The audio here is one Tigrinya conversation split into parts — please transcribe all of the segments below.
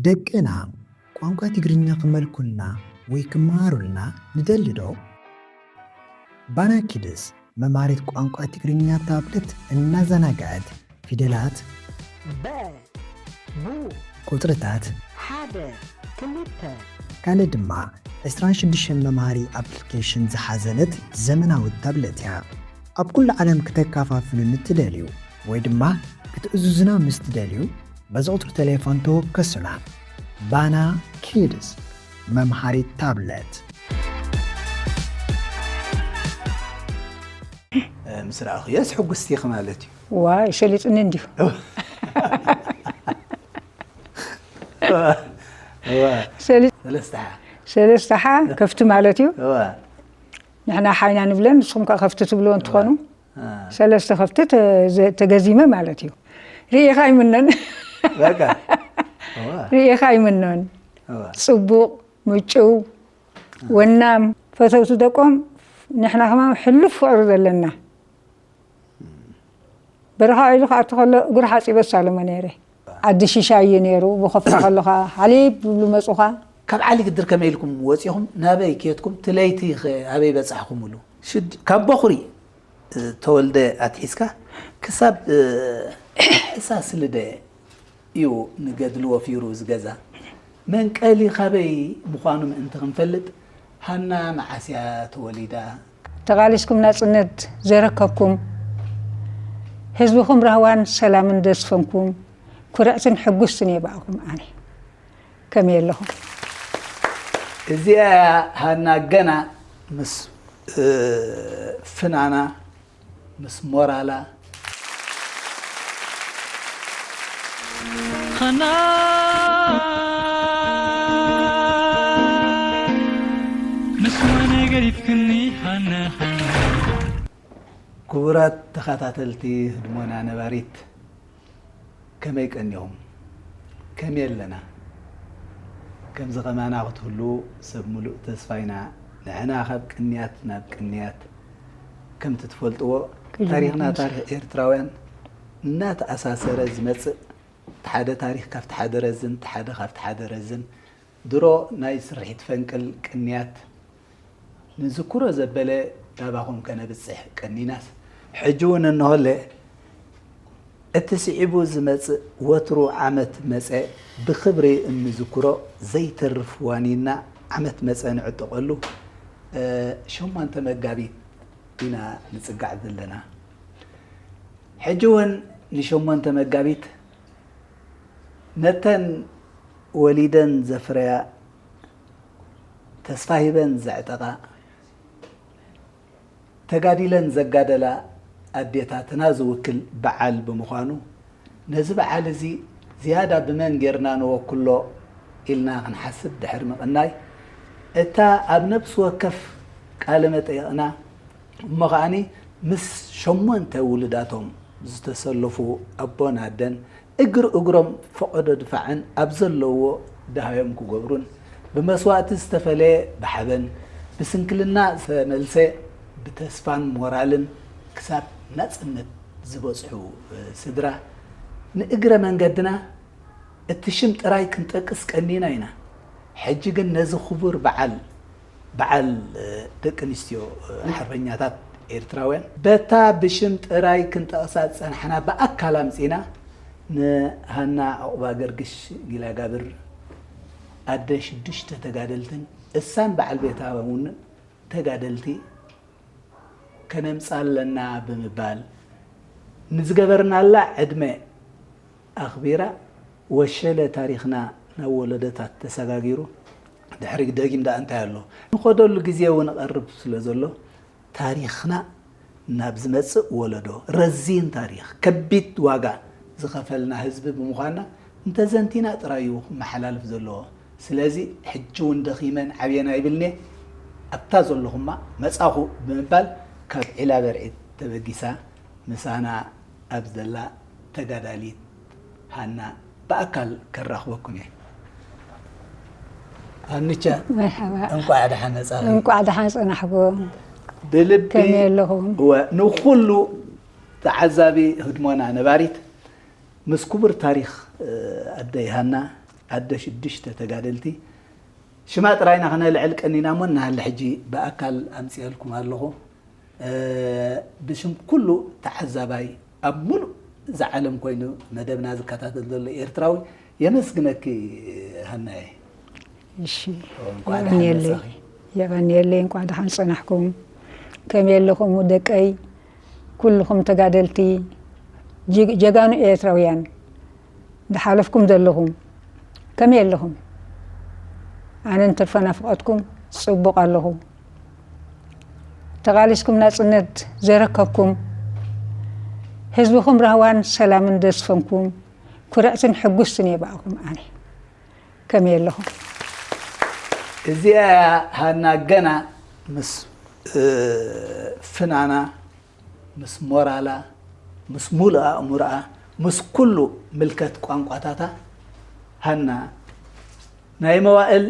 ደቅና ቋንቋ ትግርኛ ክመልኩልና ወይ ክመሃሩልና ንደሊ ዶ? ባና ኪድስ መምሃሪት ቋንቋ ትግርኛ ታብለት እናዘናግዐት ፊደላት፣ በ፣ ቡ፣ ቁጽርታት፣ ሓደ፣ ክልተ፣ ካልእ ድማ ዕስራን ሽዱሽተን መምሃሪ ኣፕሊኬሽን ዝሓዘለት ዘመናዊት ታብለት እያ። ኣብ ኩሉ ዓለም ክተከፋፍሉ ንትደልዩ ወይ ድማ ክትእዝዙና ምስ ትደልዩ በዚ ቁጽሪ ቴሌፎን ተወከሱና። ባና ኪድስ መምሃሪት ታብለት። ምስ ረኣኹየስ ሕጉስቲ ኢኺ ማለት እዩ። ዋይ፣ ሰሊጥኒ እንዲሁ። እዋ። ሰሊ-፣ ሰለስተሓ። ሰለስተሓ ከፍቲ ማለት እዩ። እዋ። ንሕና ሓይና ንብለን፣ ንስኹም ከ ከፍቲ ትብልዎ እንትኾኑ፣ አ። ሰለስተ ከፍቲ ተ-፣ ዘ-፣ ተገዚመ ማለት እዩ። ርኢኻ ኣይምነን። በቃ። እዋ። ርኢኻ ኣይምነን። እዋ። ጽቡቕ፣ ምጭው፣ ወናም፣ ፈተውቲ ደቆም፣ ንሕና ከማን ሕሉፍ ፍቕሪ ዘለና። በረኻ ዒሉ ክኣቱ ከሎ እግሩ ሓጺበ ሳለመ ነይረ። ዓዲ ሽሻይ እዩ ነይሩ። ብኸፍታ ከለኻ ሓሊብ ዝብሉ መጹኻ። ካብ ዓሊ ግድር ከመይ ኢልኩም ወጺኹም? ናበይ ኬድኩም? ትለይቲ ኸ ኣበይ በጻሕኩምሉ? ሽድ-፣ ካብ ቦኹሪ፣ እ፣ ተወልደ ኣትሒዝካ ክሳብ፣ እ፣ ሕሳስ ልደ እዩ ንገድሊ ወፊሩ ዝገዛ። መንቀሊ ካበይ ምዃኑ ምእንቲ ክንፈልጥ፣ ሃና መዓስ እያ ተወሊዳ? ተቓሊስኩም ናጽነት ዘረከብኩም፣ ህዝብኹም ራህዋን ሰላምን ዘስፈንኩም፣ ኩርዕትን ሕጉስትን እየ ብኣኹም ኣነ። ከመይ ኣለኹም? እዚኣ እያ ሃና ገና ምስ፣ እ፣ ፍናና፣ ምስ ሞራላ። ሃና፣ ምስ መነ ገዲፍክኒ ሃና፣ ሃና። ክቡራት ተኸታተልቲ ህድሞና ነባሪት፣ ከመይ ቀኒኹም? ከመይ ኣለና? ከምዚ ከማና ክትህሉ ሰብ ምሉእ ተስፋ ኢና። ንሕና ካብ ቅንያት ናብ ቅንያት። ከምቲ ትፈልጥዎ፣ ቅንያት ታሪኽና ምስ ታሪኽ ኤርትራውያን እናተኣሳሰረ ዝመጽእ፣ እቲ ሓደ ታሪኽ ካብቲ ሓደ ረዝን፣ እቲ ሓደ ካብቲ ሓደ ረዝን። ድሮ ናይ ስርሒት ፈንቅል ቅንያት ንዝክሮ ዘበለ ናባኹም ከነብጽሕ ቀኒናስ፣ ሕጂ እውን እንሆለ እቲ ስዒቡ ዝመጽእ ወትሩ ዓመት መጸ ብኽብሪ እንዝክሮ ዘይተርፍ ዋኒንና ዓመት መጸ ንዕጠቐሉ፣ እ፣ ሸሞንተ መጋቢት ኢና ንጽጋዕ ዘለና። ሕጂ እውን ንሸሞንተ መጋቢት ነተን ወሊደን ዘፍረያ፣ ተስፋ ሂበን ዘዕጠቓ፣ ተጋዲለን ዘጋደላ ኣዴታትና ዝውክል በዓል ብምዃኑ፣ ነዚ በዓል እዚ ዝያዳ ብመን ጌርና ንወክሎ ኢልና ክንሓስብ ድሕሪ ምቕናይ፣ እታ ኣብ ነፍሲ ወከፍ ቃለ መጠይቕና እሞ ከኣኒ ምስ ሸሞንተ ውሉዳቶም ዝተሰለፉ ኣቦን ኣደን እግሪ እግሮም ፈቐዶ ድፋዕን ኣብ ዘለውዎ ደሃዮም ክገብሩን ብመስዋእቲ ዝተፈለየ ብሓበን ብስንክልና ዝተመልሰ ብተስፋን ሞራልን ክሳብ ናጽነት ዝበጽሑ ስድራ ንእግረ መንገድና እቲ ሽም ጥራይ ክንጠቅስ ቀኒና ኢና። ሕጂ ግን ነዚ ክቡር በዓል፣ በዓል፣ እ፣ ደቂ ኣንስትዮ፣ እ፣ ሓርበኛታት ኤርትራውያን፣ በታ ብሽም ጥራይ ክንጠቕሳ ዝጸናሕና ብኣካል ኣምጺና፣ ንሃና ዑቕባገርግሽ ጊላጋብር ኣደ ሽዱሽተ ተጋደልትን እሳን በዓል ቤታ እውን ተጋደልቲ ከነምጽኣ ኣለና ብምባል፣ ንዝገበርናላ ዕድመ ኣኽቢራ፣ ወሸለ ታሪኽና ናብ ወለዶታት ተሰጋጊሩ፣ ድሕሪ ደጊም ደኣ እንታይ ኣሎ? ንኸደሉ ግዜ እውን እቐርብ ስለ ዘሎ፣ ታሪኽና ናብ ዝመጽእ ወለዶ፣ ረዚን ታሪኽ፣ ከቢድ ዋጋ ዝኸፈልና ህዝቢ ብምዃንና፣ እንተዘንቲና ጥራይ እዩ ክመሓላልፍ ዘለዎ። ስለዚ፣ ሕጂ እውን ደኺመን ዓብየን ኣይብልን'የ፣ ኣብታ ዘለኹማ መጻኹ ብምባል፣ ካብ ዒላ በርዒ ተበጊሳ፣ ምሳና ኣብ ዘላ ተጋዳሊት ሃና ብኣካል ከራኽበኩም እየ። ሃንቻ፣ መርሓባ። እንቋዕ ደሓን መጻኺ። እንቋዕ ደሓን ጸናሕኩም። ብልቢ ከመይ ኣለኹም? እወ፣ ንኹሉ ተዓዛቢ ህድሞና ነባሪት፣ ምስ ክቡር ታሪኽ፣ እ፣ ኣደይ ሃና ኣደ ሽዱሽተ ተጋደልቲ ሽማ ጥራይና ክነልዕል ቀኒና እሞ፣ እናሃለ ሕጂ ብኣካል ኣምፅኤልኩም ኣለኹ። እ፣ ብሽም ኩሉ ተዓዛባይ ኣብ ሙሉእ እዛ ዓለም ኮይኑ መደብና ዝከታተል ዘሎ ኤርትራዊ የመስግነኪ ሃናየ። እሺ፣ እንኳዕ ደሓን የቐንየለይ፣ መጻኺ። የቐንየለይ፣ እንኳዕ ደሓን ጸናሕኩም። ከመይ ኣለኹም ደቀይ? ኩልኹም ተጋደልቲ፣ ጅግ-፣ ጀጋኑ ኤርትራውያን፣ ዝሓለፍኩም ዘለኹም፣ ከመይ ኣለኹም? ኣነ እንትርፈ ናፍቐትኩም ጽቡቕ ኣለኹ። ተቓሊስኩም ናጽነት ዘረከብኩም፣ ህዝብኹም ራህዋን ሰላምን ዘስፈንኩም፣ ኩርዕትን ሕጉስትን እየ ብኣኹም ኣነ። ከመይ ኣለኹም? እዚኣ እያ ሃና ገና ምስ፣ እ፣ ፍናና፣ ምስ ሞራላ፣ ምስ ሙሉእ ኣእምሮኣ፣ ምስ ኩሉ ምልከት ቋንቋታታ ሃና ናይ መዋእል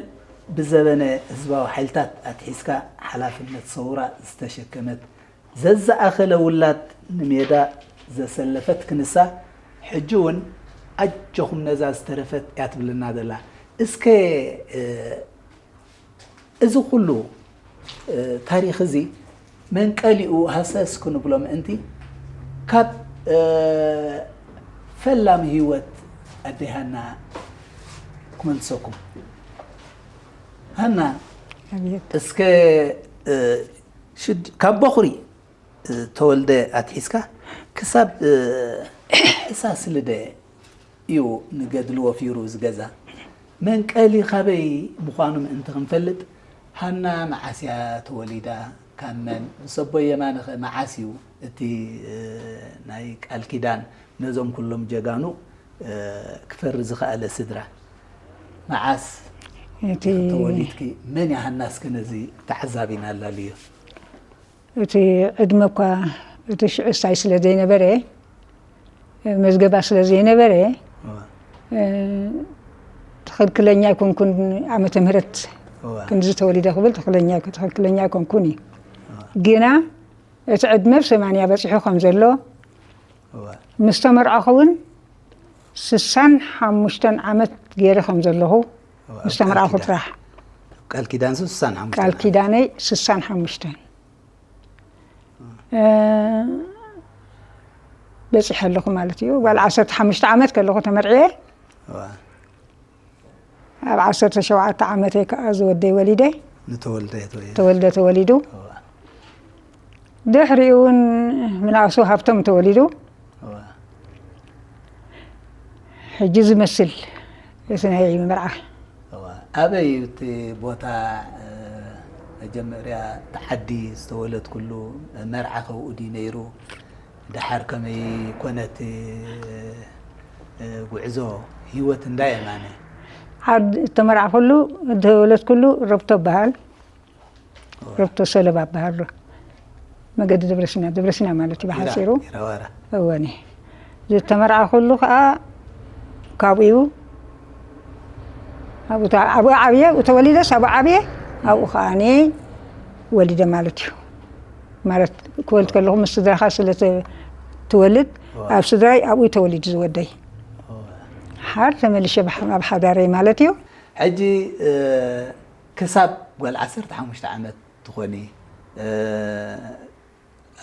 ብዘበነ ህዝባዊ ሓይልታት ኣትሒዝካ ሓላፍነት ሰውራ ዝተሸከመት፣ ዘዝኣኸለ ውላድ ንሜዳ ዘሰለፈት ክንሳ፣ ሕጂ እውን ኣጆኹም ነዛ ዝተረፈት እያ ትብልና ዘላ። እስከ፣ እ፣ እዚ ኩሉ፣ እ፣ ታሪኽ እዚ መንቀሊኡ ሃሰስ ክንብሎ ምእንቲ፣ ካብ፣ እ፣ ፈላሚ ህይወት ኣደይ ሃና ክመልሰኩም። ሃና፣ ኣብየት። እስከ፣ እ፣ ሽድ-፣ ካብ በኹሪ፣ እ፣ ተወልደ ኣትሒዝካ ክሳብ፣ እ፣ ሕሳስ ልደ እዩ ንገድሊ ወፊሩ ዝገዛ። መንቀሊ ካበይ ምዃኑ ምእንቲ ክንፈልጥ፣ ሃና መዓስ እያ ተወሊዳ? ካብ መን? ምስ ኣቦይ የማነ ኸ መዓስ እዩ እቲ፣ እ፣ ናይ ቃል ኪዳን ነዞም ኩሎም ጀጋኑ፣ እ፣ ክፈሪ ዝኸኣለ ስድራ? መዓስ እቲ ተወሊድኪ? መን እያ ሃና? እስከ ነዚ ተዓዛቢና ኣላልዮ። እቲ ዕድመ እኳ እቲ ሽዑ ሳይ ስለ ዘይነበረ፣ መዝገባ ስለ ዘይነበረ፣ እዋ። እ፣ ትኽክለኛ ኣይኮንኩን። ዓመተ ምህረት እዋ። ክንድዚ ተወሊደ ክብል ትኽክለኛ፣ ትኽክለኛ ኣይኮንኩን እዩ። ግና እቲ ዕድመ ብ ሰማንያ በፂሑ ከም ዘሎ፣ እዋ። ምስ ተመርዓኹ እውን ስሳን ሓሙሽተን ዓመት ገይረ ከም ዘለኹ፣ እዋ። ምስ ተመርዓኹ ቃል ኪዳን። ጥራሕ። ቃል ኪዳን ሱ ስሳን ሓሙሽተ ቃል ኪዳነይ ስሳን ሓሙሽተን፣ እ፣ በፂሐ ኣለኹ ማለት እዩ። ጓል ዓሰርተ ሓሙሽተ ዓመት ከለኹ ተመርዕየ። እዋ። ኣብ ዓሰርተ ሸውዓተ ዓመተይ ከዓ ዝወደይ ወሊደ። ንተወልደ ተወየ። ተወልደ ተወሊዱ። እዋ። ድሕሪኡ እውን ምናሱ ሃብቶም ተወሊዱ። እዋ። ሕጂ ዝመስል እቲ ናይ መርዓ። እዋ። ኣበይ እቲ ቦታ፣ እ፣ መጀመርያ እቲ ዓዲ ዝተወለድኩሉ መርዓ ከብኡ ድዩ ነይሩ? ደሓር ከመይ ኮነት፣ እ፣ ጉዕዞ ህይወት እንዳ የማነ? ዓድ-፣ እተመርዓኹሉ፣ እተወለድኩሉ ረብቶ በሃል። ረብቶ ሰለባ በሃል። መገዲ ደብረሲና፣ ደብረሲና ማለት እዩ ብሓፂሩ። ኢራዋራ። እወኒ። ዝተመርዓኹሉ ከዓ ካብኡ እዩ። ኣብኡ ተ-፣ ኣብኡ ዓብየ፣ ኣብኡ ተወሊደስ ኣብኡ ዓብየ፣ ኣብኡ ከዓ እኔ ወሊደ ማለት እዩ። ማለት ክወልድ ከለኹ ምስ ስድራኻ ስለ ተ-፣ ትወልድ፣ እዋ። ኣብ ስድራይ ኣብኡ ተወሊዱ ዝወደይ። እዋ። ሓር ተመልሸ ብሓ-፣ ኣብ ሓዳረይ ማለት እዩ። ሕጂ፣ እ፣ ክሳብ ጓል ዓሰርተ ሓሙሽተ ዓመት ትኾኒ፣ እ፣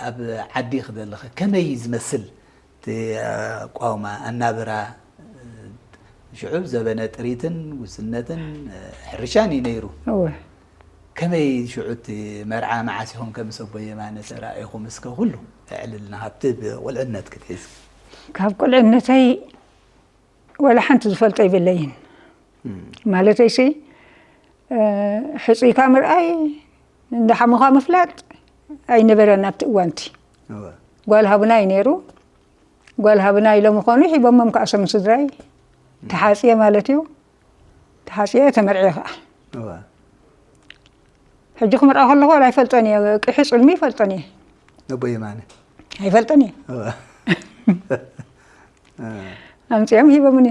ኣብ ዓዲ ክደለኸ ከመይ ዝመስል እቲ ኣቋውማ፣ ኣናብራ፣ ሽዑ ዘበነ ጥሪትን ውስነትን ሕርሻን እዩ ነይሩ። እወ። ከመይ ሽዑ እቲ መርዓ መዓስ ኢኹም ከም ሰብ ኣቦይ የማነ ተራኢኹም? እስከ ኩሉ ኣዕልልና፣ ካብቲ ብቁልዕነት ክትሒዝ። ካብ ቁልዕነተይ ዋላ ሓንቲ ዝፈልጦ ይብለይን። ማለተይሲ፣ እ፣ ሕጽይካ ምርኣይ፣ እንዳ ሓሙኻ ምፍላጥ ኣይነበረን ኣብቲ እዋንቲ። እወ። ጓል ሃብና እዩ ነይሩ። ጓል ሃብና ኢሎም ምዃኑ ሂቦሞም ከኣ ሰም ስድራይ። ተሓጽየ ማለት እዩ። ተሓጽየ ተመርዕየ ከኣ። እወ። ሕጂ ክምርዖ ከለኹ ዋላ ኣይፈልጦን እየ። ቅሒ ጽልሚ ይፈልጦን እየ። ኣቦይ የማነ። ኣይፈልጦን እየ። እወ። ኣምጺኦም ሂቦምኒ።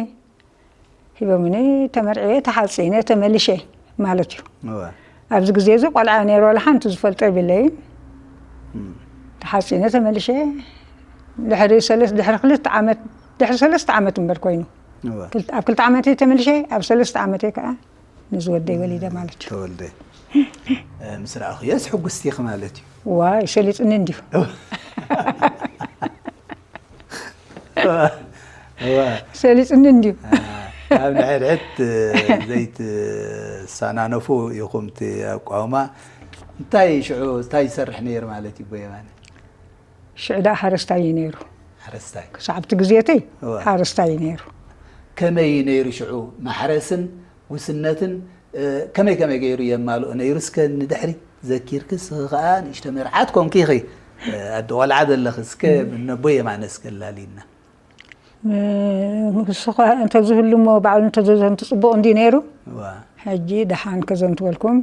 ሂቦምኒ፣ ተመርዕየ፣ ተሓጺነ፣ ተመሊሸ ማለት እዩ። እወ። ኣብዚ ግዜ እዚ ቆልዓ ነይሩ፣ ዋላ ሓንቲ ዝፈልጦ የብለይን። እም። ተሓጺነ፣ ተመሊሸ፣ ድሕሪ ሰለስ-፣ ድሕሪ ክልተ ዓመት፣ ድሕሪ ሰለስተ ዓመት እምበር ኮይኑ። እወ። ክልተ- ኣብ ክልተ ዓመተይ ተመልሸ፣ ኣብ ሰለስተ ዓመተይ ከዓ ንዝወደይ ወሊደ ማለት እዩ። ተወልደ። እ፣ ምስ ረኣኹዮስ ሕጉስቲ ኢኺ ማለት እዩ። ዋይ፣ ሰሊጥኒ እንዲሁ። እወ። ሰሊጥኒ እንዲሁ። ካብ ንሕድሕድ ዘይትሰናነፉ ኢኹም እቲ ኣቋውማ። እንታይ ሽዑ እንታይ ይሰርሕ ነይሩ ማለት እዩ ኣቦ የማነ? ሽዑ ደኣ ሓረስታይ እዩ ነይሩ። ሓረስታይ። ክሳብ እቲ ግዜተይ እወ። ሓረስታይ እዩ ነይሩ። ከመይ እዩ ነይሩ ሽዑ? ማሕረስን ጉስነትን፣ እ፣ ከመይ ከመይ ገይሩ የማልኦ ነይሩ? እስከ ንድሕሪት ዘኪርኪ፣ እስኺ ኸኣ ንእሽቶ መርዓት ኮንኪ ኢኺ። እ፣ ኣደ ቆልዓ ዘለኺ፣ እስከ ነቦ የማነ እስከ ኣላልይና። እ፣ ንሱ ኸ እንተዝህሉ እሞ ባዕሉ እንተዘዘንቱ ጽቡቕ እንዲ ነይሩ። እዋ። ሕጂ ደሓን ከዘንትወልኩም።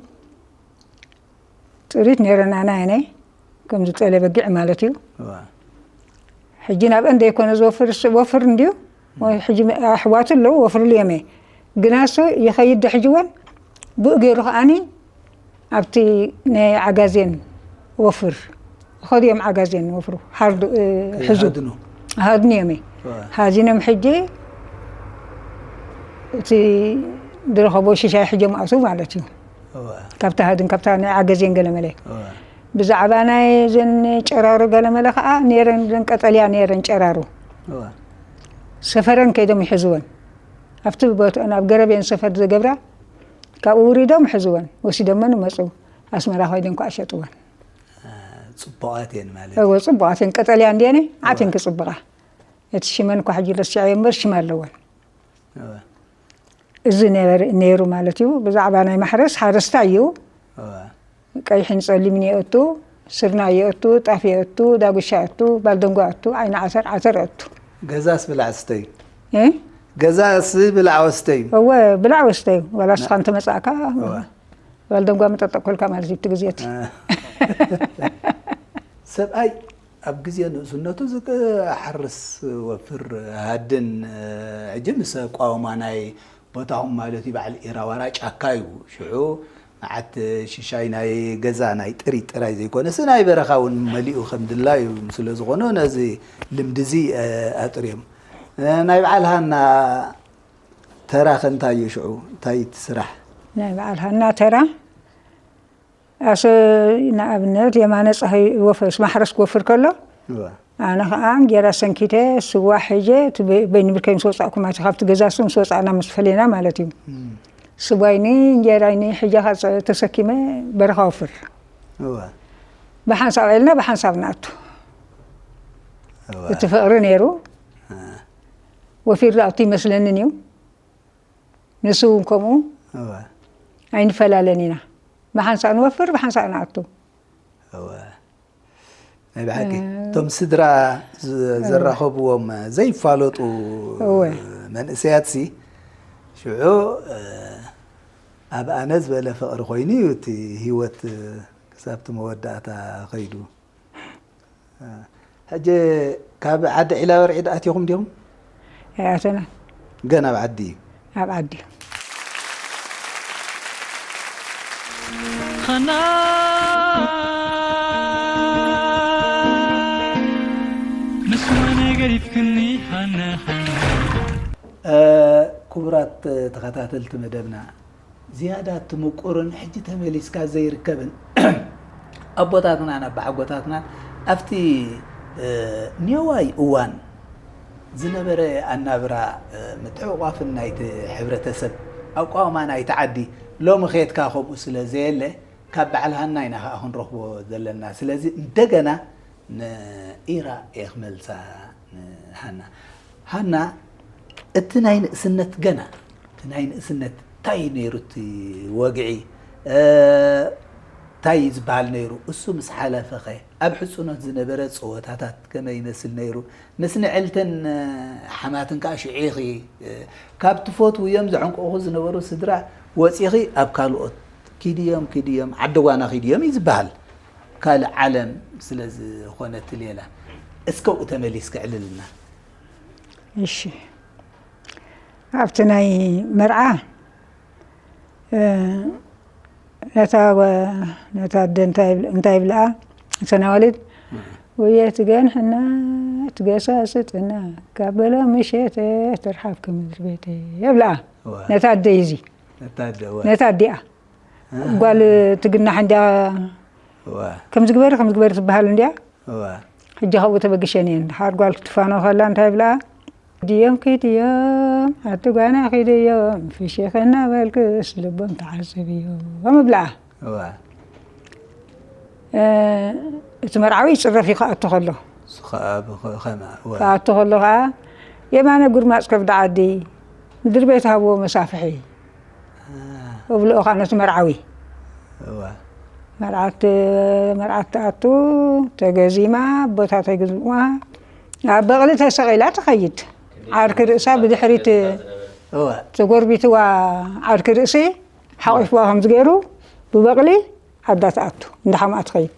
ጥሪት ነይረን ኣነ ከምዚ ጤለ በጊዕ ማለት እዩ። እዋ። ሕጂ ናብአን ደይኮነ ዝወፍር፣ እሱ ወፍር እንድዩ። ወይ ሕጂ ኣሕዋቱ ኣለዉ፣ ወፍርሉ እዮም። ግና እሱ ይኸይድ ዶ ሕጂ እውን ብኡ ገይሩ ከኣኒ ኣብቲ ናይ ዓጋዜን ወፍር ይኸዱ እዮም። ዓጋዜን ወፍሩ ሓርዱ፣ እ፣ ሕዙ ይሃድኑ። ሃድኑ እዮም። እዋ። ሃዚኖም ሕጂ እቲ ዝረኸቦ ሽሻይ ሕጆም ኣቱ ማለት እዩ። እዋ። ካብታ ሃድን ካብታ ናይ ዓገዜን ገለመለ እዋ። ብዛዕባ ናይ ዘን ጨራሩ ገለመለ ከዓ ነይረን፣ ዘን ቀጠልያ ነይረን ጨራሩ እዋ። ሰፈረን ከይዶም ይሕዝወን። ኣብቲ ቦትአን ኣብ ገረብ እየን ሰፈር ዝገብራ። ካብኡ ውሪዶም ሕዝወን ወሲዶመን መፁ። ኣስመራ ኮይደን ከዓ ሸጥወን። አ፣ ጽቡቓት እየን ማለት። እወ፣ ጽቡቓት እየን። ቀጠልያ እንድየን ዓትን ክጽብቓ። እቲ ሽመን እኳ ሕጂ ረሲዐዮ እምበር ሽም ኣለወን። እወ። እዚ ነበር-፣ ነይሩ ማለት እዩ። ብዛዕባ ናይ ማሕረስ ሓረስታይ እዩ። እወ። ቀይሕን ጸሊምን የእቱ፣ ስርናይ የእቱ፣ ጣፍ የእቱ፣ ዳጉሻ የእቱ፣ ባልደንጓ የእቱ፣ ዓይኒ ዓተር፣ ዓተር የእቱ። ገዛስ ብላዕ ስተዩ? እ? ገዛስ ብላዕ ወስተዩ? እወ፣ ብላዕ ወስተዩ። ዋላ እስኻ እንተመጻእካ፣ እወ። ባልደንጓ መጠጠቆልካ ማለት እዩ እቲ ግዜ እቲ። እ። ሰብኣይ ኣብ ግዜ ንእስነቱ ዝሓርስ ወፍር ሃድን፣ እ፣ ሕጂ ምስ ኣቋውማ ናይ ቦታኹም ማለት እዩ፣ በዓል ኢራዋራ ጫካ እዩ። ሽዑ መዓት ሽሻይ ናይ ገዛ ናይ ጥሪት ጥራይ ዘይኮነስ ናይ በረኻ እውን መሊኡ ከም ድላዩ ስለ ዝኾነ ነዚ ልምዲ እዚ፣ እ፣ ኣጥርዮም። እ፣ ናይ በዓል ሃና ተራ ከ እንታይ እዩ ሽዑ? እንታይ ትስራሕ? ናይ በዓል ሃና ተራ ኣሰ ንኣብነት የማነ ፀሃይ ወፈስ ማሕረስ ክወፍር ከሎ እዋ። ኣነ ከዓ እንጌራ ሰንኪተ ስዋ ሒጀ እቲ በ-፣ በይኒ ብርከይ ምስ ወፃእኩም ኣቲ ካብቲ ገዛ እሱ ምስ ወፃእና ምስ ፈለና ማለት እዩ። እም። ስዋይኒ እንጌራይኒ ሒጀ ካፀ-፣ ተሰኪመ በረኻ ወፍር። እዋ። ብሓንሳብ ዕልና ብሓንሳብ ንኣቱ። እዋ። እቲ ፍቕሪ ነይሩ። እ። ወፊር ዝኣቱ ይመስለንን እዩ። ንሱ እውን ከምኡ እወ። ኣይንፈላለን ኢና። ብሓንሳእ ንወፍር፣ ብሓንሳእ ንኣቱ። እወ። ናይ ብሓቂ። እ። እቶም ስድራ ዝ-፣ እወ። ዘራኸብዎም ዘይፋለጡ እወ። መንእሰያትሲ፣ ሽዑ፣ እ፣ ኣብ ኣነ ዝበለ ፍቕሪ ኮይኑ እዩ እቲ ህይወት፣ እ፣ ክሳብ እቲ መወዳእታ ኸይዱ። ሕጂ ካብ ዓዲ ዒላ ወርዒድ ኣቲኹም ዲኹም? ኣይኣተናን። ገና ኣብ ዓዲ እዩ? ኣብ ዓዲ እዩ። ሃና ምስ መን ገዲፍክኒ ሃና ሃና። ክቡራት ተኸታተልቲ መደብና፣ ዝያዳ እቲ ምቁርን ሕጂ ተመሊስካ ዘይርከብን ኣቦታትናን ኣባሓጎታትናን ኣብቲ፣ እ፣ ኔዋይ እዋን ዝነበረ ኣናብራ፣ እ፣ ምትሕቑቋፍን ናይቲ ሕብረተሰብ ኣቋውማ ናይቲ ዓዲ ሎሚ ኸየድካ ከምኡ ስለ ዘየለ ካብ በዓል ሃና ኢና ኸዓ ክንረኽቦ ዘለና። ስለዚ እንደገና ንኢራ እየ ክመልሳ ንሃና። ሃና፣ እቲ ናይ ንእስነት ገና፣ እቲ ናይ ንእስነት እንታይ እዩ ነይሩ እቲ ወግዒ? እ፣ እንታይ እዩ ዝበሃል ነይሩ? እሱ ምስ ሓለፈኸ ኣብ ሕጽኖት ዝነበረ ጸወታታት ከመይ ይመስል ነይሩ? ምስ ንዕልትን፣ እ፣ ሓማትን ከኣ ሽዑ ኢኺ፣ እ፣ ካብ ትፈትውዮም ዘዕንቅቑ ዝነበሩ ስድራ ወጺኺ ኣብ ካልኦት ኪድዮም፣ ኪድዮም፣ ዓዲ ጓና ኪድዮም እዩ ዝበሃል። ካልእ ዓለም ስለ ዝኾነት ሌላ። እስከ ኣብኡ ተመሊስኪ ዕልልና። እሺ። ኣብቲ ናይ መርዓ፣ እ፣ ነታ ጓ-፣ ነታ ኣደ እንታይ ይብል-፣ እንታይ ይብልኣ? እተን ኣዋልድ፣ ወየ ትገንሕና ትገሳስጥና ካብ በሎ ምሸተ ትርሓፍ ከምድሪ ቤተ የብልኣ። እዋ። ነታ ኣደይ እዚ ነታ ኣደ፣ እዋ። ነታ ኣዲኣ ጓል ትግናሕ እንዲያ። እዋ። ከምዚ ግበሪ ከምዚ ግበሪ ትበሃል እንዲያ። እዋ። ሕጂ ካብኡ ተበግሸን እየን። ድሓር ጓል ክትፋኖ ከላ እንታይ ይብልኣ? ድዮም ኪድዮም ኣቲ ጓና ኪድዮም ፍሽኽ እናበልክስ ልቦም ተዓዘብዮም እብልኣ። እዋ። እ፣ እቲ መርዓዊ ይጽረፍ እዩ ክኣቱ ከሎ። እሱ ኸኣ ብኸ-፣ ኸመ-፣ እዋ። ክኣቱ ከሎ ኸኣ የማነ ጉርማጽ ከብዲ ዓዲ ምድሪ ቤት ሃብዎ መሳፍሒ። አ። እብልኦ ኸኣ ነቲ መርዓዊ። እዋ። መርዓት፣ መርዓት ትኣቱ ተገዚማ፣ ቦታ ተግዝምዋ። ኣብ በቕሊ ተሰቒላ ትኸይድ። ዓርኪ ርእሳ ብድሕሪት እዋ። ተጎርቢትዋ ዓርኪ ርእሲ ሓቒፍዋ ከምዚ ገይሩ ብበቕሊ ዓዳ ትኣቱ። እንዳ ሓማኣ ትኸይድ።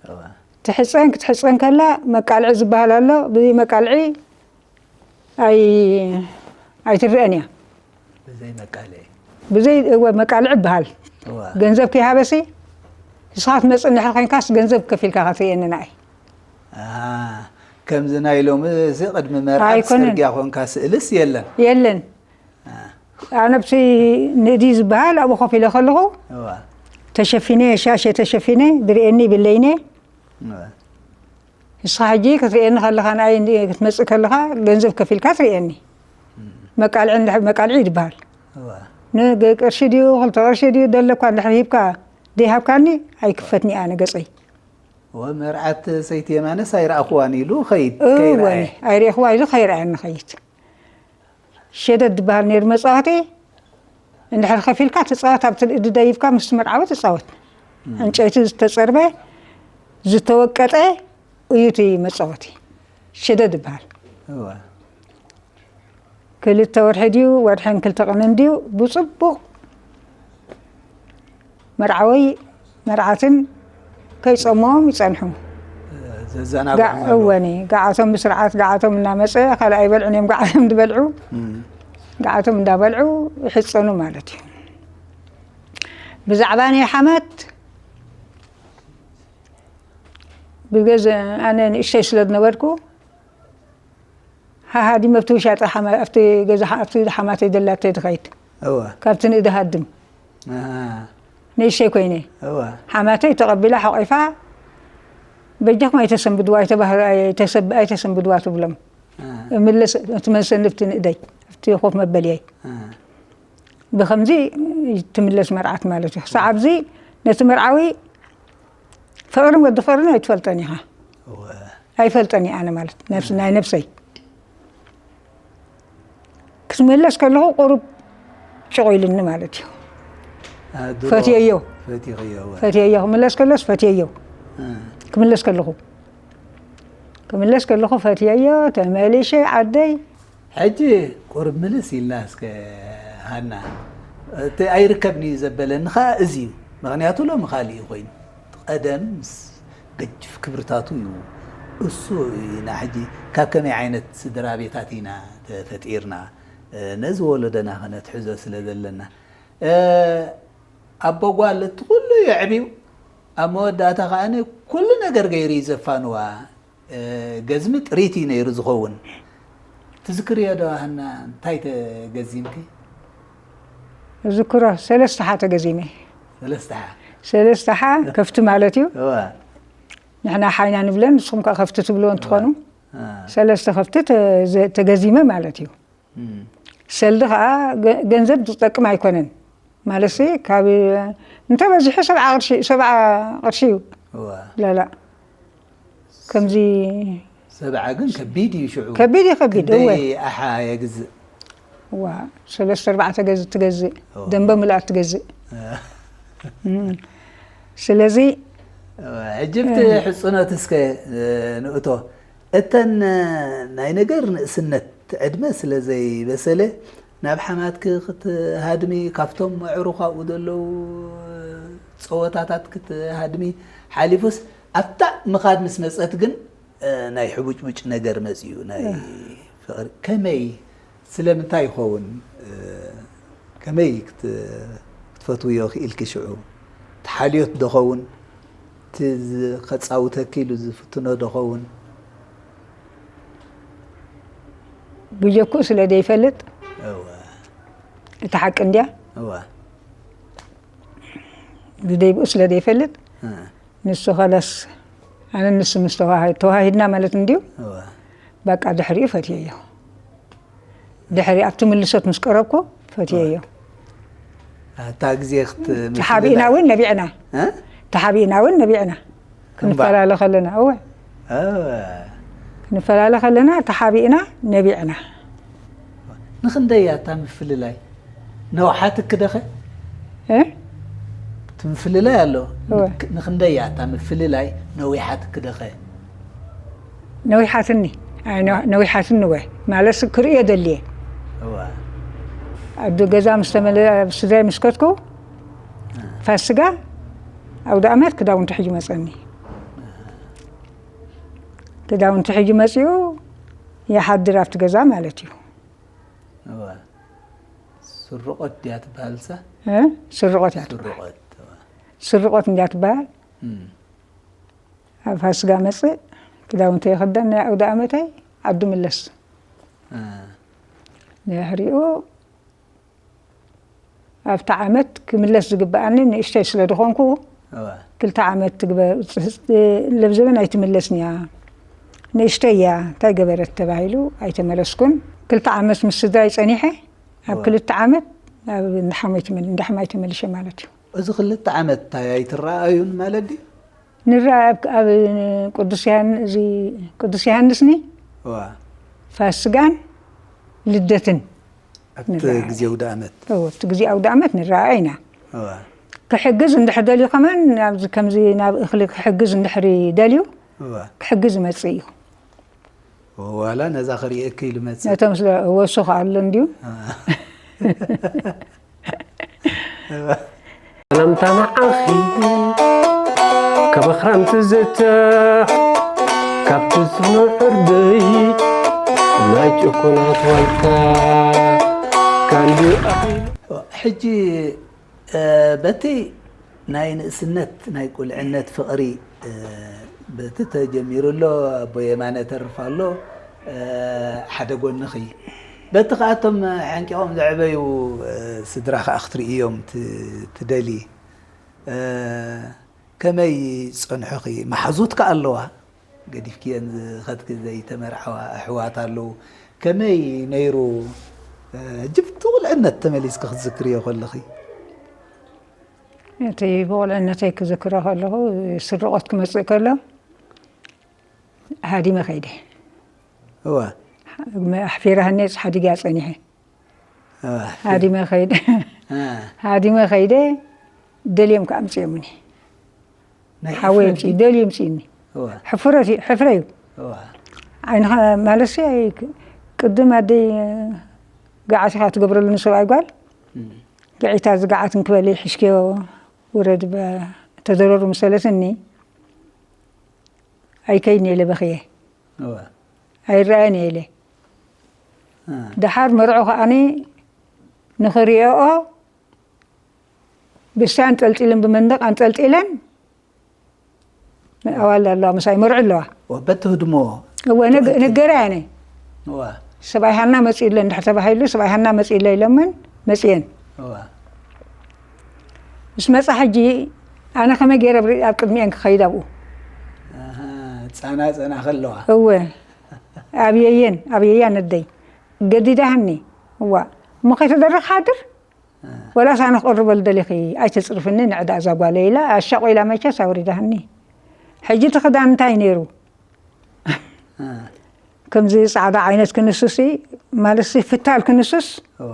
እዋ። ትሕጸን ክትሕጸን ከላ መቃልዒ ዝበሃል ኣሎ። ብዘይ መቃልዒ ኣይ-፣ ኣይትረአን እያ። ብዘይ መቃልዒ። ብዘይ፣ እወ፣ መቃልዒ ይበሃል። እዋ። ገንዘብ ከይሃበሲ፣ ንስኻ ትመጽእ እንድሕር ኮይንካስ ገንዘብ ከፊልካ ክትርእየኒ ንኣይ። ኣሃ፣ ከምዚ ናይ ሎሚ እዚ ቅድሚ መርዓት ኣይኮነን። ጽርግያ ኮንካ ስእልስ የለን። የለን። አ። ኣነ ኣብቲ ንእዲ ዝበሃል ኣብኡ ኮፍ ኢለ ከለኹ፣ እዋ። ተሸፊነ፣ ሻሸ ተሸፊነ፣ ድርእየኒ ይብለይነ። እዋ። ንስኻ ሕጂ ክትርእየኒ ከለኻ፣ ንኣይ እንዲ-፣ ክትመጽእ ከለኻ ገንዘብ ከፊልካ ትርእየኒ። እም። መቃልዒ እንድሕር፣ መቃልዒ ይድበሃል። እዋ። ን-፣ ገ-፣ ቅርሺ ድዩ፣ ክልተ ቅርሺ ድዩ፣ ደለኳ እንድሕር ሂብካ፣ ደይሃብካኒ፣ ኣይክፈትኒ ኣነ ገጸይ። እወ፣ መርዓት ሰይቲ የማነስ ኣይረኣኹዋን ኢሉ ኸይድ፣ እወ፣ ከይረኣየ። ኣይረኣኹዋ ኢሉ ከይረኣየ ንኸይድ። ሸደድ ዝበሃል ነይሩ መጻወቲ። እንድሕር ከፊልካ ትጻወት፣ ኣብቲ ኢድ ደይብካ ምስቲ መርዓዊ ትጻወት። እም። ዕንጨይቲ ዝተጸርበ፣ ዝተወቀጠ እዩ እቲ መጻወቲ። ሸደድ ይበሃል። እዋ። ክልተ ወርሒ ድዩ፣ ወርሕን ክልተ ቀንን ድዩ፣ ብጽቡቕ መርዓወይ መርዓትን ከይጸምዎም ይጸንሑ። ዘዘናግዑ ጋዕ-፣ ኣለዉ። እወኒ፣ ጋዓቶም ብስርዓት፣ ጋዓቶም እናመጸ፣ ካልኣይ በልዑን እዮም ጋዓቶም ዝበልዑ። እም። ጋዓቶም እንዳበልዑ ይሕጸኑ ማለት እዩ። ብዛዕባ ናይ ሓማት፣ ብገዘ-፣ ኣነ ንእሽተይ ስለ ዝነበርኩ፣ ሃሃዲም ኣብቲ ውሻጠ ሓማ-፣ ኣብቲ ገዛ ሓ-፣ ኣብቲ ሓማተይ ደላተይ ትኸይድ። እወ። ካብቲ ንእዲ ሃድም። ኣሃ። ንእሽተይ ኮይነ። እወ። ሓማተይ ተቐቢላ ሓቒፋ፣ "በጃኹም ኣይተሰንብድዋ፣ ኣይተባህ-፣ ኣይተሰብ-፣ ኣይተሰንብድዋ" ትብሎም። ኣሃ። እምለስ፣ ትመልሰኒ ኣብቲ ንእደይ፣ ኣብቲ ኮፍ መበልየይ። ኣሃ። ብኸምዚ ትምለስ መርዓት ማለት እዩ። ክሳዕ ኣብዚ ነቲ መርዓዊ ፍቕርን ወዲ ፍቕርን ኣይትፈልጠን ኢኻ። እወ። ኣይፈልጠን እየ ኣነ ማለት ነብስ-፣ ናይ ነብሰይ። ክምለስ ከለኹ ቁሩብ ጭቑ ኢሉኒ ማለት እዩ። አ፣ ድሮ ፈትየዮ። ፈቲኽዮ፣ እወ። ፈትየዮ። ክምለስ ከሎስ ፈትየዮ። እ። ክምለስ ከለኹ። ክምለስ ከለኹ ፈትየዮ፣ ተመሊሸ ዓደይ። ሕጂ ቁሩብ ምልስ ኢልና እስከ ሃና። እቲ ኣይርከብን እዩ ዘበለኒ ኸኣ እዚ እዩ። ምኽንያቱ ሎሚ ካልእ እዩ ኮይኑ። ቀደም ምስ ገጅፍ ክብርታቱ እዩ። እሱ ኢና ሕጂ ካብ ከመይ ዓይነት ስድራ ቤታት ኢና ተፈጢርና፣ እ፣ ነዚ ወለዶና ከነትሕዞ ስለ ዘለና። እ፣ ኣቦ ጓል እቲ ኩሉ የዕብዩ፣ ኣብ መወዳእታ ከኣ ኩሉ ነገር ገይሩ እዩ ዘፋንዋ። እ፣ ገዝሚ ጥሪት እዩ ነይሩ ዝኸውን። ትዝክርዮ ዶ ሃና፣ እንታይ ተገዚምኪ? እዝክሮ፣ ሰለስተ ሓ ተገዚመ። ሰለስተ ሓ? ሰለስተ ሓ ከፍቲ ማለት እዩ። እወ። ንሕና ሓይና ንብለን፣ ንስኹም ከኣ ከፍቲ ትብልዎ እንትኾኑ፣ እወ። እ። ሰለስተ ከፍቲ ተ-፣ ዘ-፣ ተገዚመ ማለት እዩ። እም። ሰልዲ ከኣ ገ-፣ ገንዘብ ዝጠቅም ኣይኮነን። ማለትሲ፣ ካብ እንተበዚሑ ሰብዓ ቅርሺ፣ ሰብዓ ቅርሺ እዩ። እወ። ላላ። ከምዚ ሰብዓ ግን ከቢድ እዩ ሽዑ። ከቢድ እዩ፣ ከቢድ፣ ክንደይ እወ። ኣሓ የግዝእ? እዋ፣ ሰለስተ ኣርባዕተ ገዝ-፣ ትገዝእ። እወ። ደንበ ምልኣት ትገዝእ። እወ። እም። ስለዚ፣ እወ፣ ሕጂ ብቲ እም። ሕጽኖት እስከ፣ እ፣ ንእቶ። እተን፣ እ፣ ናይ ነገር ንእስነት ዕድመ ስለ ዘይበሰለ፣ ናብ ሓማትኪ ክትሃድሚ፣ ካብቶም ኣዕሩኽ ኣብኡ ዘለዉ ጸወታታት ክትሃድሚ ሓሊፉስ፣ ኣብታ ምኻድ ምስ መጸት ግን፣ እ፣ ናይ ሕቡጭቡጭ ነገር መጺኡ፣ ናይ እ። ፍቕሪ ከመይ፣ ስለምንታይ ይኸውን፣ እ፣ ከመይ ክት-፣ ክትፈትውዮ ክኢልኪ ሽዑ? ትሓልዮት ዶ ኸውን? እቲ እቲ ዝ-፣ ከጻውተኪ ኢሉ ዝፍትኖ ዶ ኸውን? ብጀክኡ ስለ ዘይፈልጥ፣ እወ። እቲ ሓቂ እንድያ፣ እወ። ብደይብኡ ስለ ዘይፈልጥ፣ እ፣ ንሱ ኸለስ፣ ኣነ ንሱ ምስ ተዋሃ-፣ ተዋሂድና ማለት እንድዩ። እወ። በቃ ድሕሪኡ ፈትየዮ። ድሕሪ ኣብቲ ምልሶት ምስ ቀረብኩ ፈትየዮ። እታ ግዜ ክት-፣ ተሓቢእና እውን ነቢዕና። እ? ተሓቢእና እውን ነቢዕና። እምባ። ክንፈላለ ከለና፣ እወ። እወ። ክንፈላለ ከለና ተሓቢእና ነቢዕና። ንኽንደይ እያ እታ ምፍልላይ? ነውሓትኪ ደኸ? እ? እቲ ምፍልላይ ኣሎ። እወ። ንክ-፣ ንኽንደይ እያ እታ ምፍልላይ ነዊሓትኪ ደኸ? ነዊሓትኒ። ኣይ፣ ነ-፣ ነዊሓትኒ ወ። ማለት ክርእዮ ደልየ። እወ። ኣብ ገዛ ምስ ተመለ-፣ ኣብ ስድራይ ምስ ከድኩ፣ ፋስጋ፣ ኣውደ ኣመት ክዳውንቲ ሒዙ መጸኒ። ክዳውንቲ ሒዙ መጺኡ ይሓድር ኣብቲ ገዛ ማለት እዩ። እወ። ስርቆት ድያ ትበሃልሳ? እ? ስርቆት እያ ትበሃል። ስርቆት። እወ። ስርቆት እንድያ ትበሃል። እም። ኣብ ፋስጋ መጽእ፣ ክዳውንተይ ይኽደን፣ ናይ ኣውደ ኣመተይ ዓዱ ምለስ። እ። ድሕሪኡ ኣብቲ ዓመት ክምለስ ዝግበኣኒ ንእሽተይ ስለ ዝኾንኩ፣ እወ። ክልተ ዓመት ትግበር፣ ለብዘበን ኣይትምለስን እያ፣ ንእሽተይ እያ፣ እንታይ ገበረት ተባሂሉ ኣይተመለስኩን። ክልተ ዓመት ምስ ስድራይ ጸኒሐ፣ ኣብ እወ። ክልተ ዓመት ናብ እንዳ ሓመይ ተመል-፣ እንዳ ሓማይ ተመልሸ ማለት እዩ። እዚ ክልተ ዓመት እንታይ ኣይትረኣዩን ማለት ድዩ? ንረኣ ኣብ፣ ኣብ ቅዱስ ዮሃን-፣ እዚ ቅዱስ ዮሃንስኒ እዋ። ፋስጋን ልደትን ኣብቲ ንረኣ። ግዜ ኣውደ ኣመት። እዎ፣ እቲ ግዜ ኣውደ ኣመት ንረኣ ኢና። እዋ። ክሕግዝ እንድሕር ደልዩ ከማን ኣብዚ ከምዚ ናብ እኽሊ ክሕግዝ እንድሕር ደልዩ እዋ። ክሕግዝ ይመጽእ እዩ። ዋላ ነዛ ክርእየኪ ኢሉ መጽእ። ነቶም ስለ ወሱ ከኣሎ እንድዩ። አ። እዋ። ሰላምታ ንዓኺ ካብ ኣኽራን ትዝተ፣ ካብቲ ዝኖ ዕርደይ ናይ ጭኩናት ዋይታ ካንዲ ኣኺሉ። ሕጂ፣ እ፣ በቲ ናይ ንእስነት ናይ ቁልዕነት ፍቕሪ፣ እ፣ በቲ ተጀሚሩ ኣሎ፣ ኣቦ የማነ ተርፍ ኣሎ፣ እ፣ ሓደ ጎንኺ። በቲ ከኣቶም ሓንቂቖም ዘዕበዩ፣ እ፣ ስድራ ከኣ ክትርእዮም ት-፣ ትደሊ። እ፣ ከመይ ጸንሑኺ? መሓዙት ከኣ ኣለዋ። ገዲፍክየን ዝኸድኪ ዘይተመርዓዋ ኣሕዋት ኣለዉ። ከመይ ነይሩ፣ እ፣ ሕጂ ብቲ ቁልዕነት ተመሊስኪ ክትዝክርዮ ከለኺ? እቲ ብቑልዕነተይ ክዝክሮ ከለኹ፣ ስርቆት ክመጽእ ከሎ፣ ሃዲመ ከይደ። እዋ። ኣሕፊራህኒ፣ ሓዲጋ ጸኒሐ። እዋ። ሃዲመ ከይደ። እ። ሃዲመ ከይደ፣ ደልዮም ከኣ ኣምጽኦምኒ። ናይ ሓወይ ሕፍረት ኣምጽኡ፣ ደልዩ ኣምጽኡኒ። እዋ። ሕፍረት እዩ፣ ሕፍረ እዩ። እዋ። ዓይንኻ ማለትሲ፣ ቅድም ኣደይ ገዓት ኢኻ ትገብረሉ ንሰብኣይ ጓል። እም። ገዒታ እዚ ገዓት እንክበል ይሕሽክዮ፣ ውረድ በ-፣ ተደረሩ ምሰለትኒ፣ ኣይከይድን ኢለ በኽየ። እዋ። ኣይረኣየን ኢለ። እ። ደሓር መርዑ ከኣኒ ንኽሪኦኦ ብሳ ኣንጠልጢለን ብመንደቕ ኣንጠልጢለን ኣዋልድ ኣለዋ፣ ምሳይ መርዑ ኣለዋ። ወበቲ ህድሞ። እወ፣ ነግ-፣ ንገራ ያነ። እዋ። ሰብኣይ ሃና መጺኡ ኣሎ እንድሕር ተባሂሉ፣ ሰብኣይ ሃና መጺኡ ኣሎ ኢሎመን መጺኤን። እዋ። ምስ መጻ ሕጂ ኣነ ከመይ ገይረ ኣብ ሪ-፣ ኣብ ቅድሚኤን ክኸይድ ኣብኡ? ኣሃ፣ ጻና ጸና ከለዋ። እወ። ኣብየየን፣ ኣብየያ ነደይ። ገዲዳህኒ። እዋ። እሞ ከይተደረኽ ሓድር? እ። ወላስ ኣነ ክቕርበል ደሊኺ? ኣይተጽርፍኒ ንዕዳ እዛ ጓለይ ኢላ፣ ኣሻቑ ኢላ መቸስ ኣውሪዳህኒ። ሕጂ እቲ ክዳን እንታይ ነይሩ? እ። ከምዚ ጻዕዳ ዓይነት ክንሱሲ፣ ማለትሲ ፍታል ክንሱስ፣ እዋ።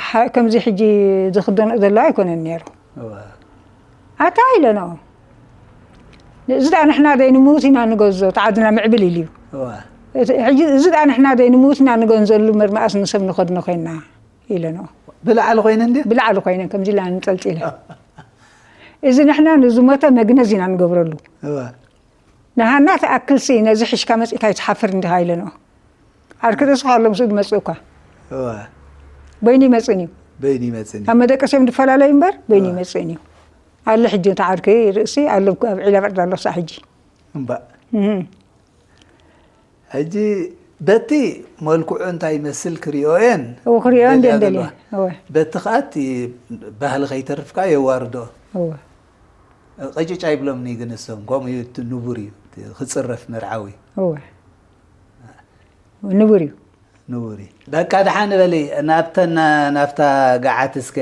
ሓ-፣ ከምዚ ሕጂ ዝኽደንኦ ዘለዋ ኣይኮነን ነይሩ። እዋ። ኣታ ኢለንኦ። እዚ ደኣ ንሕና ደይ ንምዉት ኢና ንገዝኦ፣ እቲ ዓድና ምዕብል ኢሉ እዩ። እዋ። እቲ ሕጂ እዚ ደኣ ንሕና ደይ ንምዉት ኢና ንገንዘሉ እምበር መኣስ ንሰብ ንኸድኖ ኮይንና ኢለንኦ። ብላዕሊ ኮይነ እንድየ? ብላዕሊ ኮይነ ከምዚ ኢላ ኣንጠልጢለ። እዚ ንሕና ንዝሞተ መግነዝ ኢና ንገብረሉ። እዋ። ንሃና ትኣክልሲ ነዚ ሒሽካ መጺእካ ኣይትሓፍር እንዲኻ ኢለንኦ። ዓርኪ ተስፋ ኣሎ ምስኡ ዝመጽእ እኳ። እዋ። በይኑ ይመጽእን እዩ። በይኑ ይመጽእን እዩ። ኣብ መደቀሲ እዮም ዝፈላለዩ እምበር በይኑ እዋ። ይመጽእን እዩ። ኣሎ ሕጂ፣ እቲ ዓርኪ ርእሲ ኣሎ፣ ኣብ ዒላ በርዳ ኣሎ ክሳዕ ሕጂ። እምባእ። እህ። ሕጂ በቲ መልክዑ እንታይ ይመስል ክሪኦ እየን እዎ፣ ክሪኦ እንደ ደልያ እንደልየ። ዘለዋ። እዎ። በቲ ኸኣ እቲ ባህሊ ከይተርፍ ከኣ የዋርዶ። እዎ። ቀጭጭ ኣይብሎምኒ ግን እሶም፣ ከምኡ እዩ፣ እቲ ንቡር እዩ፣ እቲ ክጽረፍ መርዓዊ። እዎ። ንቡር እዩ። ንቡር እዩ። በቃ ደሓን በሊ፣ ናብተን፣ ናብታ ገዓት እስከ፣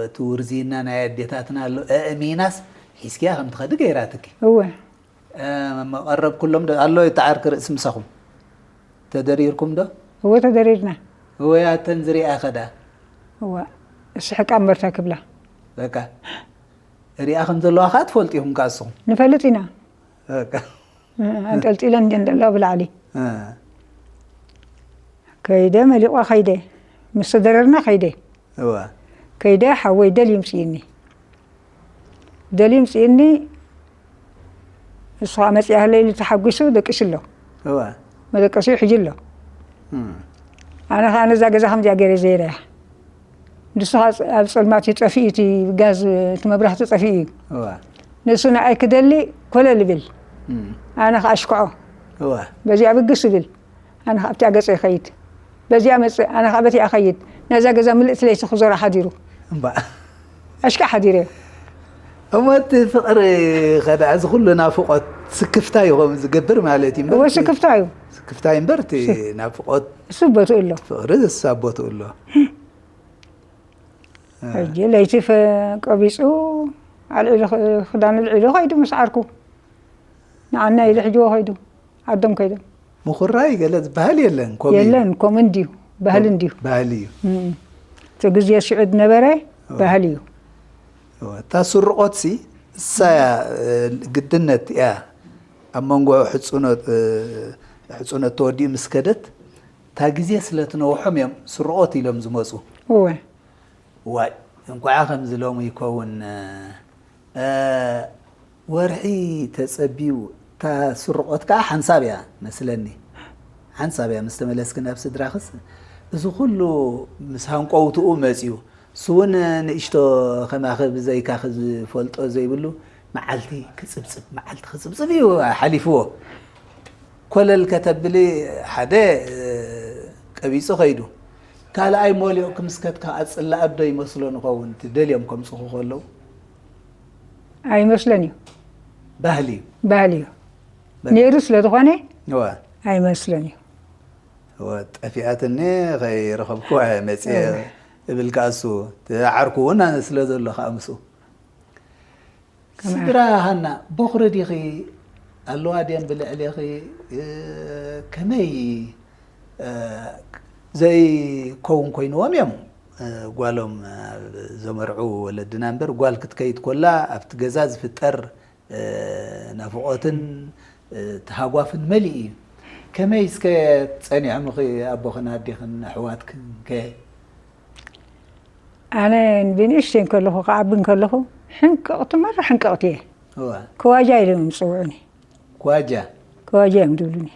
እቲ ውርዝይና ናይ ኣዴታትና ኣሎ፣ ኣእሚናስ ሒዝክያ ከም ትኸዲ ገይራትኪ። እወ። እ፣ መቐረብ ኩሎም ዶ ኣሎ፣ እቲ ዓርኪ ርእሲ ምሳኹም? ተደሪርኩም ዶ? እወ፣ ተደሪርና። እወ፣ ኣተን ዝሪኣ ከዳ? እወ፣ ስሕቃ እምበርታ ክብላ። በቃ፣ ሪኣ ከም ዘለዋ ከኣ ትፈልጡ ኢኹም ከኣ እስኹም? ንፈልጥ ኢና። በቃ። እ፣ ኣንጠልጢለን እንድየን ዘለዋ ብላዕሊ። እ። ከይደ መሊቋ ከይደ። ምስ ተደረርና ከይደ። እወ። ከይደ ሓወይ ደልዩ ምጽእኒ። ደልዩ ምጽእኒ። ንሱ ኸኣ መጺኣ ሃለ ኢሉ ተሓጒሱ ደቂሱ ኣሎ። እወ። መደቀሲኡ ሒዙ ኣሎ። እም። ኣነ ኸኣ ነዛ ገዛ ከምዚኣ ገይረ ዘይረያ። ንሱ ኸኣ ኣብ ጸልማት እዩ ጠፊኡ፣ እቲ ጋዝ፣ እቲ መብራህቲ ጠፊኡ እዩ። እወ። ንሱ ንኣይ ክደሊ ኮለል ይብል። እም። ኣነ ኸኣ ኣሽክዖ። እወ። በዚኣ ብግስ ይብል። ኣነ ኸኣ ኣብቲኣ ገጸ ይኸይድ። በዚኣ መጽእ፣ ኣነ ኸኣ በቲኣ እኸይድ። ነዛ ገዛ ምልእቲ ለይቲ ክዞራ ሓዲሩ። እምባ። ኣሽካ ሓዲረ። እሞ እቲ ፍቕሪ ኸዳ፣ እዚ ኩሉ ናፍቖት ስክፍታ እዩ ከምኡ ዝገብር ማለት እዩ እምበር እወ፣ እቲ ስክፍታ እዩ። ስክፍታ እዩ እምበር፣ እቲ ስ-፣ ናፍቖት እሱ ቦትኡ ኣሎ። ፍቕሪ እሱ ኣብ ቦትኡ ኣሎ። ሕጂ ለይቲ ፈ-፣ ቀቢጹ ኣልዒሉ ኽ-፣ ክዳኑ ኣልዒሉ ኸይዱ ምስ ዓርኩ። ንዓና ኢሉ ሕጅዎ ኸይዱ። ዓዶም ከይዶም። ምኹራይ ገለ ዝበሃል የለን፣ ከምኡ እዩ። የለን፣ ከምኡ እንድዩ፣ ባህሊ እንድዩ። ባህሊ እዩ። እም። እቲ ግዜ ሽዑ ዝነበረ እወ። ባህሊ እዩ። እወ፣ እታ ስርቆትሲ እሳ እያ፣ እ፣ ግድነት እያ። ኣብ መንጎ ሕጹኖት፣ እ፣ ሕጹኖት ተወዲኡ ምስ ከደት፣ እታ ግዜ ስለ ትነውሖም እዮም ስርቆት ኢሎም ዝመጹ። እወ። ዋይ፣ እንኳዕ ከምዚ ሎሚ ይከውን። እ፣ ወርሒ ተጸቢዩ፣ እታ ስርቆት ከኣ ሓንሳብ እያ መስለኒ። ሓንሳብ እያ ምስ ተመለስኪ ናብ ስድራኽስ፣ እዚ ኩሉ ምስ ሃንቀውትኡ መጺኡ። እሱ እውን ንእሽቶ ከማኺ ብዘይካኺ ዝፈልጦ ዘይብሉ መዓልቲ ክጽብጽብ፣ መዓልቲ ክጽብጽብ እዩ ሓሊፍዎ። ኮለል ከተብሊ ሓደ፣ እ፣ ቀቢጹ ኸይዱ። ካልኣይ ሞሊቑ ክምስከት ከኣ ጽላኣት ዶ ይመስሎ ንኸውን፣ እቲ ደልዮም ከምጽኹ ከለዉ? ኣይመስለን እዩ። ባህሊ እዩ። ባህሊ እዩ። በቃ። ነይሩ ስለ ዝኾነ እወ። ኣይመስለን እዩ። እወ፣ ጠፊኣትኒ ኸይረኸብኩዋ እየ መጽየ እወ። እብል ከኣ እሱ፣ እቲ ዓርኩ እውን ስለ ዘሎ ከኣ ምስኡ። ከመይ? ስድራ ሃና፣ ቦኽሪ ዲኺ? ኣለዋ ድየን ብልዕሌኺ? እ፣ ከመይ፣ እ፣ ዘይከውን ኮይንዎም እዮም፣ እ፣ ጓሎም፣ እ፣ ዘመርዑ ወለድና እምበር፣ ጓል ክትከይድ ኮላ ኣብቲ ገዛ ዝፍጠር፣ እ፣ ናፍቖትን፣ እ፣ ተሃጓፍን መሊኡ እዩ። ከመይ እስከ ጸኒዖምኺ ኣቦኽን ኣዴኽን ኣሕዋትክን ከ? ኣነ ብንእሽተይ እንከለኹ፣ ክዓቢ እንከለኹ፣ ሕንቅቕቲ፣ መራ ሕንቅቕቲ እየ። እዋ። ከዋጃ ኢሎም እዮም ዝጽውዑኒ። ከዋጃ? ከዋጃ እዮም ዝብሉኒ።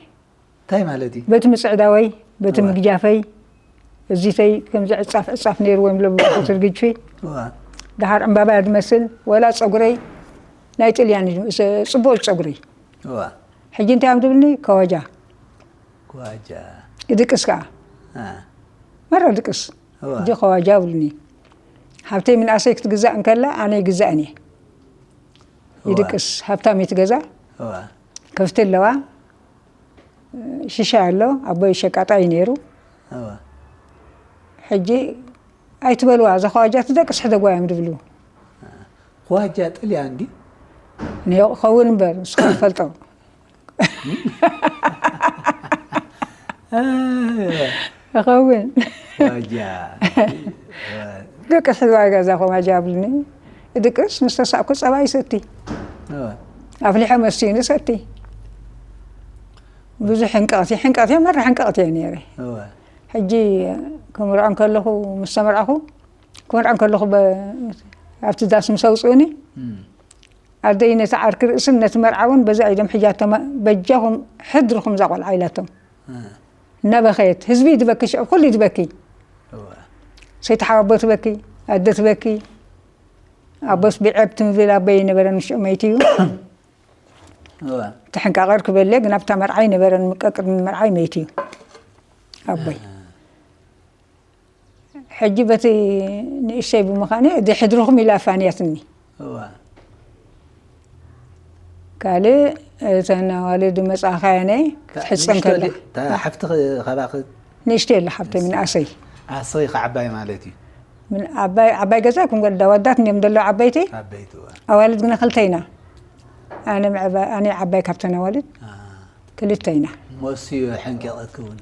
እንታይ ማለት እዩ? በቲ ምጽዕዳወይ፣ በቲ እዋ። ምግጃፈይ፣ እዚተይ ከምዚ ዕጻፍ ዕጻፍ ነይርዎ እዮም ዝብሉ፣ ቁጽሪ ግጅፊ። እዋ። ደሓር ዕምባባ እያ ዝመስል፣ ወላ ጸጉረይ ናይ ጥልያን እዩ፣ ጽቡቕ ጸጉረይ። እዋ። ሕጂ እንታይ እዮም ዝብሉኒ? ከዋጃ። ከዋጃ። ይድቅስ ከኣ። አ። መራ ድቅስ። እዋ። ሕጂ ከዋጃ ይብሉኒ። ሃብተይ ምንኣሰይ ክትግዛእ እንከላ ኣነ ይግዛእን እየ። እዋ። ይድቅስ። ሃብታም እዩ እቲ ገዛ። እዋ። ከፍቲ ኣለዋ። ሽሻይ ኣሎ። ኣቦይ ሸቃጣይ እዩ ነይሩ። እዋ። ሕጂ ኣይትበልዋ፣ እዛ ከዋጃ ትደቅስ ሕደጓ እዮም ዝብሉ። ከዋጃ ጥልያን ድዩ? ንዮ ክኸውን እምበር፣ ንስኻ ትፈልጦ። ይኸውን። ዋጃ። ደቂ ሕዝባ ገዛ ኸማጃ ብልኒ። ድቅስ ምስ ተሳእኩ ጸባ ይሰቲ። እወ። ኣፍሊሐ መስቲኒ ሰቲ። ብዙሕ ሕንቀቕቲ፣ ሕንቀቕቲ፣ መራ ሕንቀቕቲ እየ ነይረ። እወ። ሕጂ ክምርዖ እንከለኹ፣ ምስ ተመርዓኹ፣ ክምርዖ እንከለኹ በ-፣ ኣብቲ ዳስ ምስ ኣውፅኡኒ፣ እም። ኣደይ ነቲ ዓርኪ ርእስን ነቲ መርዓ እውን በዛ ኢዶም ሒዛቶም፣ በጃኹም ሕድርኹም እዛ ቆልዓ ኢላቶም። እ። እናበኸየት፣ ህዝቢ እዩ ዝበኪ፣ ሽዑ ኩሉ እዩ ዝበኪ። እወ። ሰይቲ ሓወቦ ትበኪ፣ ኣደ ትበኪ። ኣቦስ ብዕርግቲ ምብል ኣቦይ ኣይነበረን፣ ምስ መይቱ እዩ። እዋ ተሕንቃቐር ክበለ ግን ኣብታ መርዓ ኣይነበረን፣ ምቀ-፣ ቅድሚ መርዓ መይቱ እዩ ኣቦይ። ሕጂ በቲ ንእሽተይ ብምዃነ ድሕድርኹም ኢላ ኣፋንያትኒ። እዋ ካልእ እተን ኣዋልድ መጻኻያነ ክትሕጸን ንእሽቶ ከላ ዲ- እታ ሓፍቲ ኸ- ካባኺ ንእሽተይ ኣላ ሓብተይ ምንኣሰይ ኣሰይ ከዓባይ ማለት እዩ። ምን ዓባይ ዓባይ ገዛ ይኩን ወዳ ወዳት እንዲዮም ዘለዉ ዓበይቲ። ዓበይቲ እዋ ኣዋልድ ግና ክልተ ኢና። ኣነ ምዕባ-፣ ኣነ ዓባይ ካብተን ኣዋልድ አ፣ ክልተ ኢና። ሞስዩ ሕንቂቕኪ እውን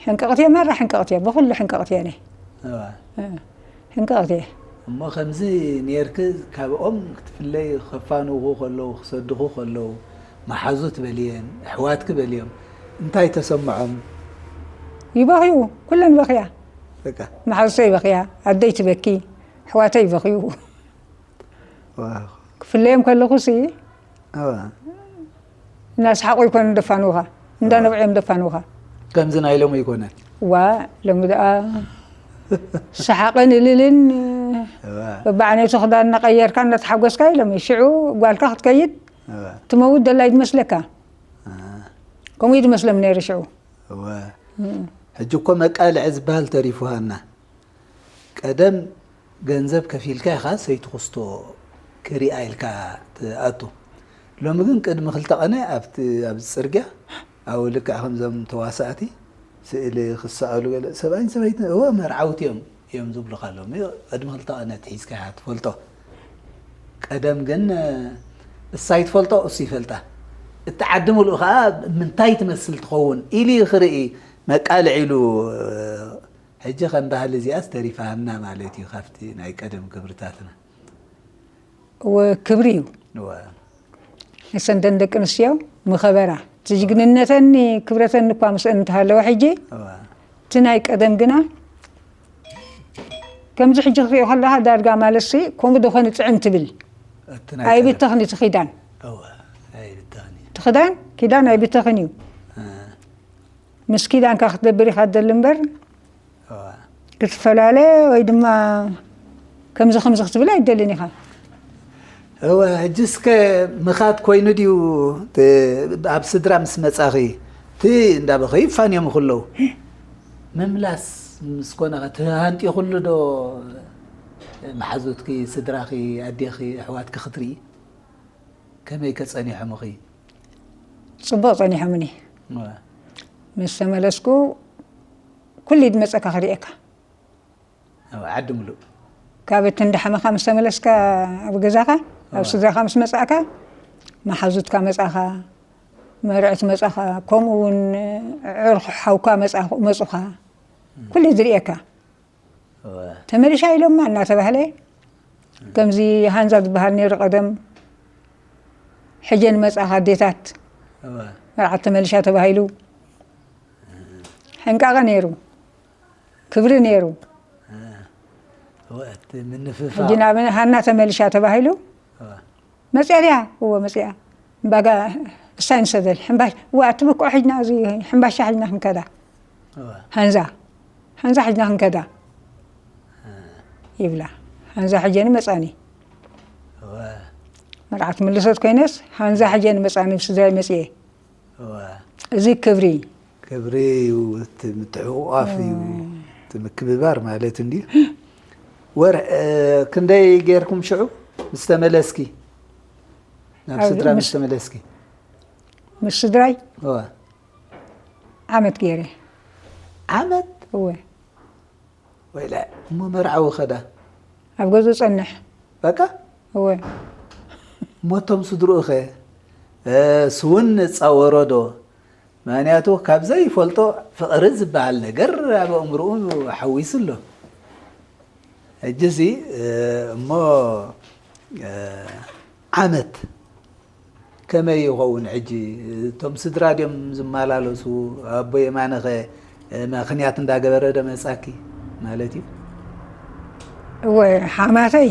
ሕንቅቕት እየ፣ ማራ ሕንቅቕት እየ፣ ብኹሉ ሕንቅቕት እየ ኣነ። እዋ እ፣ ሕንቅቕት እየ። እሞ ከምዚ ኔርኪ ካብኦም ክትፍለይ ከፋንውኹ ከለዉ ክሰድኹ ከለዉ መሓዙት በልየን ኣሕዋትኪ በልዮም እንታይ ተሰምዖም? ይበኽዩ፣ ኩለን ይበኽያ። በቃ መሓዙተይ ይበኽያ፣ ኣደይ ትበኪ፣ ኣሕዋተይ ይበኽዩ። ዋው ክፍለዮም ከለኹ ሲ እዋ እናሰሓቑ ይኮኑ ደፋንውኻ፣ እንዳነብዑ እዮም ደፋንውኻ። ከምዚ ናይ ሎሚ ኣይኮነን። ዋ ሎሚ ደኣ ሰሓቕን እልልን እዋ በብዓይነቱ ክዳን እናቀየርካ እናተሓጎስካ እዩ ሎሚ። ሽዑ ጓልካ ክትከይድ እዋ ትመውት ደላይ ዝመስለካ፣ አ፣ ከምኡ እዩ ዝመስሎም ነይሩ ሽዑ። እዋ ሕጂ እኮ መቃልዒ ዝበሃል ተሪፉ ሃና። ቀደም ገንዘብ ከፊልካ ኢኻ ሰይቲ ክስቶ ክሪኣ ኢልካ ትኣቱ። ሎሚ ግን ቅድሚ ክልተ ቀነ ኣብቲ ኣብዚ ጽርግያ ኣብኡ ልክዕ ከምዞም ተዋሳእቲ ስእሊ ክሰኣሉ ገለ ሰብኣይን ሰበይትን እወ መርዓውቲ እዮም እዮም ዝብሉኻ ኣለዉ። ቅድሚ ክልተ ቀነ እቲ ሒዝካያ ትፈልጦ። ቀደም ግን እሳ ይትፈልጦ እሱ ይፈልጣ። እቲ ዓዲ ምሉእ ከዓ ምንታይ ትመስል ትኸውን ኢሉ እዩ ክርኢ መቃልዕ ኢሉ። ሕጂ ከም ባህሊ እዚኣስ ተሪፋና ማለት እዩ ካብቲ ናይ ቀደም ክብርታትና። እወ ክብሪ እዩ። እወ ንሰንደን ደቂ ኣንስትዮ ምኸበራ እቲ ጅግንነተን ክብረተን እኳ ምስአን እንተሃለወ ሕጂ እወ እቲ ናይ ቀደም ግና ከምዚ ሕጂ ክትሪኦ ከለኻ ዳርጋ ማለትሲ ከምኡ ዶ ኮን ጽዕን ትብል። እቲ ናይ ኣይብተኽን እቲ ኪዳን እወ ኣይብተኽን እዩ። እቲ ክዳን ኪዳን ኣይብተኽን እዩ። እ፣ ምስ ኪዳንካ ክትደብር ኢኻ ትደሊ እምበር እወ ክትፈላለ ወይ ድማ ከምዚ ከምዚ ክትብል ኣይደልን ኢኻ። እወ ሕጂ እስከ ምኻድ ኮይኑ ድዩ? እቲ ኣብ ስድራ ምስ መጻኺ እቲ እንዳበኸዩ ይፋንዮም ከለዉ ምምላስ ምስ ኮነ ተሃንጢኹሉ ዶ? መሓዙትኪ ስድራኺ ኣዴኺ ኣሕዋትኪ ክትርኢ ከመይ ከጸኒሖምኺ? ጽቡቕ ጸኒሖምኒ። እወ ምስ ተመለስኩ ኩሉ ድመጸካ ክርእየካ። ኣብ ዓዲ ምሉእ ካብ እቲ እንዳሓመኻ ምስ ተመለስካ ኣብ ገዛኻ ኣብ እወ። ስድራኻ ምስ መጻእካ መሓዙትካ መጻኻ፣ መርዕቲ መጻኻ፣ ከምኡ እውን ዕርኹ ሓውካ መጻኹ- መጹኻ ኩሉ ዝርእየካ። እወ ተመሊሻ ኢሎማ እናተባህለ ከምዚ ሃንዛ ዝበሃል ነይሩ ቀደም። ሕጀን መጻኻ ኣዴታት እወ መርዓት ተመሊሻ ተባሂሉ ሕንቃቐ ነይሩ፣ ክብሪ ነይሩ። እወ እቲ ምንፍፋ ሕጂ ናብ ሃና ተመሊሻ ተባሂሉ እወ መጽያ ድያ? እወ መጽያ። እምባጋ እሳይ ንሰደል ሕምባሽ እወ ኣቲ በቆ ሕጅና እዚ ሕምባሻ ሕጅና ክንከዳ እወ ሃንዛ ሃንዛ ሕጅና ክንከዳ ይብላ። ሃንዛ ሕጀኒ መጻኒ እወ መርዓት ምልሰት ኮይነስ ሃንዛ ሕጀኒ መጻኒ ብስድራይ መጽየ። እወ እዚ ክብሪ ክብሪ እዩ፣ እቲ ምትሕቑቋፍ እዩ፣ እቲ ምክብባር ማለት እንድዩ። ወርሒ ክንደይ ጌርኩም ሽዑ ምስ ተመለስኪ? ናብ ኣብ- ስድራ ምስ ምስ- ተመለስኪ? ምስ ስድራይ እወ ዓመት ገይረ። ዓመት እወ ወይለ እሞ መርዓዊ ኸዳ ኣብ ገዝኡ ጸንሕ። በቃ እወ ሞቶም ስድርኡኸ? እሱ እውን ጻወሮ ዶ? ምኽንያቱ ካብ ዘይፈልጦ ፍቕሪ ዝበሃል ነገር ኣብ ኣእምርኡ ሓዊሱ ኣሎ። ሕጂ እዚ እሞ ዓመት ከመይ ይኸውን? ሕጂ እቶም ስድራ ድዮም ዝመላለሱ? ኣቦ የማነኸ ምኽንያት እንዳገበረ ዶ መጻኪ ማለት እዩ? እወ ሓማተይ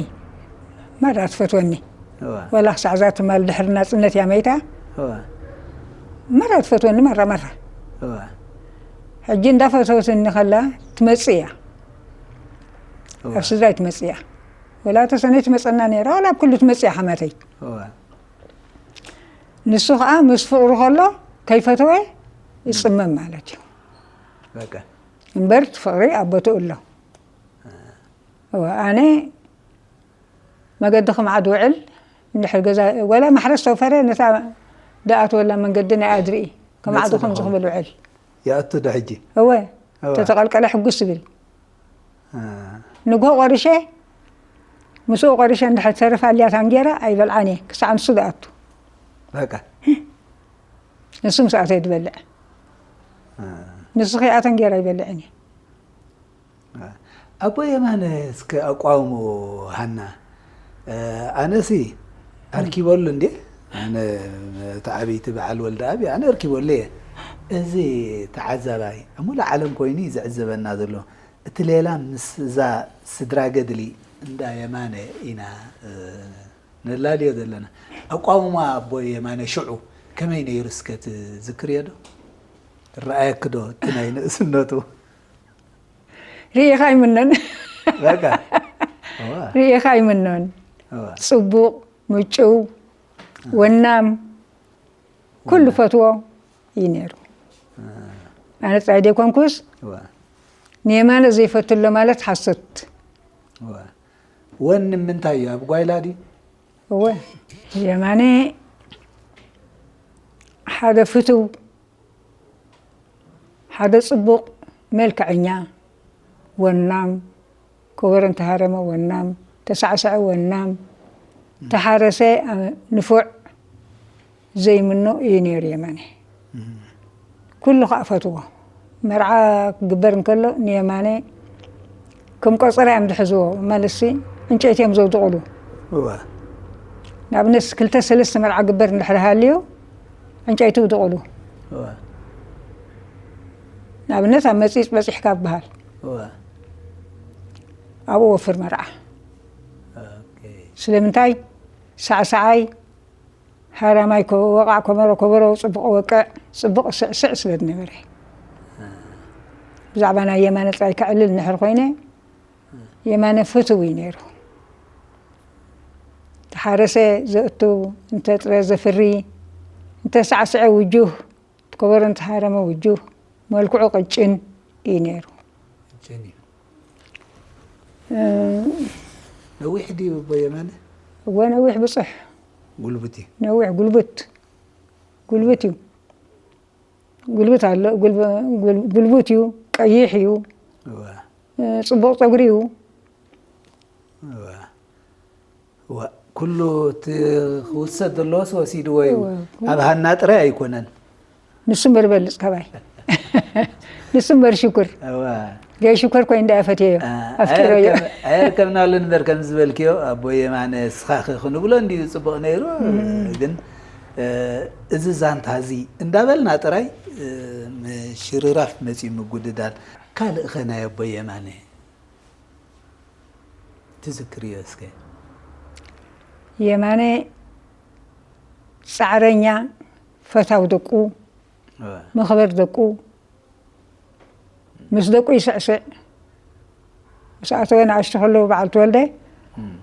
ማራ ትፈትወኒ። እወ ወላ ክሳዕ እዛ ትማል ድሕሪ ናጽነት እያ መይታ እወ ማራ ትፈትወኒ ማራ ማራ። እወ ሕጂ እንዳፈተወትኒ ከላ ትመጽእ እያ። እወ ኣብ ስድራይ ትመጽእ እያ። ወላ ተሰነይ ትመጸና ነይራ፣ ወላ ኣብ ኩሉ ትመጽእ እያ ሓማተይ። ንሱ ኸኣ ምስ ፍቕሩ ከሎ ከይፈተወ ይጽመም ማለት እዩ። እምበር እቲ ፍቕሪ ኣብ ቦትኡ ኣሎ። እወ፣ ኣነ መገዲ ክምዓድ ውዕል፣ እንድሕር ገዛ፣ ወላ ማሕረስ ተውፈረ፣ ነታ ድኣትወላ መንገዲ ናይ ኣድርኢ፣ ክምዓዱ ነጽ ከምዚ ድኾን። ክብል ውዕል። ይኣቱ ዶ ሕጂ? እወ፣ እወ። ተተቐልቀለ ሕጉስ ይብል። እ። ንግሆ ቆሪሸ፣ ምስኡ ቆሪሸ እንድሕር ተርፍ ኣልያታ እንጌራ ኣይበልዓን እየ፣ ክሳዕ ንሱ ድኣቱ። በቃ። ንሱ ምስ ኣተየ ድበልዕ። እ። ንሱ ከይኣተ እንጌራ ኣይበልዕን እየ። ኣቦ የማነ እስከ ኣቋውሞ ሃና፣ እ፣ ኣነሲ ኣርኪበሉ እንዴ? ኣነ እቲ ዓብይቲ በዓል ወልደ ኣብ ኣነ ኣርኪበሉ እየ። እዚ ተዓዛባይ ኣብ ሙሉእ ዓለም ኮይኑ እዩ ዝዕዘበና ዘሎ። እቲ ሌላ ምስ እዛ ስድራ ገድሊ እንዳ የማነ ኢና፣ እ፣ ነላልዮ ዘለና። ኣቋውማ ኣቦ የማነ ሽዑ ከመይ ነይሩ እስከ ትዝክርዮ ዶ? ረኣየኪ ዶ እቲ ናይ ንእስነቱ? ርኢኻ ኣይምኖን። በቃ። እዋ። ርኢኻ ኣይምኖን። እዋ። ጽቡቕ፣ ምጭው፣ ወናም፣ ኩሉ ወናም። ፈትዎ እዩ ነይሩ። እ። ኣነ ጥራይ ዘይኮንኩስ፣ እዋ። ንየማነ ዘይፈቱ ኣሎ ማለት ሓሶት። እዋ። ወን ንምንታይ እዩ? ኣብ ጓይላ ድዩ? እወ። የማነ ሓደ ፍቱው፣ ሓደ ጽቡቕ፣ መልክዐኛ፣ ወናም፣ ከበሮ እንተሃረመ ወናም፣ ተሳዕሰዐ ወናም፣ ተሓረሰ፣ ኣ፣ ንፉዕ፣ ዘይምኖ እዩ ነይሩ የማነ። እም። ኩሉ ኸኣ ፈትዎ። መርዓ ክግበር እንከሎ ንየማነ ከም ቆጸራ እዮም ዝሕዝዎ። ማለትሲ ዕንጨይቲ እዮም ዘውድቑሉ። እወ። ንኣብነት ክልተ ሰለስተ መርዓ ግበር እንድሕር ሃልዩ ዕንጨይቲ ይውድቑሉ። እወ። ንኣብነት ኣብ መጺጽ በጺሕካ ይበሃል። እወ። ኣብኡ ወፍር መርዓ። ኦኬ። ስለምንታይ? ሳዕሳዓይ ሃራማይ ከ-፣ ወቓዕ ከበሮ፣ ከበሮ ጽቡቕ ወቅዕ፣ ጽቡቕ ስዕስዕ ስለ ዝነበረ። ብዛዕባ ናይ የማነ ጥራይ ከዕልል እንድሕር ኮይነ፣ የማነ ፍቱው እዩ ነይሩ። ተሓረሰ ዘእቱ፣ እንተ ጥረ ዘፍሪ፣ እንተ ሳዕስዐ ውጁህ፣ ከበሮ እንተ ሃረመ ውጁህ፣ መልክዑ ቅጭን እዩ ነይሩ። ቅጭን እዩ። እ፣ ነዊሕ ድዩ ኣቦ የማነ? እወ፣ ነዊሕ ብጽሕ። ጉልቡት እዩ። ነዊሕ ጉልቡት። ጉልቡት እዩ። ጉልቡት ኣሎ፣ ጉልብ-፣ ጉል-፣ ጉልቡት እዩ፣ ቀይሕ እዩ። እወ። እ፣ ጽቡቕ ጸጉሪ እዩ። እወ። እወ። ኩሉ እቲ ክውሰድ ዘለዎስ ወሲድዎ እዩ። እወ። ኣብ ሃና ጥራይ ኣይኮነን። ንሱ እምበር ይበልጽ ካባይ። ንሱ እምበር ሽኩር። እወ። ገይ ሽኮር ኮይኑ እንዳ ፈትየዮ፣ አ፣ ኣፍቂረዮ። ኣየርከብ-፣ ኣየርከብናሉን እምበር ከም ዝበልክዮ፣ ኣቦ የማነ እስኻኸ ክንብሎ እንድዩ ጽቡቕ ነይሩ። እም። ግን፣ እ፣ እዚ ዛንታ እዚ እንዳበልና ጥራይ፣ እ፣ ምሽርራፍ መጺኡ ምጉድዳል። ካልእኸ ናይ ኣቦ የማነ ትዝክርዮ እስከ? የማነ ጻዕረኛ፣ ፈታው ደቁ፣ እወ። መኽበር ደቁ፣ ምስ ደቁ ይስዕስዕ። ምስ ኣተወ ንኣሽቱ ከለዉ በዓል ተወልደ እም።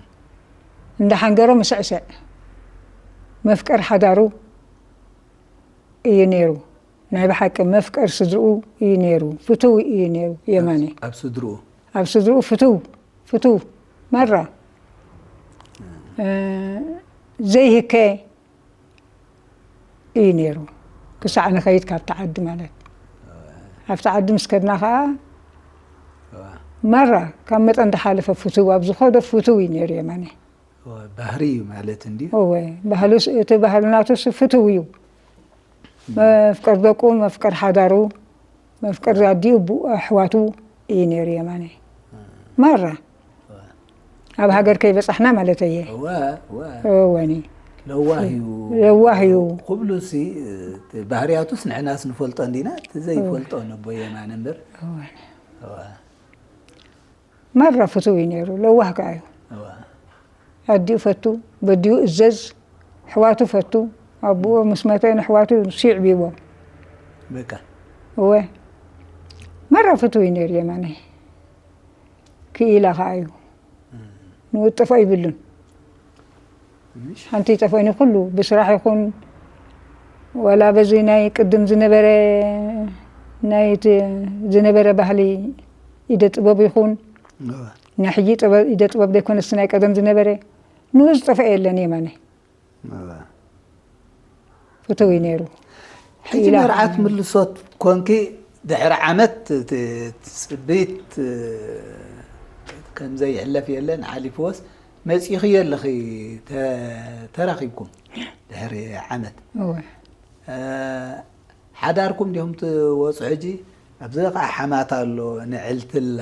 እንዳ ሓንገሮ ምስዕስዕ። መፍቀር ሓዳሩ እዩ ነይሩ። ናይ ብሓቂ መፍቀር ስድርኡ እዩ ነይሩ። ፍቱው እዩ ነይሩ የማነ። ኣብ፣ ኣብ ስድርኡ? ኣብ ስድርኡ ፍቱው፣ ፍቱው፣ ማራ። እ፣ ዘይህከ እዩ ነይሩ። ክሳዕ ንኸይድ ካብቲ ዓዲ ማለት። ኣብቲ ዓዲ ምስ ከድና ኸዓ፣ እዋ። ማራ ካብ መጠን ዝሓለፈ ፍቱው፣ ኣብ ዝኸዶ ፍቱው እዩ ነይሩ የማነ። እዋ፣ ባህሪ እዩ ማለት እንድዩ። እወ፣ ባህሉስ፣ እቲ ባህሉ ናቱስ ፍቱው እዩ። መፍቀር ደቁ፣ መፍቀር ሓዳሩ፣ መፍቀር ኣዲኡ፣ ኣቦኡ፣ ኣሕዋቱ እዩ ነይሩ የማነ። ማራ። እዋ። ኣብ ሃገር ከይበጻሕና ማለት እየ። እወ፣ እወ። እወኒ። ለዋህ እዩ። ለዋህ እዩ። ኩብሉሲ፣ እቲ ባህርያቱስ ንሕናስ ንፈልጦ እንዲና፣ እቲ ዘይፈልጦ እወ። ነቦ የማነ እምበር። እወኒ። እወ። ማራ ፍቱው እዩ ነይሩ፣ ለዋህ ከኣ እዩ። እዋ። ኣዲኡ ፈቱ፣ በዲኡ እዘዝ፣ ኣሕዋቱ ፈቱ፣ ኣቦኡ ምስ መተ ንኣሕዋቱ ንሱ ይዕብይዎም። በቃ። እወ። ማራ ፍቱው እዩ ነይሩ የማነ። ክኢላ ከኣ እዩ። እም። ንኡ ጥፍኦ ይብሉን። ሓንቲ ይጠፍኦኒ ኩሉ ብስራሕ ይኹን ዋላ በዚ ናይ ቅድም ዝነበረ ናይ እቲ ዝነበረ ባህሊ ኢደ ጥበብ ይኹን ናይ ሕጂ ጥበብ ኢደ ጥበብ ዘይኮነስ ናይ ቀደም ዝነበረ ንኡ ዝጠፍኦ የለን የማነ ፍትው እዩ ነይሩ። ሕጂ መርዓት ምልሶት ኮንኪ ድሕሪ ዓመት እቲ ትጽቢት ከም ዘይሕለፍ የለን ሓሊፍዎስ መጺእኽዮ ኣለኺ ተራኺብኩም ድሕሪ ዓመት ሓዳርኩም ዲኹም ትወፁ ሕጂ ኣብዚ ከዓ ሓማት ኣሎ ንዕልትላ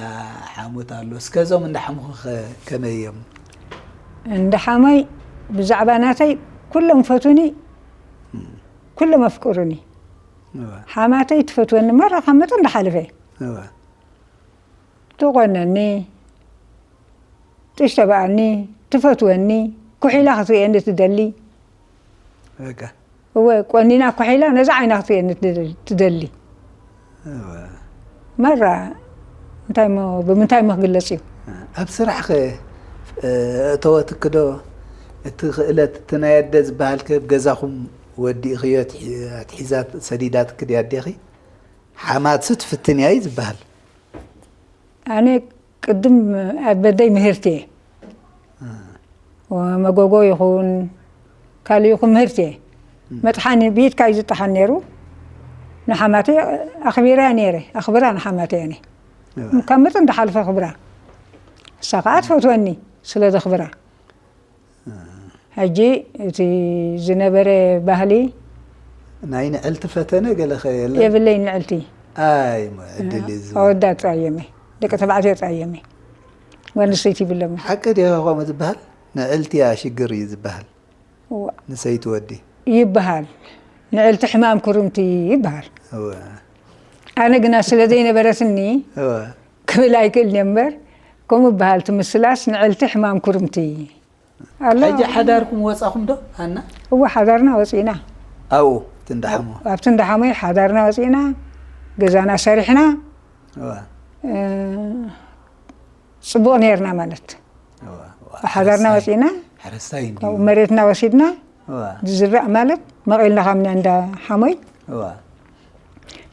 ሓሙት ኣሎ እስከ እዞም እንዳሓሙኺ ከመይ እዮም እንዳ ሓሞይ ብዛዕባ ናተይ ኩሎም ፈቱኒ ኩሎም ኣፍቅሩኒ ሓማተይ ትፈትወኒ መራ ካብ መጠን እንዳሓለፈ ትቆነኒ ጥሽ ተበኣኒ ትፈትወኒ ኩሒላ ክትርእየኒ ትደሊ እወ ቆኒና ኩሒላ ነዛ ዓይና ክትርእየኒ ትደሊ መራ እንታይ ብምንታይ ሞ ክግለፅ እዩ ኣብ ስራሕ ከ እተወትክዶ እቲ ክእለት እቲ ናይ ኣደ ዝበሃል ከ ገዛኹም ወዲእኽዮ ኣትሒዛ ሰዲዳትክ ድያ ኣዴኺ ሓማትስ ትፍትን እያ እዩ ዝበሃል ኣነ ቅድም ኣበደይ ምህርቲ እየ መጎጎ ይኹን ካልእ ይኹን ምህርቲ እየ መጥሓኒ ብኢድካ እዩ ዝጠሓን ነይሩ ንሓማተይ ኣኽቢራ ነይረ ኣኽብራ ንሓማተይ ኣነ ካብ መጠን ዝሓለፈ ኣኽብራ እሳ ከዓ ትፈትወኒ ስለ ዘኽብራ ሕጂ እቲ ዝነበረ ባህሊ ናይ ንዕልቲ ፈተነ ገለ ከ የለ የብለይ ንዕልቲ ኣይ ዕድል እዩ ዝብል ኣወዳት ጥራይ እዮም ደቂ ተባዕትዮ ጥራይ እዮም ጓል ኣንስተይቲ ይብሎም ሓቂ ድዮ ከምኡ ዝበሃል ንዕልቲ እያ ሽግር እዩ ዝበሃል ንሰይቲ ወዲ ይበሃል ንዕልቲ ሕማም ኩርምቲ ይበሃል ኣነ ግና ስለ ዘይነበረትኒ ክብል ኣይክእል እምበር ከምኡ በሃል ትምስላስ ንዕልቲ ሕማም ኩርምቲ ኣሎ ሕጂ ሓዳርኩም ወፃኹም ዶ ሃና እወ ሓዳርና ወፂእና ኣብኡ ትንዳሓሞ ኣብቲ እንዳሓሞይ ሓዳርና ወፂእና ገዛና ሰሪሕና እዋ እ፣ ፅቡቕ ነርና ማለት እዋ እዋ ሓዳርና ወፂእና ሓረስታይ እንዲ ካብኡ መሬትና ወሲድና እዋ ዝዝራእ ማለት መቒልና ካብ እንዳ ሓሞይ እዋ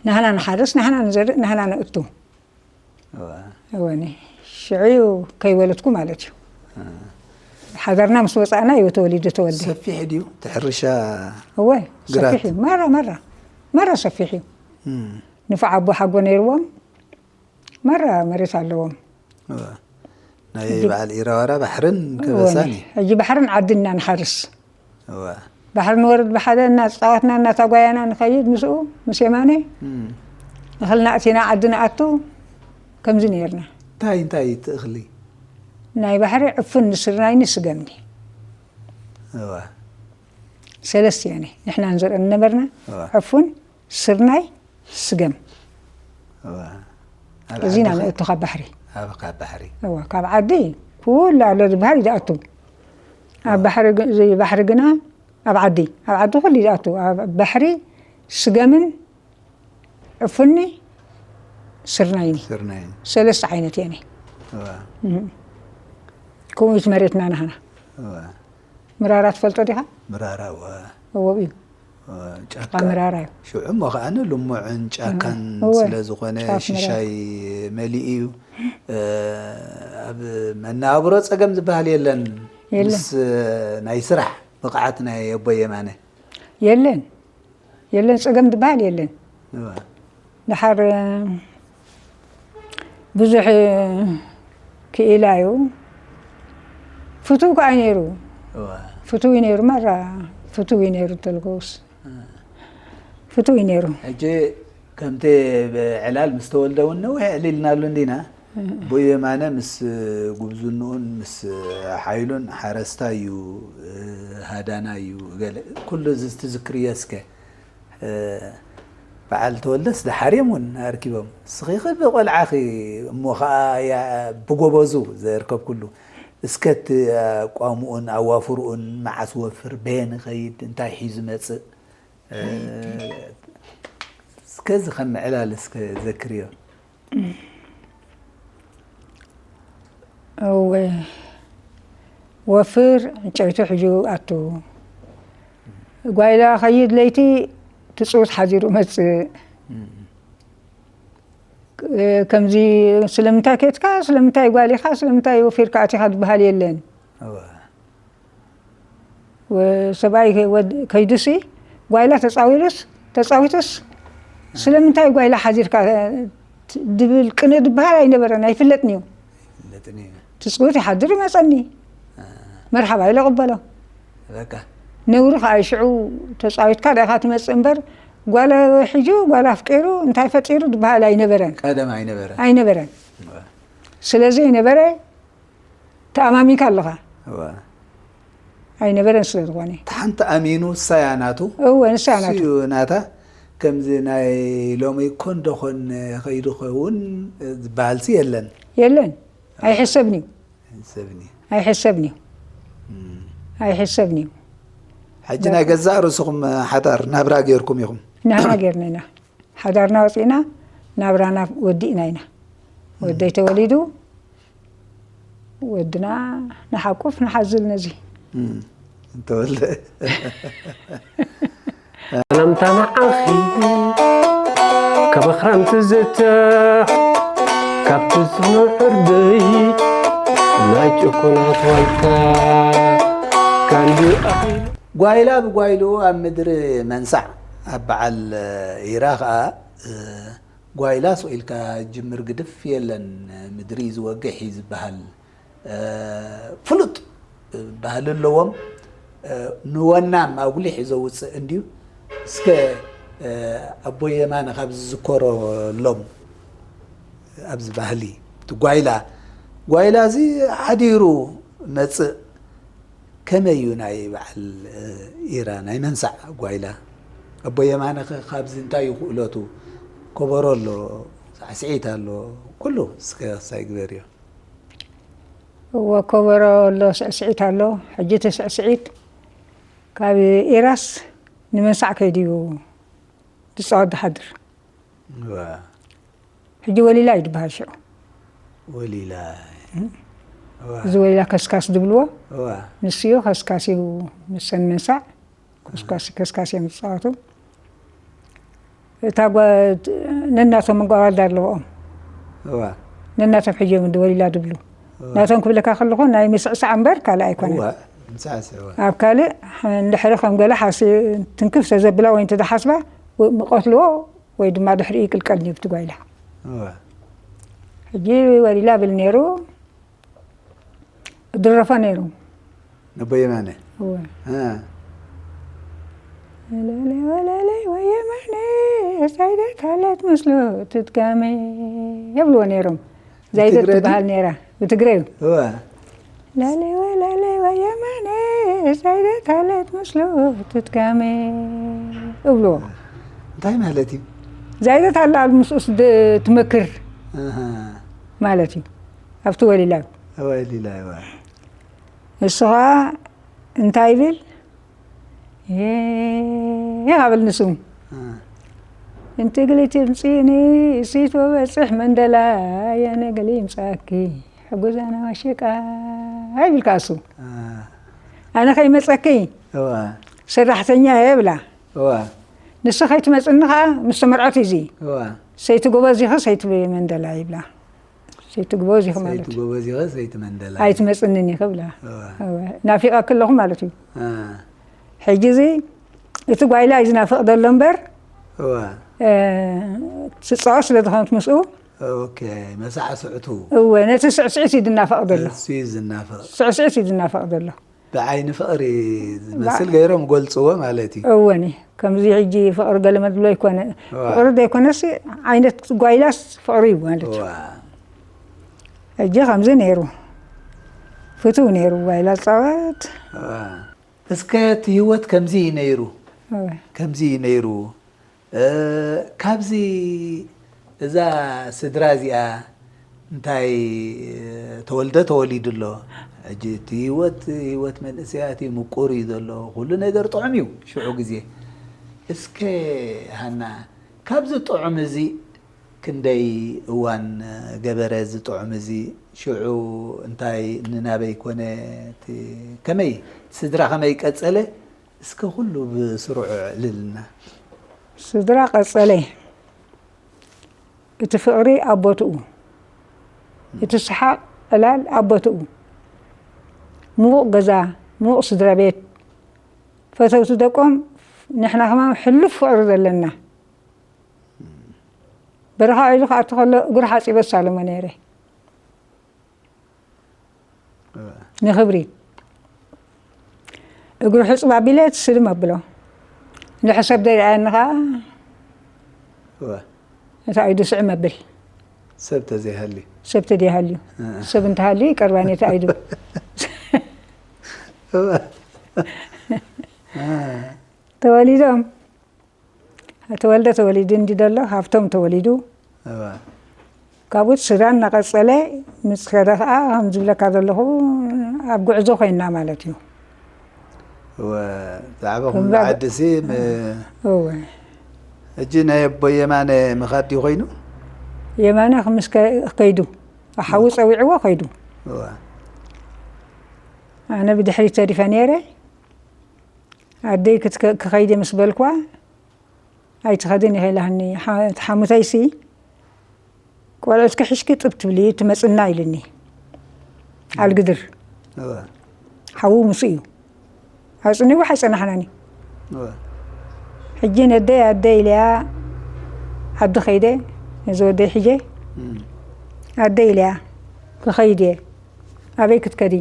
ናህና ንሓርስ ናህና ንዘርእ ናህና ነእቱ እወኒ ሽዑ ከይወለድኩ ማለት እዩ ሓዳርና ምስ ወፃእና እዩ ተወሊደ ተወልደ ሰፊሕ ድዩ ትሕርሻ እወ ግራት? ሰፊሕ እዩ መራ መራ መራ ሰፊሕ እዩ እም፣ ንፉዕ ኣቦ ሓጎ ነይርዎም መራ መሬት ኣለዎም እወ። ናይ በዓል ኢራዋራ ባሕርን ከበሳን እዩ ሕጂ ባሕርን ዓድን ኢና ንሓርስ እወ። ባሕሪ ንወርድ ብሓደ እናተፃወትና እናተጓየና ንኸይድ ምስኡ ምስ የማነ እም። እኽልና እቲና ዓዲ ንኣቱ ከምዚ ነርና እንታይ እንታይ እቲ እኽሊ ናይ ባሕሪ ዕፉን ንስርናይኒ ስገምኒ እወ። ሰለስቲኣኒ ንሕና ንዘርኦ ነበርና እወ። ዕፉን ስርናይ ስገም እወ። ኣብ እዚ ኢና ዓድኺ? ነእቱ ካብ ባሕሪ ኣብ ካብ ባሕሪ እወ፣ ካብ ዓዲ ኩሉ ኣሎ ዝበሃል ይዝኣቱ ኣብ ባሕሪ ግ- እዚ ባሕሪ ግና ኣብ ዓዲ ኣብ ዓዲ ኩሉ ይዝኣቱ ኣብ ባሕሪ ስገምን ዕፉኒ ስርናይኒ ስርናይን ሰለስተ ዓይነት እየን እዋ እም። ከምኡ እዩ መሬትና ናህና እዋ ምራራ ትፈልጦ ዲኻ ምራራ እዋ እዎ እዩ እዋ፣ ጫካ ጫካ ምራራ እዩ ሽዑ እሞ ከዓኒ ልሙዕን ጫካን እወ። ስለ ዝኾነ ጫፍ ምራራ። ሽሻይ መሊኡ እዩ እ፣ ኣብ መነባብሮ ፀገም ዝበሃል የለን የለን። ምስ ናይ ስራሕ ብቕዓት ናይ ኣቦይ የማነ የለን የለን፣ ፀገም ዝበሃል የለን። እዋ። ደሓር ብዙሕ ክኢላ እዩ። ፍቱው ከዓ ነይሩ። እዋ። ፍቱው እዩ ነይሩ፣ ማራ ፍቱው እዩ ነይሩ ተልጎስ። ፍቱው እዩ ነይሩ። ሕጂ ከምቲ ዕላል ምስ ተወልደ እውን ነዊሕ ዕሊልናሉ እንዲና። ኣቦይ የማነ ምስ ጉብዝንኡን ምስ ሓይሉን ሓረስታይ እዩ፣ ሃዳናይ እዩ፣ ገለ ኩሉ እዚ ትዝክርዮ እስከ? በዓል ተወልደስ ደሓር እዮም እውን ኣርኪቦም። እስኺ ኸ ብቆልዓኺ እሞ ኸዓ ያ-፣ ብጎበዙ ዘእርከብኩሉ እስከ እቲ ኣቋምኡን ኣዋፍርኡን መዓስ ወፍር በየን ኸይድ እንታይ ሒዙ መጽእ እስከዚ ከም ምዕላል እስከ ዘክርዮ። እወ ወፍር ዕንጨይቱ ሒዙ ኣቱ። ጓይላ ኸይድ ለይቲ ትጽውት ሓዚሩ መጽእ። እ፣ ከምዚ ስለምንታይ ኬትካ፣ ስለምንታይ ጓሊኻ፣ ስለምንታይ ወፊርካ ኣቲኻ ዝበሃል የለን። እወ። ወ-፣ ሰብኣይ ከ-፣ ወድ-፣ ከይዱሲ ጓይላ ተጻዊሉስ፣ ተጻዊቱስ፣ ስለምንታይ ጓይላ ሓዚርካ ት-፣ ድብል ቅነ ድበሃል ኣይነበረን፣ ኣይፍለጥን እዩ። ይፍለጥን እዩ። ትጽውት ይሓድር ይመጸኒ። አ። መርሓባ ኢለ ቅበሎ። በቃ። ነውሪ ከኣ ሽዑ ተጻዊትካ ዳኻ ትመጽእ እምበር፣ ጓል ሒዙ፣ ጓል ኣፍቂሩ፣ እንታይ ፈጢሩ ድበሃል ኣይነበረን። ቀደም ኣይነበረን። ኣይነበረን። እወ። ስለ ዘይነበረ፣ ተኣማሚንካ ኣለኻ። እወ። ኣይነበረን ስለ ዝኾነ። እታ ሓንቲ ኣሚኑ፣ ንሳ እያ ናቱ። እወ፣ ንሳ እያ ናቱ። ንሱ እዩ ናታ። ከምዚ ናይ ሎሚ ኮን ዶ ኾን ከይዱ ኸውን ዝበሃልሲ የለን። የለን። ኣይሕሰብን እዩ። ኣይሕሰብን እዩ። ኣይሕሰብን እዩ። እም። ኣይሕሰብን እዩ። ሕጂ ናይ ገዛእ ርእስኹም ሓዳር ናብራ ጌርኩም ኢኹም? ናብራ ጌርና ኢና። ሓዳርና ወፂእና፣ ናብራና ወዲእና ኢና። ወደይ ተወሊዱ፣ ወድና ንሓቁፍ ንሓዝል ነዚ። እም፣ እንተወልደ። ሰላምታ ንዓኺ፣ ካብ ኣኽራን ትዝታ፣ ካብቲ ጽኑዕ ዕርዲ፣ ናይ ጭኩናት ዋልታ፣ ካንዲ ኣኺሉ። ጓይላ ብጓይልኡ ኣብ ምድሪ መንሳዕ፣ ኣብ በዓል ኢራ ኸኣ፣ እ፣ ጓይላ ስቕ ኢልካ ጅምር ግድፍ የለን፣ ምድሪ እዩ ዝወግሕ እዩ ዝበሃል፣ እ፣ ፍሉጥ ባህሊ ኣለዎም። እ፣ ንወናም ኣጉሊሕ እዩ ዘውፅእ እንድዩ። እስከ፣ እ፣ ኣቦይ የማነ ካብ ዝዝከረሎም ኣብዚ ባህሊ፣ እቲ ጓይላ፣ ጓይላ እዚ ሓዲሩ መፅእ፣ ከመይ እዩ ናይ በዓል፣ እ፣ ኢራ ናይ መንሳዕ ጓይላ? ኣቦ የማነ ኸ ካብዚ እንታይ እዩ ክእለቱ? ከበሮ ኣሎ፣ ሳዕስዒት ኣሎ፣ ኩሉ እስከ ክሳይ ግበርዮ። እወ፣ ከበሮ ኣሎ፣ ስዕስዒት ኣሎ። ሕጂ እቲ ስዕስዒት ካብ ኢራስ ንመንሳዕ ከይዱ እዩ ዝጻወት ዝሓድር። እወ። ሕጂ ወሊላ እዩ ዝበሃል ሽዑ። ወሊላ። እም። እወ። እዚ ወሊላ ከስካስ ዝብልዎ፣ እወ። ንሱ እዩ ከስካስ እዩ፣ ምሰን መንሳዕ ከስካስ፣ ከስካስ እዮም ዝጻወቱ። እታ ጓ-፣ ነናቶም ኣዋልድ ኣለዎም። እወ። ነናቶም ሕጂ እዮም ወሊላ ዝብሉ። እወ። ናቶም ክብለካ ከለኹ ናይ ምስዕሳዕ እምበር ካልእ ኣይኮነን። እወ፣ ምስዕሳዕ፣ እወ። ኣብ ካልእ እንድሕሪ ከም ገለ ሓሲ-፣ ትንክፍ ተዘብላ ወይ እንተ ዝሓስባ፣ ው-፣ ምቐትልዎ ወይ ድማ ድሕሪኡ ይቅልቀል ነይሩ እቲ ጓይላ። እወ። ሕጂ ወሊላ ብል ነይሩ፣ ድረፎ ነይሩ። ነቦ የማነ። እወ። እ። ወለለ ወለለ ወየማነ፣ ሳይደት ሃለት ምስሉ ትትጋመ የብልዎ ነይሮም። ዛይደት ብትግረ ድዩ? ትበሃል ነይራ። ብትግረ እዩ። እወ። ላሌወ ላሌወ የማነ ሳይደት ሃለት ምስሉ ትትጋመ እብልዎ። እንታይ ማለት እዩ? ዛይደት ኣላ ኣብ ምስኡስ ድ-፣ ትመክር ኣሃ። ማለት እዩ። ኣብቲ ወሊላ እዩ። ወሊላ እዋ። ንሱ ኸዓ እንታይ ይብል? ይሃብል ንሱ። እ። እንቲ ግሊ ትምጽእኒ እሲት ወበጽሕ መንደላ፣ የነ ግሊ ይምጻእኪ ሕጉዛና ዋሸቃ ይብል ከኣ እሱ። እ። ኣነ ከይመጸኪ እዋ። ሰራሕተኛ እየ ብላ። እዋ። ንሱ ከይትመጽኒ ከኣ ምስ ተመርዐት እዩ እዚ። እዋ። ሰይቲ ጎበዝ ኢኺ ሰይቲ መንደላ ይብላ። ሰይቲ ጎበዝ ኢኺ ማለት ሰይቲ እዩ። ጎበዝ ኢኺ፣ ሰይቲ መንደላ። ኣይትመጽንን ኢኺ ብላ። እወ። እወ። ናፊቐኪ ኣለኹ ማለት እዩ። እ። ሕጂ እዚ እቲ ጓይላ እዩ ዝናፍቕ ዘሎ እምበር፣ እወ። እ፣ ትጻወት ስለ ዝኾነት ምስኡ። ኦኬ፣ መሳዕስዕቱ። እወ፣ ነቲ ስዕስዒት እዩ ዝናፈቕ ዘሎ። እሱ እዩ ዝናፈቕ። ስዕስዒት እዩ ዝናፈቕ ዘሎ። ብዓይኒ ፍቕሪ ዝመስል በ- ገይሮም ገልጽዎ ማለት እዩ። እወኒ፣ ከምዚ ሕጂ ፍቕሪ ገለ መድሎ ኣይኮነ። እዋ። ፍቕሪ ዘይኮነሲ ዓይነት ጓይላስ ፍቕሪ እዩ ማለት እዩ። እዋ። ሕጂ ከምዚ ነይሩ። ፍቱው ነይሩ ጓይላ ዝጻወት። እዋ። እስከ እቲ ህይወት ከምዚ እዩ ነይሩ። እዋ። ከምዚ እዩ ነይሩ። እ፣ ካብዚ እዛ ስድራ እዚኣ እንታይ፣ እ፣ ተወልደ ተወሊዱ ኣሎ። ሕጂ እቲ ህይወት፣ ህይወት መንእሰያት እዩ፣ ምቁር እዩ ዘሎ። ኩሉ ነገር ጥዑም እዩ ሽዑ ግዜ። እስከ ሃና፣ ካብዚ ጥዑም እዚ ክንደይ እዋን ገበረ እዚ ጥዑም እዚ? ሽዑ እንታይ ንናበይ ኮነ? እቲ ከመይ ስድራ ከመይ ቀጸለ? እስከ ኩሉ ብስሩዕ ዕልልና። ስድራ ቀጸለ። እቲ ፍቕሪ ኣብ ቦትኡ፣ እቲ ሰሓቕ ዕላል ኣብ ቦትኡ። ምዉቕ ገዛ፣ ምዉቕ ስድራ ቤት፣ ፈተውቲ ደቆም፣ ንሕና ከማን ሕሉፍ ፍቕሪ ዘለና። በረኻ ዒሉ ክኣቱ ከሎ እግሩ ሓጺበ እሳለሞ ነይረ። ንኽብሪ እግሩ ሕጽብ ኣቢለ ስልም ኣብሎ። ንሕሰብ ደሪኣኒ ኸዓ እወ። ነታ ኢዱ ስዕም ኣብል። ሰብ ተዘይሃልዩ። ሰብ ተደይሃልዩ። እ። ሰብ እንተሃልዩ ይቀርባ ነታ ኢዱ። እወ። ተወሊዶም። ተወልደ ተወሊዱ እንዲ ደሎ፣ ሃብቶም ተወሊዱ። እወ። ካብኡ እቲ ስራ እናቐጸለ ምስ ከደ ኸዓ፣ ከም ዝብለካ ዘለኹ፣ ኣብ ጉዕዞ ኮይንና ማለት እዩ። እወ፣ ዛዕባኹም እምበር ዓድሲ ም-፣ እወ። ሕጂ ናይ ኣቦ የማነ ምኻድ ድዩ ኮይኑ? የማነ ምስ ከ-፣ ከይዱ፣ ሓዊ ጸዊዕዎ ከይዱ። እወ። ኣነ ብድሕሪት ተሪፈ ነይረ። ኣደይ ክትከ-፣ ክኸይድ ምስ በልኳ፣ ኣይትኸድን ኢኺ ኢላትኒ። ሓ-፣ ሓሙተይሲ፣ ቆልዑትኪ ሒዝኪ ጥብ ትብሊ ትመጽና ኢሉኒ። ኣልግድር። እወ። ሓዉ ምስ እዩ። ኣጽኒዎ ኣይጸናሕናኒ። እወ። ሕጂ ነደይ ኣደይ ኢለያ ዓዲ ኸይደ፣ ነዚ ወደይ ሒጀ፣ እም። ኣደይ ኢለያ ክኸይድ እየ። ኣበይ ክትከዲ?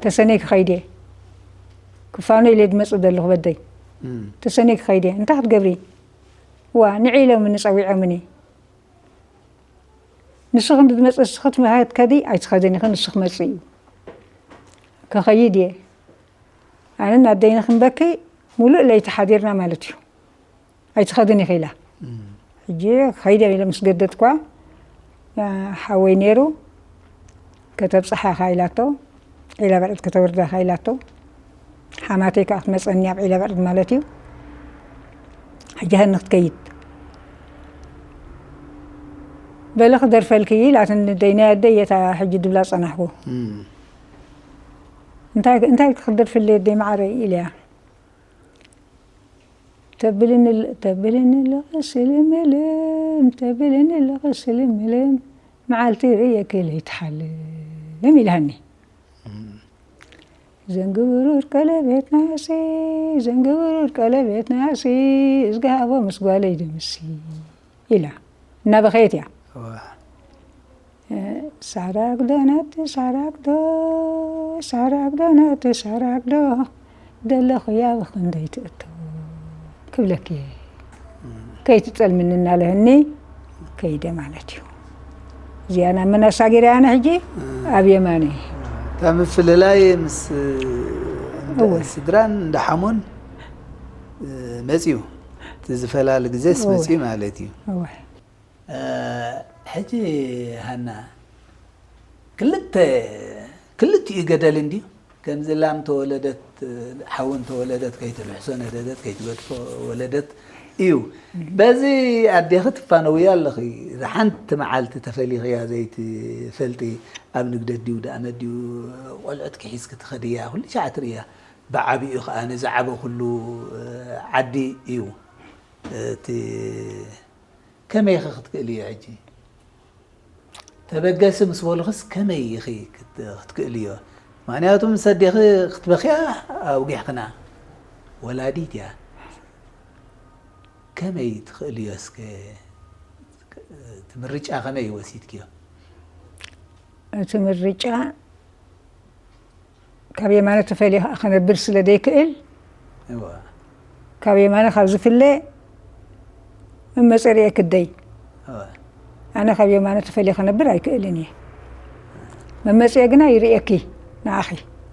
ተሰነይ ክኸይድ እየ። ክፋኖ ኢለ ዝመጽእ ዘለኹ በደይ። እም። ተሰነይ ክኸይድ እየ። እንታይ ክትገብሪ? ዋ፣ ንዒ ኢሎምኒ ጸዊዖምኒ። ንስኺ እንድትመጽእ፣ ንስኺ ትመ-፣ ትከዲ ኣይትኸድን ኢኺ፣ ንሱ ክመጽእ እዩ። ክኸይድ እየ። ኣነን ኣደይን ክንበኪ ሙሉእ ለይቲ ሓዲርና ማለት እዩ። ኣይትኸድን ኢኺ ኢላ። እም። ሕጂ ክኸይድ እየ ኢለ ምስ ገደድኳ፣ ያ ሓወይ ነይሩ፣ ከተብጽሓ ኢኻ ኢላቶ፣ ዒላ በርዕድ ከተወርዳ ኢኻ ኢላቶ። ሓማተይ ከኣ ክትመጸኒ ኣብ ዒላ በርዕድ ማለት እዩ። ሕጂ ሃኒ ክትከይድ። በሊ ክደርፈልኪ ኢላትኒ፣ ደይ ናይ ኣደይ እየ እታ ሕጂ ድብላ ጸናሕኩ። እም። እንታይ፣ እንታይ ክትደርፍለይ ኣደይ መዓረይ ኢለያ። ተብልኒ ኣለ-፣ ተብልኒ ኣለኺ ስልምልም፣ ተብልኒ ኣለኺ ስልምልም፣ መዓልቲ ርእየኪ ለይቲ ሓልም ኢላኒ። ዘንጊ ብሩር ቀለቤት ናእሲ፣ ዘንጊ ብሩር ቀለቤት ናእሲ፣ እዝጊ ሃቦ ምስ ጓለይ ድምሲ ኢላ እናበኸየት እያ። እወ። ሳራግዶ ናቲ ሳራግዶ፣ ሳራግዶ ናቲ ሳራግዶ፣ ደለኹያ ብኽንደይ ትእቶ ክብለኪ እየ። ከይትጠልምኒ እናለህኒ ከይደ ማለት እዩ። እዚኣ ናብ መን ኣሳጊረ ኣነ ሕጂ? ኣብ የማነ። እታ ምፍልላይ ምስ እንዳ-፣ እወ። ስድራን እንዳ ሓሙን፣ እ፣ መጽዩ። እቲ ዝፈላሊ ግዜስ እወ። መጽዩ ማለት እዩ። እወ። እ፣ ሕጂ ሃና፣ ክልተ፣ ክልቲኡ ገደል እንድዩ። ከምዚ ላም ተወለደት፣ ሓውን ተወለደት፣ ከይትልሕሶ ነደደት፣ ከይትገድፎ ወለደት እዩ። በዚ ኣዴኺ ትፋነውያ ኣለኺ። እዛ ሓንቲ መዓልቲ ተፈሊኽያ ዘይትፈልጢ፣ ኣብ ንግደት ድዩ፣ ደኣ መድዩ፣ ቆልዑትኪ ሒዝኪ ትኸድያ፣ ኩሉ ሻዕ ትርእያ። ብዓቢኡ ከኣ ንዝዓበኹሉ፣ እ፣ ዓዲ እዩ። እቲ ከመይ ኢኺ ክትክእልዮ ሕጂ? ተበገሲ ምስ በሉኽስ ከመይ ኢኺ ክት-፣ ክትክእልዮ? ምኽንያቱ ምስ ኣዴኺ ክትበኽያ ኣውጊሕክና። ወላዲት እያ። ከመይ ትኽእልዮ እስከ? እቲ ምርጫ ከመይ ወሲድክዮ? እቲ ምርጫ ካብ የማነ ተፈልየ ከኣ ክነብር ስለ ዘይክእል፣ እወ። ካብ የማነ ካብ ዝፍለ መመጸ ርእየ ክደይ። እወ። ኣነ ካብ የማነ ተፈልየ ክነብር ኣይክእልን እየ። መመጽየ ግና ይርእየኪ፣ ንኣኺ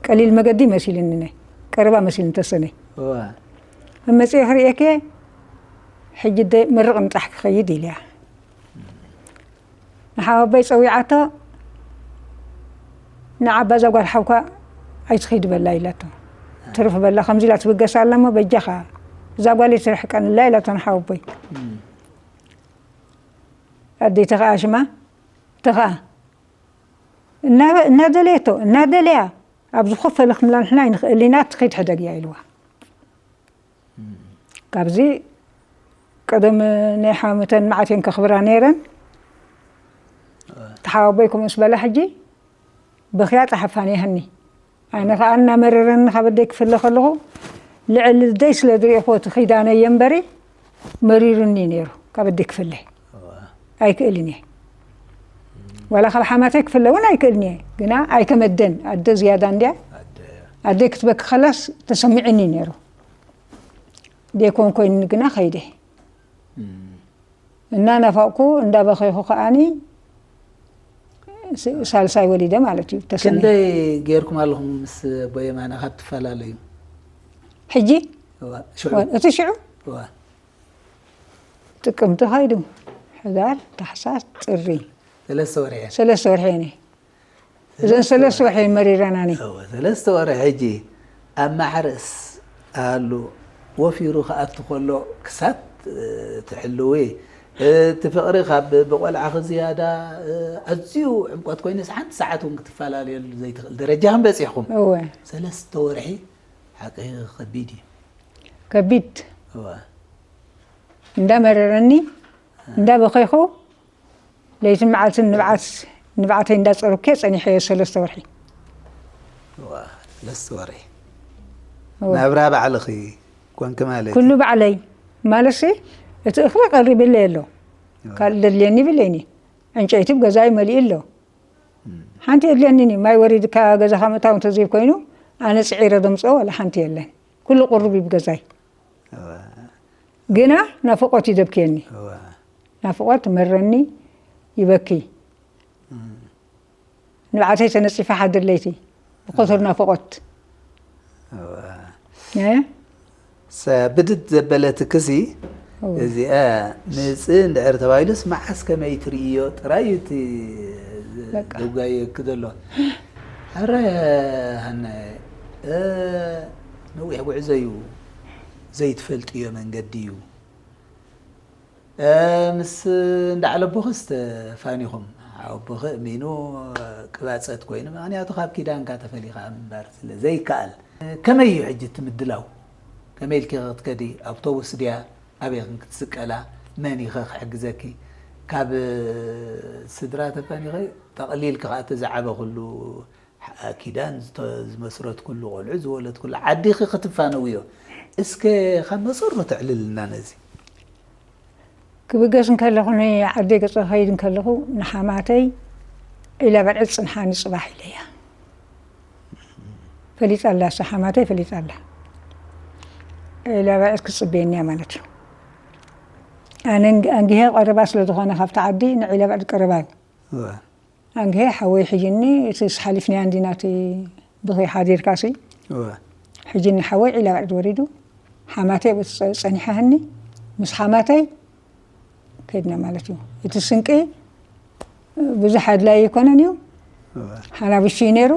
ቀሊል መገዲ መሲልኒ፣ ናይ ቀረባ መሲልኒ ተሰነይ። እወ። መመጽየ ክርእየኪ፣ ሕጂ ደ መርቕ ንጣሕ ክኸይድ ኢልያ። ንሓወቦይ ጸዊዓቶ፣ "ንዓ ባዛ ጓል ሓውካ ኣይትኸይድ በላ" ኢላቶ። ትርፍ በላ፣ ከምዚ ኢላ ትብገስ ኣላ እሞ፣ "በጃኻ እዛ ጓለይ ትርሕቀንላ" ኢላቶ ንሓወቦይ። እም። ኣዴ ተኸኣ ሽማ ተኸኣ እናደለየቶ እናደለያ ኣብ ዝኾፈለ ክንብላ ንሕና ኣይንኽእል ኢና፣ ትኸይድ ሕደግ እያ ኢልዋ። ካብዚ ቀደም ናይ ሓሙተን መዓት እየን ከኽብራ ነይረን። ተሓዋቦይ ከምኡ ምስ በላ ሕጂ በኽያ ጸሓፋን እየኒ። ኣነ ኸኣ እናመረረኒ ካብ ኣደይ ክፍለ ከለኹ ልዕሊ ልደይ ስለ ዝርእኹ እቲ ኺዳነይ እየ እምበሪ መሪሩኒ ነይሩ። ካብ ኣደይ ክፍለ ኣይክእልን እየ። ዋላ ካብ ሓማተይ ክፍለ እውን ኣይክእልን እየ። ግና ኣይከመደን። ኣደ ዝያዳ እንድያ። ኣደ ክትበኪ ከላስ ተሰሚዕኒ ነይሩ። ደይኮን ኮይኑኒ ግና ኸይደ። እናናፈቕኩ እንዳበኸይኹ ከኣኒ ስ- ሳልሳይ ወሊደ ማለት እዩ። ተሰነ ክንደይ ጌርኩም ኣለኹም ምስ ኣቦ የማነ ካብ ትፈላለዩ? ሕጂ እዋ፣ ሽዑ እቲ ሽዑ እዋ፣ ጥቅምቲ ኸይዱ ሕዳር፣ ታሕሳስ፣ ጥሪ ሰለስተ ወርሒ እያ። ሰለስተ ወርሒ እኔ እዘን ሰለስተ ወርሒ መሪረናኒ። እወ፣ ሰለስተ ወርሒ ሕጂ ኣብ ማሕረስ ኣሉ ወፊሩ ክኣቱ ከሎ ክሳብ ትሕልዊ እቲ ፍቕሪ ካብ ብቆልዓኺ ዝያዳ ኣዝዩ ዕምቆት ኮይኑስ ሓንቲ ሰዓት እውን ክትፈላለየሉ ዘይትኽእል ደረጃ ከም በፂሕኩም እወ ሰለስተ ወርሒ ሓቂ ከቢድ እዩ። ከቢድ እወ እንዳመረረኒ እንዳበኸይኹ ለይትን መዓልትን ንብዓት ንብዓተይ እንዳፀረኩ ጸኒሐ ሰለስተ ወርሒ። እወ፣ ሰለስተ ወርሒ እወ። ናብራ ባዕልኺ ኮንኪ ማለት እዩ። ኩሉ ባዕለይ ማለትሲ እቲ እኽሊ ቀሪብለይ ኣሎ። ካልእ ደድልየኒ ይብለይኒ። ዕንጨይቲ ብገዛይ መሊኡ ኣሎ። ሓንቲ የድልየኒኒ ማይ ወሪድካ ገዛኻ ምእታው እንተዘይ ኮይኑ ኣነ ፅዒረ ዘምፅኦ ዋላ ሓንቲ የለን። ኩሉ ቁሩብ እዩ ብገዛይ። እወ፣ ግና ናፍቖት እዩ ዘብክየኒ። እወ። ናፍቖት መረኒ ይበኪ። ንብዓተይ ተነፂፋ ሓድር ለይቲ ብኮተር ናፍቖት እወ። እ? ሰ ብድድ ዘበለትክሲ እወ። እዚኣ ምጽእ እንድሕር ተባሂሉስ መዓስ ከመይ ትርእዮ ጥራይ እዩ እቲ በቃ። ዘጓየየኪ ዘሎ። ሕረ ሃናየ እ፣ ነዊሕ ጉዕዞ እዩ፣ ዘይትፈልጥዮ መንገዲ እዩ። እ፣ ምስ እንዳ ዓለቦኽስ ተፋኒኹም፣ ኣቦኺ እሚኑ ቅባጸት ኮይኑ፣ ምኽንያቱ ካብ ኪዳንካ ተፈሊኻ ምንባር ስለ ዘይከኣል። ከመይ እዩ ሕጂ እቲ ምድላው? ከመይ ኢልኪ ክትከዲ? ኣውቶቡስ ድያ? ኣበይ ኢኽን ክትስቀላ? መን ኢኸ ክሕግዘኪ? ካብ ስድራ ተፋኒኺ ጠቕሊልኪ ኸኣ እቲ ዝዓበኽሉ ኪዳን ዝተ- ዝመስረትኩሉ ቆልዑ ዝወለድኩሉ ዓዲኺ ክትፋነውዮ። እስከ ካብ መሰረቱ ኣዕልልና ነዚ። ክብገስ እንከለኹ ንዓደይ ገፀ ከይድ እንከለኹ ንሓማተይ ኢላ በልዒ ፅንሓኒ ፅባሕ ኢለያ ፈሊጣ ኣላ እሳ ሓማተይ ፈሊጣ ኣላ ኢላ በልዒ ክፅበየኒ እያ ማለት እዩ ኣነ እንግ- ኣንጊሀ ቀረባ ስለ ዝኾነ ካብቲ ዓዲ ንዒላ በልዒ ቀረባ እዩ እወ። ኣንጊሀ ሓወይ ሒጅኒ እቲ ሓሊፍናያ እንዲና እቲ ብኸይ ሓዲርካ ሲ እወ። ሕጂ ንሓወይ ዒላ ባዕድ ወሪዱ ሓማተይ ኣብኡ ጸ- ጸኒሓ ሃኒ ምስ ሓማተይ ከድና ማለት እዩ። እቲ ስንቂ ብዙሕ ኣድላይ ኣይኮነን እዩ። እወ። ሓናብሽ እዩ ነይሩ።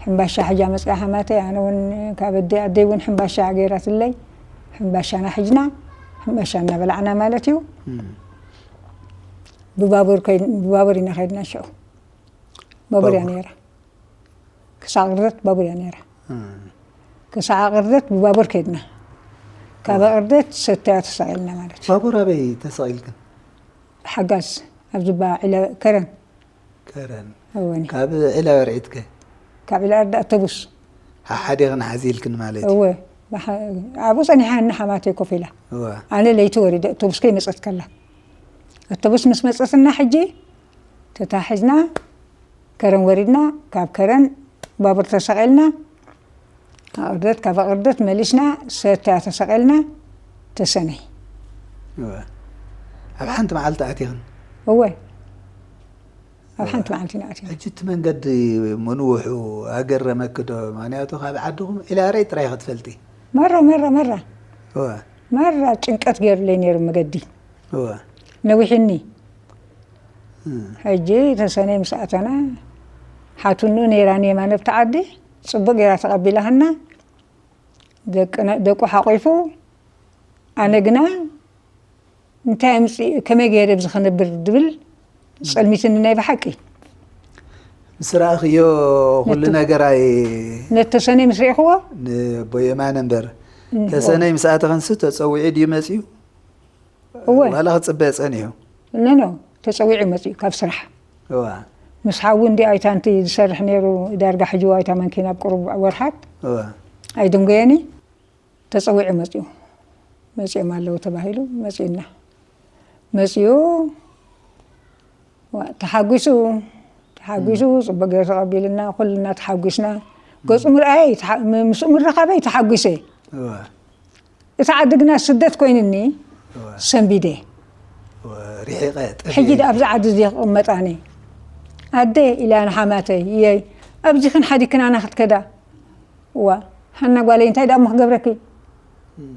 ሕምባሻ ሕጃ መጽያ ሓማተይ ኣነ እውን ካብ ኣደ ኣደይ እውን ሕምባሻ ገይራትለይ ሕምባሻና ሕጅና ሕምባሻ እናበላዕና ማለት እዩ። እም። ብባቡር ከይድ- ብባቡር ኢና ከይድና ሽዑ ባቡር እያ ባቡር። ነይራ ክሳዕ ቅርደት ባቡር እያ ነይራ እም። ክሳዕ ቅርደት ብባቡር ከይድና ካብ ቅርደት ሰተያ ተሳቂልና ማለት እዩ ባቡር ኣበይ ተሰቒልክን? ሓጋዝ ኣብ ዝባ ዒለ ከረን ከረን እወኒ ካብ ዒላ በርዒትከ? ካብ ዒለ ኣርዳ ኣተቡስ ሓሓዴኽን ሓዚልክን ማለት እዩ። እወ ብሓ- ኣብኡ ጸኒሓ እና ሓማተይ ኮፍ ኢላ እወ። ኣነ ለይቲ ወሪደ ኣተቡስ ከይመጸት ከላ ኣተቡስ ምስ መጸትና ሕጂ ተታሒዝና ከረን ወሪድና ካብ ከረን ባቡር ተሰቒልና ኣቕርደት ካብ ኣቕርደት መሊስና ሰተያ ተሰቒልና ተሰነይ እወ። ኣብ ሓንቲ መዓልቲ ኣቲኽን? እወ ኣብ ሓንቲ መዓልቲ ኢና ኣቲና ሕጂ እቲ መንገዲ ምንውሑ ኣገረመኪ ዶ? ምኽንያቱ ካብ ዓድኹም ዒላረይ ጥራይ ክትፈልጢ። መራ መራ መራ እወ። መራ ጭንቀት ገይሩለይ ነይሩ መገዲ እወ። ነዊሕኒ እም። ሕጂ ተሰነይ ምስ ኣተና ሓትኑ ነይራ ኔማ ነብቲ ዓዲ ጽቡቅ ገይራ ተቐቢላህና ደቅና- ደቁ ሓቂፉ ኣነ ግና እንታይ ኣምፅኡ፣ ከመይ ገይረ ኣብዚ ክነብር ዝብል ጸልሚትኒ ናይ ብሓቂ። ምስ ረኣኽዮ ኩሉ ነቲ- ነገር ኣይ ነተሰነይ ምስ ርኢኽዎ ንቦ የማነ እምበር ተሰነይ ምስ ኣተኸንስ ተፀዊዑ ድዩ መፅዩ? እወ ዋላ ክፅበ ፀኒሑ? ነኖ ተፀዊዑ መፅኡ ካብ ስራሕ። እዋ ምስ ሓዉ እንዲ ኣይታ እንቲ ዝሰርሕ ነይሩ፣ ዳርጋ ሕጂ ዋይታ መንኪና ኣብ ቁሩብ ወርሓት እዋ ኣይድንጎየኒ። ተፀዊዑ መፅኡ፣ መፅኦም ኣለዉ ተባሂሉ መፅኡና። መፅኡ ዋ- ተሓጒሱ ተሓጒሱ፣ ፅቡቅ ገይሩ ተቐቢልና፣ ኩልና ተሓጒስና። ገፁ ምርኣየይ ተሓ- ም- ምስኡ ምርኻበይ ተሓጒሰ። እዋ እቲ ዓዲ ግና ስደት ኮይንኒ እዋ ሰንቢደ። እዋ ሪሒቐ ጠፊኤ። ሕጂ ዳ ኣብዚ ዓዲ እዚ ክቕመጥ ኣነ ኣደ ኢላ ንሓማተይ እየይ፣ ኣብዚ ክንሓዲክናና ክትከዳ። እዋ ሃና ጓለይ እንታይ ደኣ እሞ ክገብረኪ፣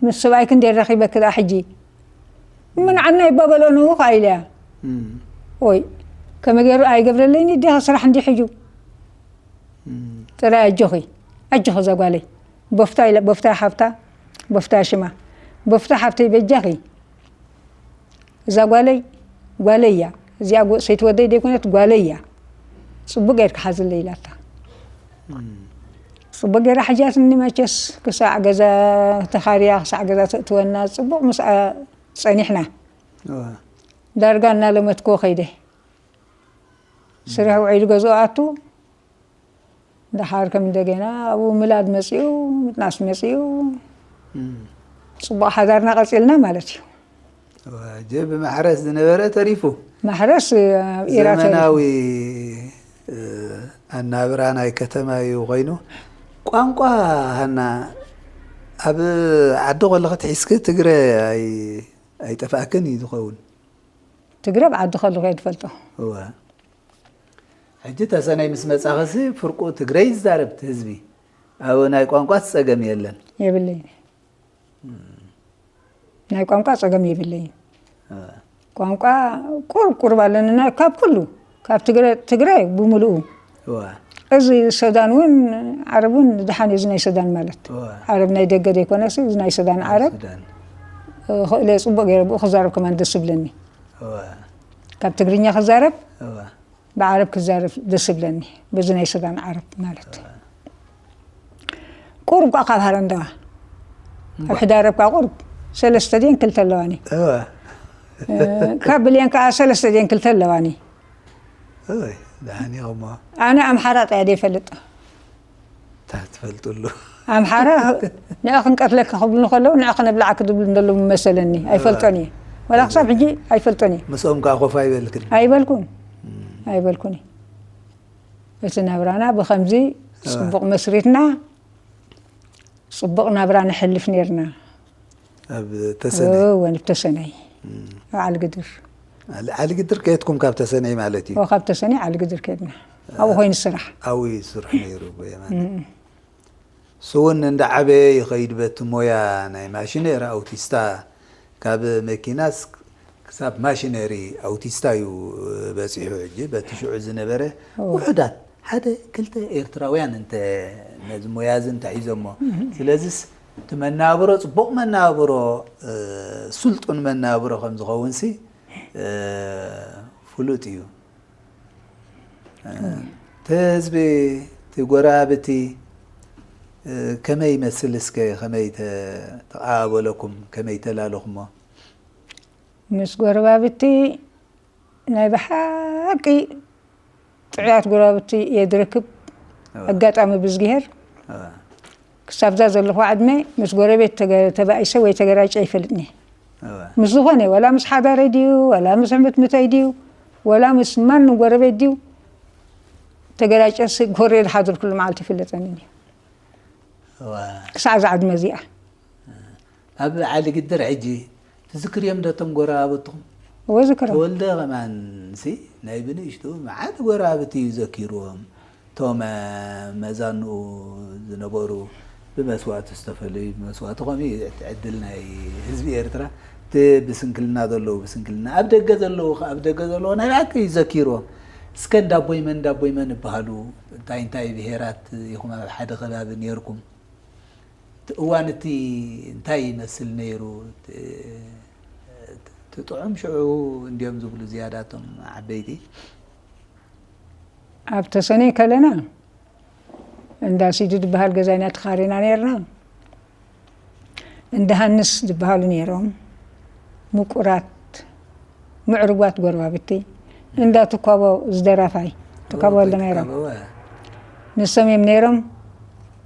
ምስ ሰብኣይኪ እንዴ ረኺበኪ ደኣ ሕጂ ምንዓና ይባበሎ ንኡ ከኣ ኢለያ። እም፣ ወይ ከመይ ገይሩ ኣይገብረለይን፣ እንዲኻ ስራሕ እንዲ ሕጁ እም፣ ጥራይ ኣጆኺ ኣጆኺ እዛ ጓለይ። ቦፍታ ኢለ ቦፍታ ሓብታ፣ ቦፍታ ሽማ፣ ቦፍታ ሓብተይ በጃኺ፣ እዛ ጓለይ ጓለይ እያ፣ እዚኣ ጎ- ሰይቲ ወደይ ደይኮነት ጓለይ እያ። ጽቡቅ ጌርካ ሓዝለይ ኢላታ። እም። ጽቡቅ ጌራ ሕጃትኒ። መቸስ ክሳዕ ገዛ ተኻርያ ክሳዕ ገዛ ተእትወና ጽቡቅ ምስኣ ጸኒሕና። እዋ ዳርጋ እናለመትክዎ ከይደ። ስራሕ ውዒሉ ገዝኡ ኣቱ፣ ደሓር ከም እንደገና ኣብኡ ምላድ መጺኡ፣ ምጥናስ መጺኡ፣ እም። ጽቡቕ ሓዳርና ቀጺልና ማለት እዩ። እዋ፣ እጀ ብማሕረስ ዝነበረ ተሪፉ። ማሕረስ ኣብ ኢራ ተሪፉ። ዘመናዊ እ፣ ኣናብራ ናይ ከተማ እዩ ኮይኑ። ቋንቋ ሃና ኣብ ዓዲ ከለኺ ትሒዝኪ ትግረ ኣይ- ኣይጠፍኣክን እዩ ዝኸውን። ትግረ ኣብ ዓዲ ከለኹ እየ ዝፈልጦ። እወ። ሕጂ ተሰነይ ምስ መጻኺሲ ፍርቁ ትግረ ይዛረብ እቲ ህዝቢ። ኣብ ናይ ቋንቋ ጸገም የለን። የብለይን። ናይ ቋንቋ ጸገም የብለይን። እወ። ቋንቋ ቁርብ ቁርብ ኣለንና ካብ ኩሉ፣ ካብ ትግረ ትግረ ብምልኡ። እወ። እዚ ሰዳን እውን ዓረብ እውን ድሓን እዩ፣ እዚ ናይ ሰዳን ማለት እወ። ዓረብ ናይ ደገ ዘይኮነሲ፣ እዚ ናይ ሰዳን ዓረብ ሱዳን። እ፣ ክእለ ጽቡቅ ገይረ ብኡ ክዛረብ ከማን ደስ ይብለኒ። እወ። ካብ ትግርኛ ክዛረብ እወ። ብዓረብ ክዛረብ ደስ ይብለኒ፣ በዚ ናይ ሰዳን ዓረብ ማለት። ቁሩብ ኳ ካብ ሃረንደዋ ኣብ ሕዳረብ ኳ ቁሩብ ሰለስተ ድየን ክልተ ኣለዋኒ። እወ። እ፣ ካብ ብልየን ከዓ ሰለስተ ድየን ክልተ ኣለዋኒ። እወ። ደሓን ኢኹሞ። ኣነ ኣምሓራ ጥያ ደይፈልጥ። እንታይ ትፈልጥሉ? ኣምሓራ ንዕ ክንቀትለካ ክብሉ ከለዉ ንዕ ክነብላዓ ክድብሉ እንደለዉ መሰለኒ። ኣይፈልጦን እየ። ወላ ክሳብ ሕጂ ኣይፈልጦን እየ። ምስኦም ከዓ ኮፍ ኣይበልክን? ኣይበልኩን። ኣይበልኩን። እቲ ናብራና ብኸምዚ ጽቡቕ መስሪትና ጽቡቕ ናብራ ንሕልፍ ነርና። ኣብ ተሰነይ? እወ፣ ንብ ተሰነይ። ኣብ ዓሊ ግድር። ዓሊ- ዓሊ ግድር ከየትኩም ካብ ተሰነይ ማለት እዩ? እወ፣ ካብ ተሰነይ ዓሊ ግድር ከድና። ኣብኡ ኮይኑ ስራሕ። ኣብኡ ይስርሑ ነይሩ ጎየማን። እሱ እውን እንዳዓበየ ይኸይድ በቲ ሞያ ናይ ማሽነር ኣውቲስታ ካብ መኪናስ ክሳብ ማሽነሪ ኣውቲስታ እዩ በፂሑ። ሕጂ በቲ ሽዑ ዝነበረ ውሑዳት ሓደ ክልተ ኤርትራውያን እንተ ነዚ ሞያ እዚ እንተሒዞሞ። ስለዚስ እቲ መናብሮ ፅቡቕ መናብሮ፣ እ፣ ስልጡን መናብሮ ከም ዝኸውን ሲ፣ እ፣ ፍሉጥ እዩ። እ፣ እቲ ህዝቢ፣ እቲ ጎረባብቲ፣ እ፣ ከመይ ይመስል እስከ? ከመይ ተ-፣ ተቐባበለኩም? ከመይ ተላለኹሞ? ምስ ጎረባብቲ ናይ ብሓቂ ጥዑያት ጎረባብቲ እየ ዝረክብ። ኣጋጣሚ ብዝግሄር ክሳብዛ ዘለኹ ዕድመ ምስ ጎረቤት ተገ-፣ ተባኢሰ ወይ ተገራጨ ይፈልጥኒ። ምስ ዝኾነ፣ ወላ ምስ ሓዳረይ ድዩ፣ ወላ ምስ ሕምትምተይ ድዩ፣ ወላ ምስ ማንም ጎረቤት ድዩ፣ ተገራጨስ ጎሬ ዝሓድር ኩሉ መዓልቲ ይፍለጠኒ እዩ። እዋ። ክሳዕ እዛ ዕድመ እዚኣ። ኣብ ዓሊ ግድር ሕጂ ትዝክርዮም ዶ እቶም ጎረባብትኹም? እወ ዝክሮም። ተወልደ ከማንሲ ናይ ብንእሽቱ መዓት ጎረባብቲ እዩ ዘኪርዎም። እቶም፣ እ፣ መዛንኡ ዝነበሩ ብመስዋእቲ ዝተፈለዩ፣ ብመስዋእቲ ከምኡ እዩ እቲ ዕድል ናይ ህዝቢ ኤርትራ። እቲ ብስንክልና ዘለዉ ብስንክልና፣ ኣብ ደገ ዘለዉ ከ-፣ ኣብ ደገ ዘለዉ ናይ ብሓቂ እዩ ዘኪርዎም። እስከ እንዳቦይመን እንዳቦይመን ይበሃሉ፣ እንታይ እንታይ ብሄራት ኢኹም ኣብ ሓደ ከባቢ ነይርኩም? እቲ እዋን እቲ እንታይ ይመስል ነይሩ? እቲ፣ እቲ ጥዑም ሽዑ እንዲዮም ዝብሉ ዝያዳቶም ዓበይቲ። ኣብ ተሰነይ ከለና እንዳ ሲዲ ዝበሃል ገዛና ተኻሪና ነርና። እንዳ ሃንስ ዝበሃሉ ነይሮም፣ ምቁራት ምዕሩጓት ጎረባብቲ። እንዳ ትኳቦ ዝደራፋይ፣ ትኳቦ ወልደ ማይሮም፣ ንሶም እዮም ነይሮም።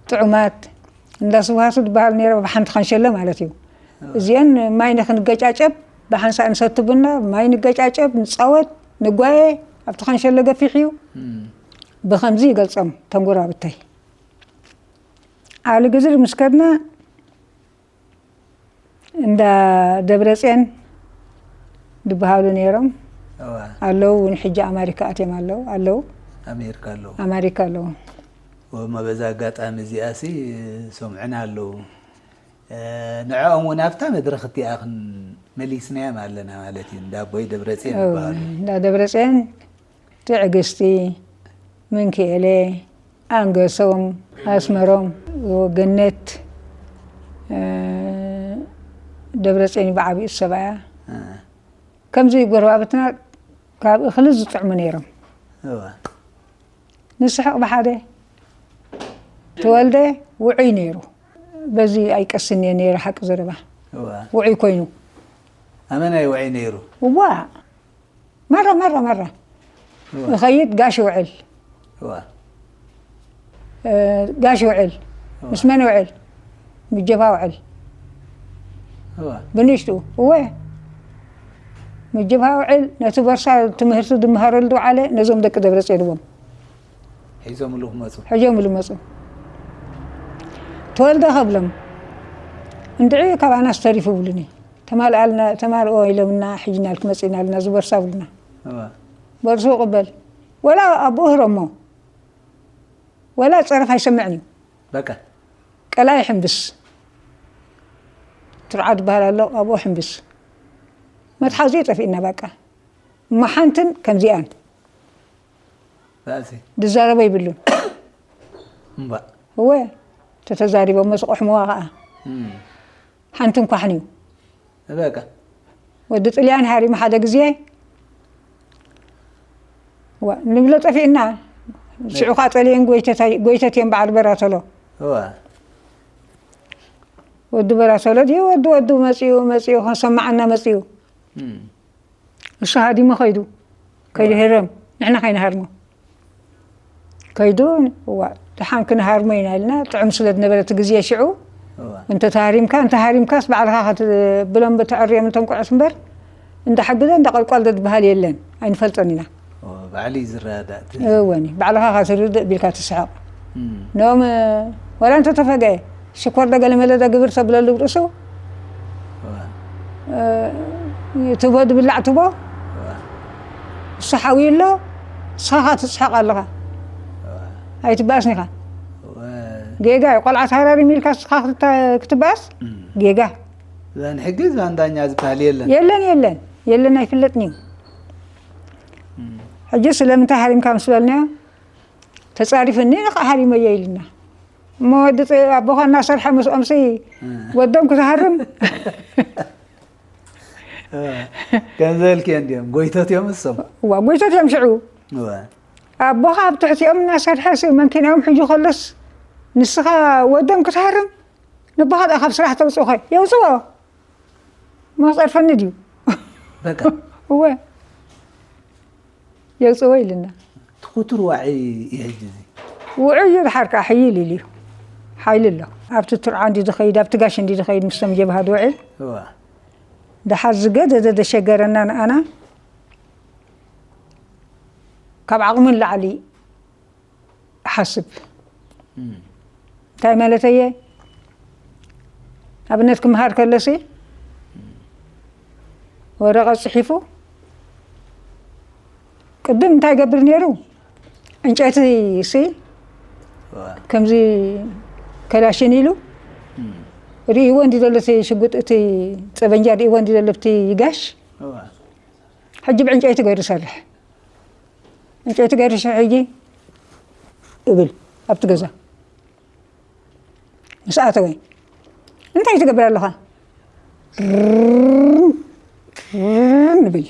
ጥዑማት እንዳ ስብሃቱ ዝበሃሉ ነይሮም፣ ኣብ ሓንቲ ካንሸሎ ማለት እዩ። እዚአን ማይ ንክንገጫጨብ ብሓንሳእ ንሰቲ ቡና፣ ማይ ንገጫጨብ፣ ንፃወት፣ ንጓየ። ኣብቲ ካንሸሎ ገፊሕ እዩ። ብከምዚ ይገልፆም ተንጎራብተይ። ዓሊ ግዝር ምስ ከድና እንዳ ደብረፅዮን ዝበሃሉ ነይሮም። ኣለዉ እውን፣ ሕጂ ኣማሪካ ኣትዮም ኣለዉ ኣለዉ። ኣሜሪካ ኣለዉ። ኣማሪካ ኣለዉ። ወማ በዛ ኣጋጣሚ እዚኣ ሲ ሰምዕና ኣለዉ። ንዕኦም እውን ኣብታ መድረክ እቲኣ ክንመሊስናዮም ኣለና ማለት እዩ። እንዳ ኣቦይ ደብረፅዮን ይበሃሉ። እንዳ ደብረፅዮን፣ ትዕግስቲ፣ ምንክኤለ፣ ኣንገሶም፣ ኣስመሮም፣ ገነት፣ ደብረፅዮን ብዓብኡ ሰብኣያ። ከምዚ ጎረባብትና ካብ እኽሊ ዝጥዕሙ ነይሮም። ንስሕቕ ብሓደ። ተወልደ ውዑይ ነይሩ። በዚ ኣይቀስን እየ ነይረ ሓቂ ዘረባ። ውዑይ ኮይኑ። ኣመናይ ውዑይ ነይሩ። እዋ መራ መራ መራ እኸይድ ጋሽ ውዕል። ጋሽ ውዕል ምስ መን ውዕል? ምጀባ ውዕል። ብንሽቱ እወ ምጀባ ውዕል ነቲ ቦርሳ ትምህርቲ ዝምሃረሉ ዝውዓለ ነዞም ደቂ ደብረፅ የልዎም። ሒዞምሉ ክመፁ። ሕጆምሉ መፁ። ተወልደ ከብሎም እንድዒ ካባናስ ተሪፉ ብሉኒ። ተማልኣልና ተማልኦ ኢሎምና፣ ሕጂ ናልክ መፂእና ኣለና ዝቦርሳ ብሉና። ቦርሱ ቅበል ወላ ኣቦ ህረሞ ወላ ፀረፍ ኣይሰምዕን እዩ። በቃ ቀላይ ሕምብስ ትርዓ ዝበሃል ኣሎ ኣብኡ ሕምብስ መትሓዚ ጠፊእና በቃ እሞ ሓንትን ከምዚኣን ባእሲ ዝዛረቦ ይብሉን። እምባ እወ ተተዛሪቦሞ ዝቆሕምዋ ከዓ ሓንትን ኳሕን እዩ። በቃ ወዲ ጥልያን ሃሪሙ ሓደ ግዜ ዋ፣ ንብሎ ጠፊእና። ሽዑ ከዓ ጠልየን ጎይተት እዮም በዓል በራተሎ። እዋ ወዲ በራተሎ ድዩ ወዲ ወዱ መፂኡ መፂኡ ከሰማዓና መፂኡ። እሱ ሃዲሙ ከይዱ ከይድህረም ንሕና ከይንሃርሞ ከይዱ። እዋ ደሓን ክንሃርሞ ኢና ኢልና ጥዑም ስለ ዝነበረ እቲ ግዜ ሽዑ። እንተ ተሃሪምካ እንተ ሃሪምካስ ባዕልኻ ብሎም ብተዐርዮም እንተንቁዐት እምበር እንዳሓግዘ እንዳቐልቋል ዝበሃል የለን። ኣይንፈልጦን ኢና። ባዕሊ ዝረዳእ እቲ እወኒ ባዕልኻ ካትርድእ ቢልካ ትስሕቕ። ኖም ወላ እንተተፈገ ሽኮር ዶ ገለመለ ዶ ግብር ተብለሉ ብርእሱ ትቦ ድብላዕ ትቦ እሱ ሓውዩ ኣሎ። ንስኻ ትስሕቕ ኣለኻ ኣይትበኣስን ኢኻ። ጌጋ እዩ። ቆልዓ ተሃራሪም ኢልካ ንስኻ ክትበኣስ ጌጋ። እዛ ንሕጊ እዛ እንዳኛ ዝበሃል የለን። የለን የለን የለን ኣይፍለጥን እዩ። ሕጂ ስለምንታይ ሃሪምካ ምስ በልናዮ ተፃሪፍኒ ንኻ ሃሪመዮ ኢልና እሞ ወዲ ኣቦኻ እናሰርሐ ምስኦምሲ ወዶም ክትሃርም ከም ዘልክዮ እንዲዮም ጎይቶት እዮም እሶም። እዋ ጎይቶት እዮም ሽዑ ኣቦኻ ኣብ ትሕቲኦም እናሰርሐ ሲ መንኪናኦም ሕጂ ከሎስ ንስኻ ወዶም ክትሃርም ንቦኻ ደኣ ካብ ስራሕ ተውፅእኸ የውፅዎ መኽፀርፈኒ ድዩ በቃ እወ የውፅዎ ኢልና ትኹትር ዋዒ ይሕጂ እዚ ውዑይ እዩ ድሓር ከዓ ሕይል ኢሉ እዩ ሓይሊ ኣሎ ኣብቲ ትርዓ እንዲ ዝኸይድ ኣብቲ ጋሽ እንዲ ዝኸይድ ምስቶም ጀብሃ ድውዕል እዋ ደሓር ዝገደደ ደሸገረና ንኣና ካብ ዓቕሙ ንላዕሊ ሓስብ እንታይ ማለተየ ኣብነት ክምሃር ከለሲ ወረቐት ፅሒፉ ቅድም እንታይ ገብር ነይሩ ዕንጨይቲ ሲ ከምዚ ከላሽን ኢሉ ርእይዎ እንዲ ዘሎ እቲ ሽጉጥ እቲ ፀበንጃ ርእይዎ እንዲ ዘሎ ብቲ ይጋሽ ሕጂ ብዕንጨይቲ ገይሩ ይሰርሕ ዕንጨይቲ ገይሩ ይሰርሕ ሕጂ እብል ኣብቲ ገዛ ምስ ኣተወ እንታይ ትገብር ኣለኻ ብል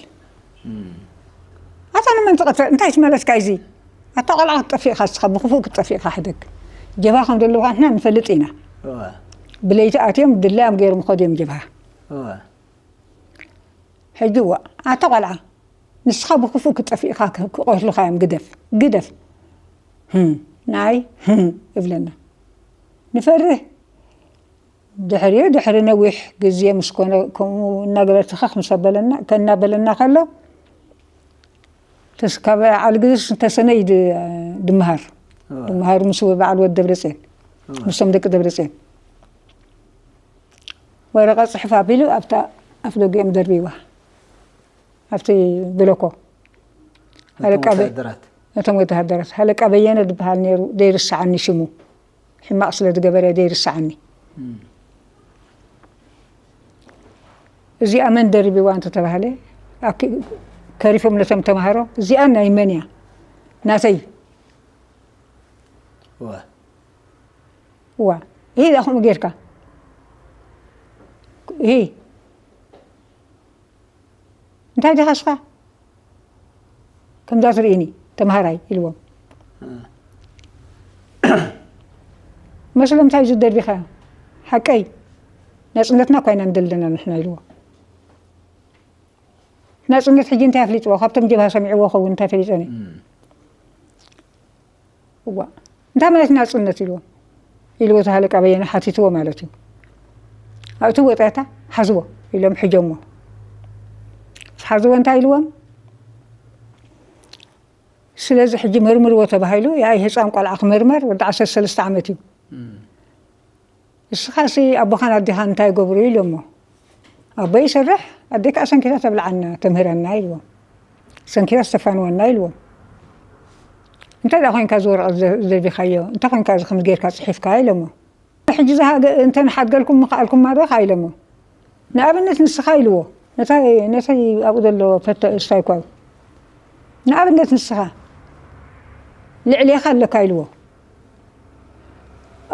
ኣታ ንመን ትቐትል? እንታይ ትመለስካ እዚ? ኣታ ቆልዓ ክትጠፍእ ኢኻ እስኻ፣ ብክፉእ ክትጠፍእ ኢኻ። ሕደግ ጀብሃ ከም ዘለውካ ንሕና ንፈልጥ ኢና። ብለይቲ ኣትዮም ድላዮም ገይሮም ኸድዮም ጀብሃ። ሕጂ እዋ ኣታ ቆልዓ ንስኻ ብክፉእ ክትጠፍእ ኢኻ፣ ክቐትሉኻ እዮም። ግደፍ ግደፍ። ናይ እብለና ንፈርህ። ድሕሪኡ ድሕሪ ነዊሕ ግዜ ምስ ኮነ ከምኡ እናገበረ ተኸኽ ምስ ኣበለና ከናበለና ከሎ ተስ- ካብ ዓሊ ግዜ ተሰነይ ድ- ድምሃር ድምሃሩ ምስ በዓል ወድ ደብረፅዮን ምስቶም ደቂ ደብረፅዮን ወረቐት ፅሕፍ ኣቢሉ ኣብታ ኣፍ ደጊኦም ደርቢዋ ኣብቲ ብለኮ ሃለቃ በ- ወተሃደራት ነቶም ወተሃደራት ሃለቃ በየነ ዝበሃል ነይሩ ዘይርስዓኒ ሽሙ ሕማቕ ስለ ዝገበረ ዘይርስዓኒ እዚኣ መን ደሪብዋ እንተተባህለ ኣኪ- ከሪፎም ነቶም ተምሃሮ እዚኣ ናይ መን እያ ናተይ እዋ ይሄ ዳኹም ጌርካ ይሄ እንታይ ዲኻ እስኻ ከምዛ ትርእኒ ተምሃራይ ኢልዎም መስሎም እንታይ እዩ ዝደርቢኻ ሓቀይ ናፅነትና እኳ ኢና ንደሊ ዘለና ንሕና ኢልዎ ናፅነት ሕጂ እንታይ ኣፍሊጥዎ ካብቶም ጀብሃ ሰሚዕዎ ኸውን እንታይ ፈሊጠኒ እዋ እንታይ ማለት ናፅነት ኢልዎ ኢልዎ እቲ ሃለቃ በየነ ሓቲትዎ ማለት እዩ ኣብቲ ወጣታ ሓዝዎ ኢሎም ሕጀሞ ሓዝዎ እንታይ ኢልዎም ስለዚ ሕጂ መርምርዎ ተባሂሉ ያይ ህፃን ቆልዓ ክምርመር ወዲ ዓሰርተ ሰለስተ ዓመት እዩ እስኻሲ ኣቦኻን ኣዴኻን እንታይ ይገብሩ ኢሎሞ ኣቦይ ይሰርሕ ኣዴ ከዓ ሰንኪታ ተብልዓና ተምህረና ኢልዎም ሰንኪታ ዝተፋንወና ኢልዎም እንታይ ዳ ኮይንካ እዚ ወረቐት ዘርቢኻዮ እንታይ ኮይንካ እዚ ከምዚ ጌርካ ፅሒፍካ ኢሎሞ ሕጂ ዝሃገ እንተ ንሓድገልኩም ምኽኣልኩም ማዶ ኢኻ ኢሎሞ ንኣብነት ንስኻ ኢልዎ ነታይ ነታይ ኣብኡ ዘሎ ፈተ እስታይ ኳ ንኣብነት ንስኻ ልዕሌኻ ኣለካ ኢልዎ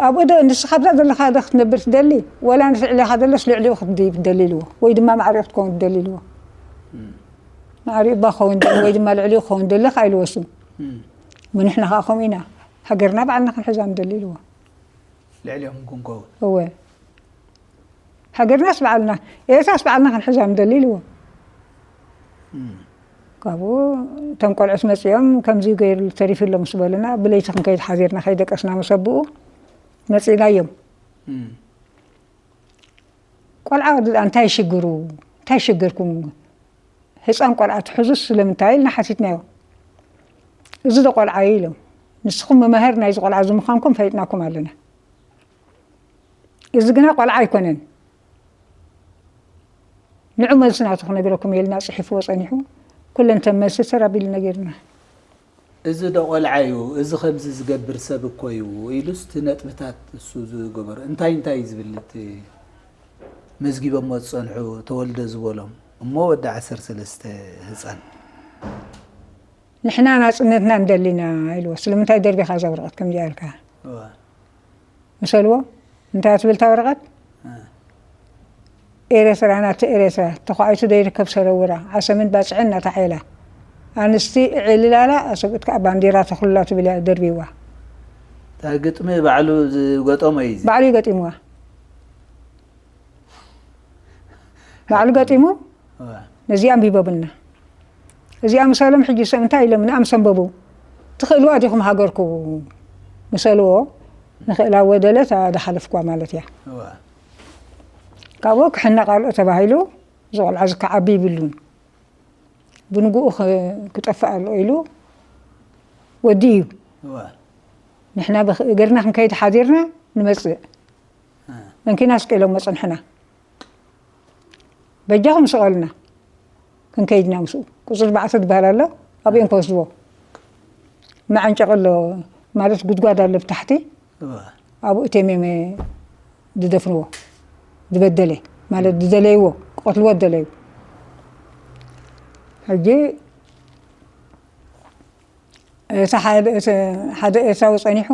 ኣብኡ ዶ ንስኻ ኣብዛ ዘለኻ ዶ ክትነብር ትደሊ ወላ ነቲ ልዕሌኻ ዘሎስ ልዕሊኡ ክትድይብ ትደሊ ኢልዎ ወይ ድማ ማዕሪኡ ክትከውን ትደሊ ኢልዎ ማዕሪኡ እባ ክኸውን ደሊ ወይ ድማ ልዕሊኡ ክኸውን ደሊ ካ ኢልዎ እሱ ምንሕና ከዓ ከምኡ ኢና ሃገርና ባዕልና ክንሕዛ ንደሊ ኢልዎ ልዕሊኦም ክንከውን እወ ሃገርናስ በዓልና ኤርትራስ በዓልና ክንሕዛ ንደሊ ኢልዎ ካብኡ እቶም ቆልዑት መፂኦም ከምዚ ገይሩ ተሪፉ ኣሎ ምስ በሉና ብለይቲ ክንከይድ ሓዚርና ከይደቀስና ምስ ኣቦኡ መፂእናዮም ቆልዓ ወዲ እንታይ ሽግሩ እንታይ ሽግርኩም ህፃን ቆልዓ ትሕዙ ስለምንታይ ኢልና ሓቲትናዮ እዚ ዶ ቆልዓ እዩ ኢሎም ንስኹም መማህር ናይዚ ቆልዓ እዚ ምዃንኩም ፈሊጥናኩም ኣለና እዚ ግና ቆልዓ ኣይኮነን ንዑ መልሲ ናቱ ክነግረኩም ኢልና ፅሒፍዎ ፀኒሑ ኩለን ተን መልሲ ተር ኣቢሉ ነጊሩና እዚ ዶ ቆልዓ እዩ እዚ ከምዚ ዝገብር ሰብ እኮ እዩ ኢሉስ እቲ ነጥብታት እሱ ዝገበሮ እንታይ እንታይ እዩ ዝብል እቲ መዝጊቦሞ ዝፀንሑ ተወልደ ዝበሎም እሞ ወዲ ዓሰርተ ሰለስተ ህፃን ንሕና ናፅነትና ንደሊና ኢልዎ ስለምንታይ ደርቢኻ እዛ ወረቐት ከምዚኣ ኢልካ ምሰልዎ እንታይ ትብል እታ ወረቐት ኤረትራ ናቲ ኤረትራ ተኳዒቱ ዘይርከብ ሰረውራ ዓሰምን ባፅዕን ናታ ዔላ ኣንስቲ እዕልላላ ኣሰብኡት ከዓ ባንዴራ ተኽሉላ ትብል እያ ደርቢዋ እታ ግጥሚ ባዕሉ ዝገጠሞ እዩ ባዕሉ እዩ ገጢምዋ ባዕሉ ገጢሙ ነዚኣ ኣንቢቦምልና እዚኣ ምሰሎም ሕጂ ሰብ እንታይ ኢሎም ንኣምሰንበቡ ትኽእልዋ ዲኹም ሃገርኩ ምሰልዎ ንኽእላ ወደለት ኣዳሓለፍኳ ማለት እያ ካብኡ ክሕነ ቃልኦ ተባሂሉ ዝቆልዓ ዝከዓቢ ይብሉን ብንግኡ ክጠፍእ ኣሎ ኢሉ ወዲ እዩ ንሕና እግርና ክንከይድ ሓዲርና ንመፅእ መንኪና ስቀሎም መፀንሕና በጃኹም ስቐልና ክንከይድና ምስኡ ቁፅሪ ኣርባዕተ ዝበሃል ኣሎ ኣብኦም ክወስድዎ መዓንጨቕ ኣሎ ማለት ጉድጓድ ኣሎ ብታሕቲ ኣብኡ እቴሜመ ዝደፍንዎ ዝበደለ ማለት ዝደለይዎ ክቐትልዎ ዝደለዩ ሕጂ እቲ ሓደ ኤርትራዊ ፀኒሑ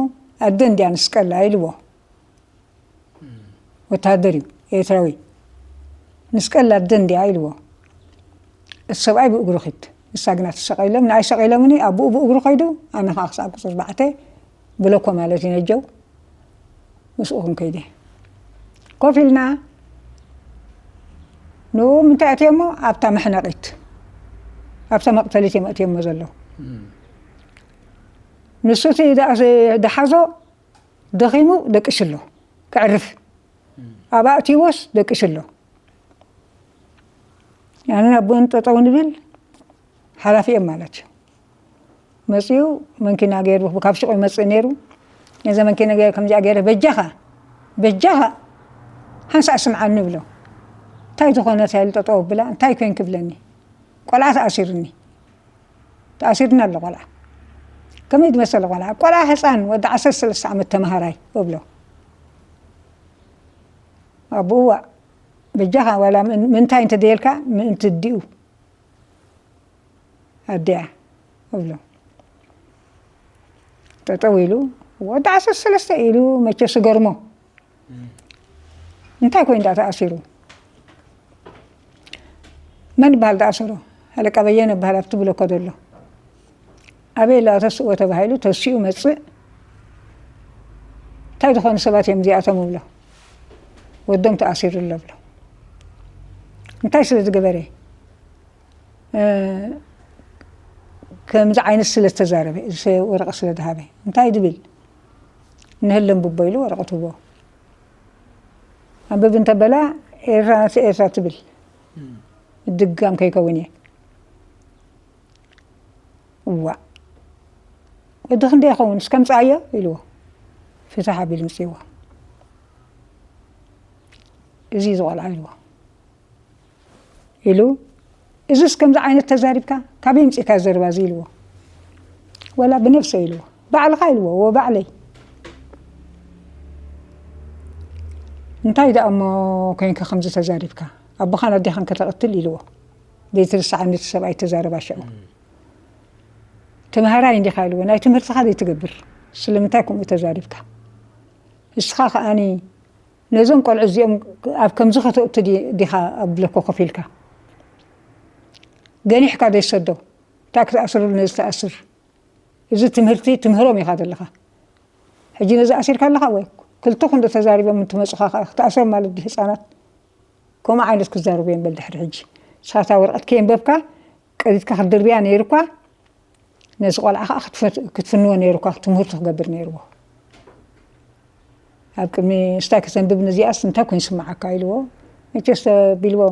ኣደ እንዲያ ንስቀላ ኢልዎ ወታደር እዩ ኤርትራዊ ንስቀል ኣደ እንዲያ ኢልዎ እቲ ሰብኣይ ብእግሩ ኺድ፣ ንሳ ግና ትሰቐይሎም። ንኣይ ሰቐይሎምኒ፣ ኣቦኡ ብእግሩ ኸይዱ፣ ኣነ ኸዓ ክሳብ ቁፅሪ ኣርባዕተ ብለኮ ማለት እዩ ነጀው፣ ምስኡ ክንከይደ። ኮፍ ኢልና፣ ንኡ ምንታይ ኣእትዮሞ? ኣብታ መሕነቒት፣ ኣብታ መቕተሊት እዮም ኣእትዮሞ ዘለዉ። ንሱ እቲ ደኣ ዝ-፣ ደሓዞ ደኺሙ ደቂሱ ኣሎ፣ ከዕርፍ። ኣብ ኣእትይዎስ ደቂሱ ኣሎ። ኣነን ኣቦን ጠጠው ንብል፣ ሓላፊ እዮም ማለት እዩ። መፂኡ መንኪና ገይሩ፣ ካብ ሽቆ ይመፅእ ነይሩ። ነዛ መንኪና ገይሩ ከምዚኣ ገይረ፣ "በጃኻ፣ በጃኻ፣ ሓንሳእ ስምዓኒ" ብሎ። እንታይ ዝኾነ? ኢሉ ጠጠው ኣብላ፣ "እንታይ ኮይንኪ?" ብለኒ። "ቆልዓ ተኣሲሩኒ፣ ተኣሲሩኒ ኣሎ ቆልዓ።" "ከመይ ዝመሰለ ቆልዓ?" "ቆልዓ ህፃን፣ ወዲ ዓሰርተ ሰለስተ ዓመት ተምሃራይ" እብሎ። ኣቦኡ፣ "ዋእ፣ በጃኻ፣ ዋላ ምን-፣ ምንታይ እንተደየልካ፣ ምእንቲ ዲኡ ኣዲኣ?" እብሎ። ጠጠው ኢሉ፣ "ወዲ ዓሰርተ ሰለስተ" ኢሉ፣ መቸስ ገርሞ። እንታይ ኮይኑ ደኣ ተኣሲሩ? መን ይበሃል ዝኣሰሮ? ሃለቃ በየነ ይበሃል፣ ኣብቲ ብለኮ ዘሎ። ኣበይ ኣሎ ተስእዎ ተባሂሉ፣ ተሲኡ መጽእ። እንታይ ዝኾኑ ሰባት እዮም እዚኣቶም እብሎ። ወዶም ተኣሲሩ ኣሎ እብሎ። እንታይ ስለ ዝገበረ? እ፣ ከምዚ ዓይነት ስለ ዝተዛረበ፣ እዚ ወረቐት ስለ ዝሃበ። እንታይ ዝብል? ንህለን ብቦ ኢሉ ወረቐት ህቦ። ኣንብብ እንተበላ፣ ኤርትራ፣ ኤርትራ ትብል። ድጋም ከይከውን እየ። እዋእ፣ ወዲ ክንደይ ይኸውን? እስከ ምጽኣዮ ኢልዎ። ፍትሕ ኣቢሉ ምጽእዎ። እዚ እዩ ዝቖልዓ ኢልዎ። ኢሉ፣ "እዝስ ከምዚ ዓይነት ተዛሪብካ፣ ካበይ ኣምጺእካ ዘረባ እዚ?" ኢልዎ። "ወላ ብነብሰይ" ኢልዎ። "ባዕልኻ?" ኢልዎ። "እወ፣ ባዕለይ።" "እንታይ ደኣ እሞ ኮይንካ ከምዚ ተዛሪብካ? ኣቦኻን ኣዴኻን ከተቕትል?" ኢልዎ። ዘይትርስዓኒ እቲ ሰብኣይ ተዛረባ ሽዑ። "ተምሃራይ እንዲኻ?" ኢልዎ። "ናይ ትምህርትኻ ዘይትገብር፣ ስለምንታይ ከምኡ ተዛሪብካ? ንስኻ ከኣኒ ነዞም ቆልዑ እዚኦም ኣብ ከምዚ ከተእቱ ዲ-፣ ዲኻ ኣብ ብለኮ ኮፍ ኢልካ? ገኒሕካ ዘይሰዶ? እንታይ ክትኣስርሉ ነዚ ትኣስር? እዚ ትምህርቲ ትምህሮም ኢኻ ዘለኻ። ሕጂ ነዚ ኣሲርካ ኣለኻ ወይ? ክልተኹም ዶ ተዛሪቦም እንትመጹኻ ከኣ ክትኣስሮም ማለት ድዩ ህጻናት?" ከምኡ ዓይነት ክዛረቡ እዮም በል ድሕሪ ሕጂ። ንስኻ እታ ወረቐት ከየንበብካ ቀዲድካ ክትድርብያ ነይሩካ። ነዚ ቆልዓ ኸዓ ክትፈት-፣ ክትፍንዎ ነይሩካ፣ ትምህርቱ ክገብር ነይርዎ። ኣብ ቅድሚ ስታይ ከተንብብ ነዚኣስ እንታይ ኮይኑ ይስምዓካ ኢልዎ። መቸስ ተቢልዎ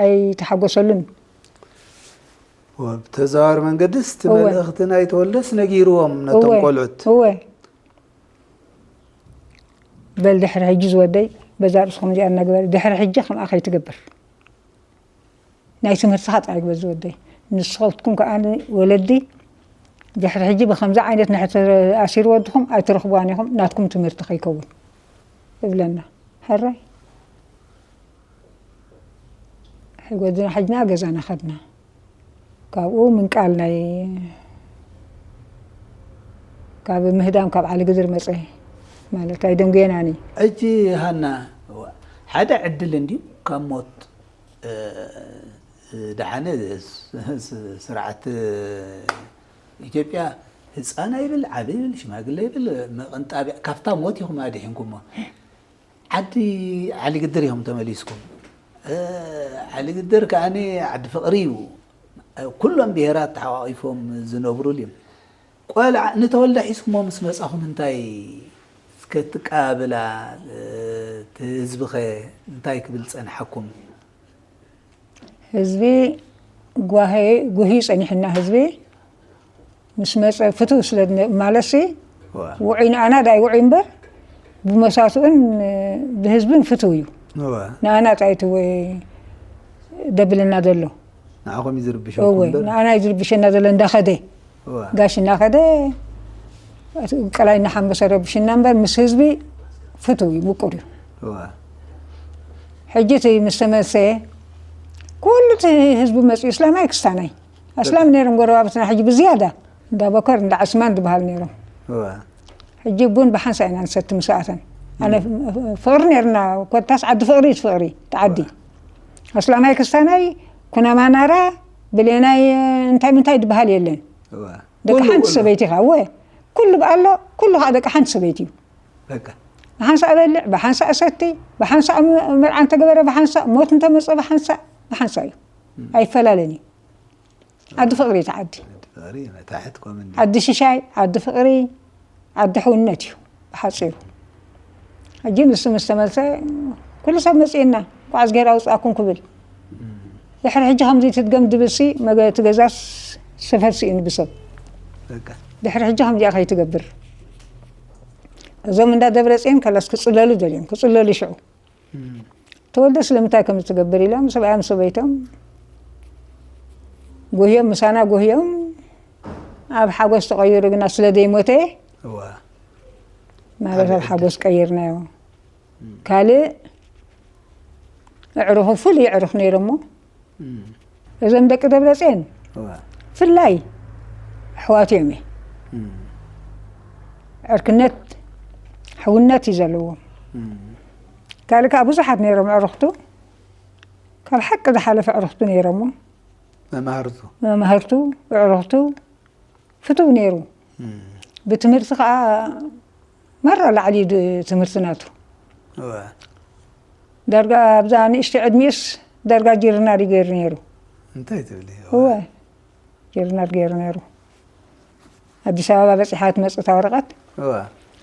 ኣይተሓጎሰሉን። ወ-፣ ብተዘዋዋሪ መንገድስ እቲ እወ። መልእኽቲ ናይ ተወልደስ ነጊርዎም ነቶም እወ፣ ቆልዑት። እወ። በል ድሕሪ ሕጂ ዝወደይ፣ በዛ ርእስኹም እዚኣ እናገበረ፣ ድሕሪ ሕጂ ከምኣ ከይትገብር። ናይ ትምህርትኻ ጥራይ ግበር ዝወደይ። ንስኻትኩም ከኣ ወለዲ፣ ድሕሪ ሕጂ ብኸምዚ ዓይነት ንሕተኣሲሩ ወድኹም ኣይትረኽብዋን ኢኹም፣ ናትኩም ትምህርቲ ከይከውን እብለና። ሕራይ። ወድና ሕጅና ገዛና ኸድና። ካብኡ ምንቃል ናይ፣ ካብ ምህዳም ካብ ዓሊ ግድር መጸ ማለት ኣይደንጉየናን እዩ። ሕጂ ሃና፣ ሓደ ዕድል እንድዩ ካብ ሞት፣ እ፣ ዝደሓነ ስ-፣ ስ-፣ ስርዓት ኢትዮጵያ ህፃን ኣይብል፣ ዓቢ ይብል፣ ሽማግለ ይብል፣ መቐንጣብያ ካብታ ሞት ኢኹም ኣድሒንኩሞ። ዓዲ ዓሊ ግድር ኢኹም ተመሊስኩም። እ፣ ዓሊ ግድር ከኣኒ ዓዲ ፍቕሪ እዩ። ኩሎም ብሄራት ተሓቋቒፎም ዝነብሩሉ እዮም። ቆልዓ ንተወልደ ሒዝኩሞ ምስ መጻኹም እንታይ እስከ ትቀባበላ፣ እ፣ እቲ ህዝብኸ እንታይ ክብል ጸንሓኩም? ህዝቢ ጓሄ-፣ ጉህዩ ጸኒሕና ህዝቢ ምስ መጸ ፍትው ስለ ዝነ-፣ ማለትሲ ዋ። ውዑይ ንኣና ዳይ ውዑይ እምበር ብመሳትኡን ብህዝብን ፍትው እዩ። ዋ። ንኣና ጣይ እቲ ወ-፣ ደብለና ዘሎ። ንዓኹም እዩ ዝርብሸኩም እወ፣ እምበር። ንኣና እዩ ዝርብሸና ዘሎ እንዳኸደ። ዋ። ጋሽ እናኸደ ቀላይ እናሓንበሰ ረብሽና እምበር ምስ ህዝቢ ፍትው እዩ፣ ምቁር እዩ። ዋ። ሕጂ እቲ ምስ ተመሰ ኩሉ እቲ ህዝቢ መፅኡ እስላማይ ክስታናይ። ኣስላም ነይሮም ጎረባብትና፣ ሕጂ ብዝያዳ እንዳ በከር፣ እንዳ ዕስማን ዝበሃል ነይሮም። እወ። ሕጂ ቡን ብሓንሳ ኢና ንሰቲ ምስኣተን። ኣነ እም። ፍ-፣ ፍቕሪ ነይርና፣ ኮታስ ዓዲ ፍቕሪ እዩ፣ ፍቕሪ፣ እቲ ዓዲ። እወ። ኣስላማይ ክስታናይ፣ ኩናማ ናራ፣ ብሌናይ እንታይ ምንታይ ዝበሃል የለን። እዋ። ደቂ ኩሉ፣ ሓንቲ ኩሉ። ሰበይቲ ኢኻ። እወ። ኩሉ ኣሎ፣ ኩሉ ከዓ ደቂ ሓንቲ ሰበይቲ እዩ። በቃ። ብሓንሳእ በልዕ፣ ብሓንሳእ ሰቲ፣ ብሓንሳእ ም-፣ መርዓ እንተገበረ ብሓንሳእ፣ ሞት እንተመፀ ብሓንሳእ፣ ብሓንሳእ እዩ። እም። ኣይፈላለን እዩ። ዓዲ ፍቕሪ እቲ ዓዲ። ዓዲ ፍቕሪ፣ መታሕት ኮመንዲ። ዓዲ ሽሻይ፣ ዓዲ ፍቕሪ፣ ዓዲ ሕውነት እዩ ብሓፂሩ። ሕጂ ንሱ ምስ ተመልሰ፣ ኩሉ ሰብ መፂእና፣ እንኳዕ እዝግሄር ኣውፅኣኩም ክብል። እም። ድሕሪ ሕጂ ከምዚ ትድገም ድብልሲ፣ መገ-፣ እቲ ገዛስ ሰፈር ስኢኑ ብሰብ። በቃ። ድሕሪ ሕጂ ከምዚኣ ከይትገብር። እዞም እንዳ ደብረፅዮን ከላስ ክፅለሉ ደልዮም፣ ክፅለሉ ሽዑ። እም። ተወልደ ስለምንታይ ከም ትገብር ኢሎም ሰብኣዮም ሰበይቶም ጉህዮም፣ ምሳና ጉህዮም፣ ኣብ ሓጎስ ተቐይሩ ግና ስለ ዘይሞተ እዋ። ማለት ኣብ ካልእ ሓጎስ ቀይርናዮ። እም። ካልእ ኣዕሩኹ ፍሉይ ኣዕሩኽ ነይሮሞ። እም። እዞም ደቂ ደብረፅዮን እዋ። ፍላይ ኣሕዋት እዮም። እም። ዕርክነት፣ ሕውነት እዩ ዘለዎም። እም። ካልእ ከዓ ብዙሓት ነይሮም ኣዕሩኽቱ። ካብ ሓቂ ዝሓለፈ ኣዕሩኽቱ ነይሮሞ። መማህርቱ። መማህርቱ፣ ኣዕሩኽቱ ፍቱው ነይሩ። እም። ብትምህርቲ ከዓ ማራ ላዕሊ ድ-፣ ትምህርቲ ናቱ። እዋ። ዳርጋ ኣብዛ ንእሽተይ ዕድሚኡስ ዳርጋ ጀነራል እዩ ገይሩ ነይሩ። እንታይ ትብሊ? እወ፣ ጀነራል ገይሩ ነይሩ። ኣዲስ ኣበባ በፂሓ ትመፅእ እታ ወረቐት። እዋ።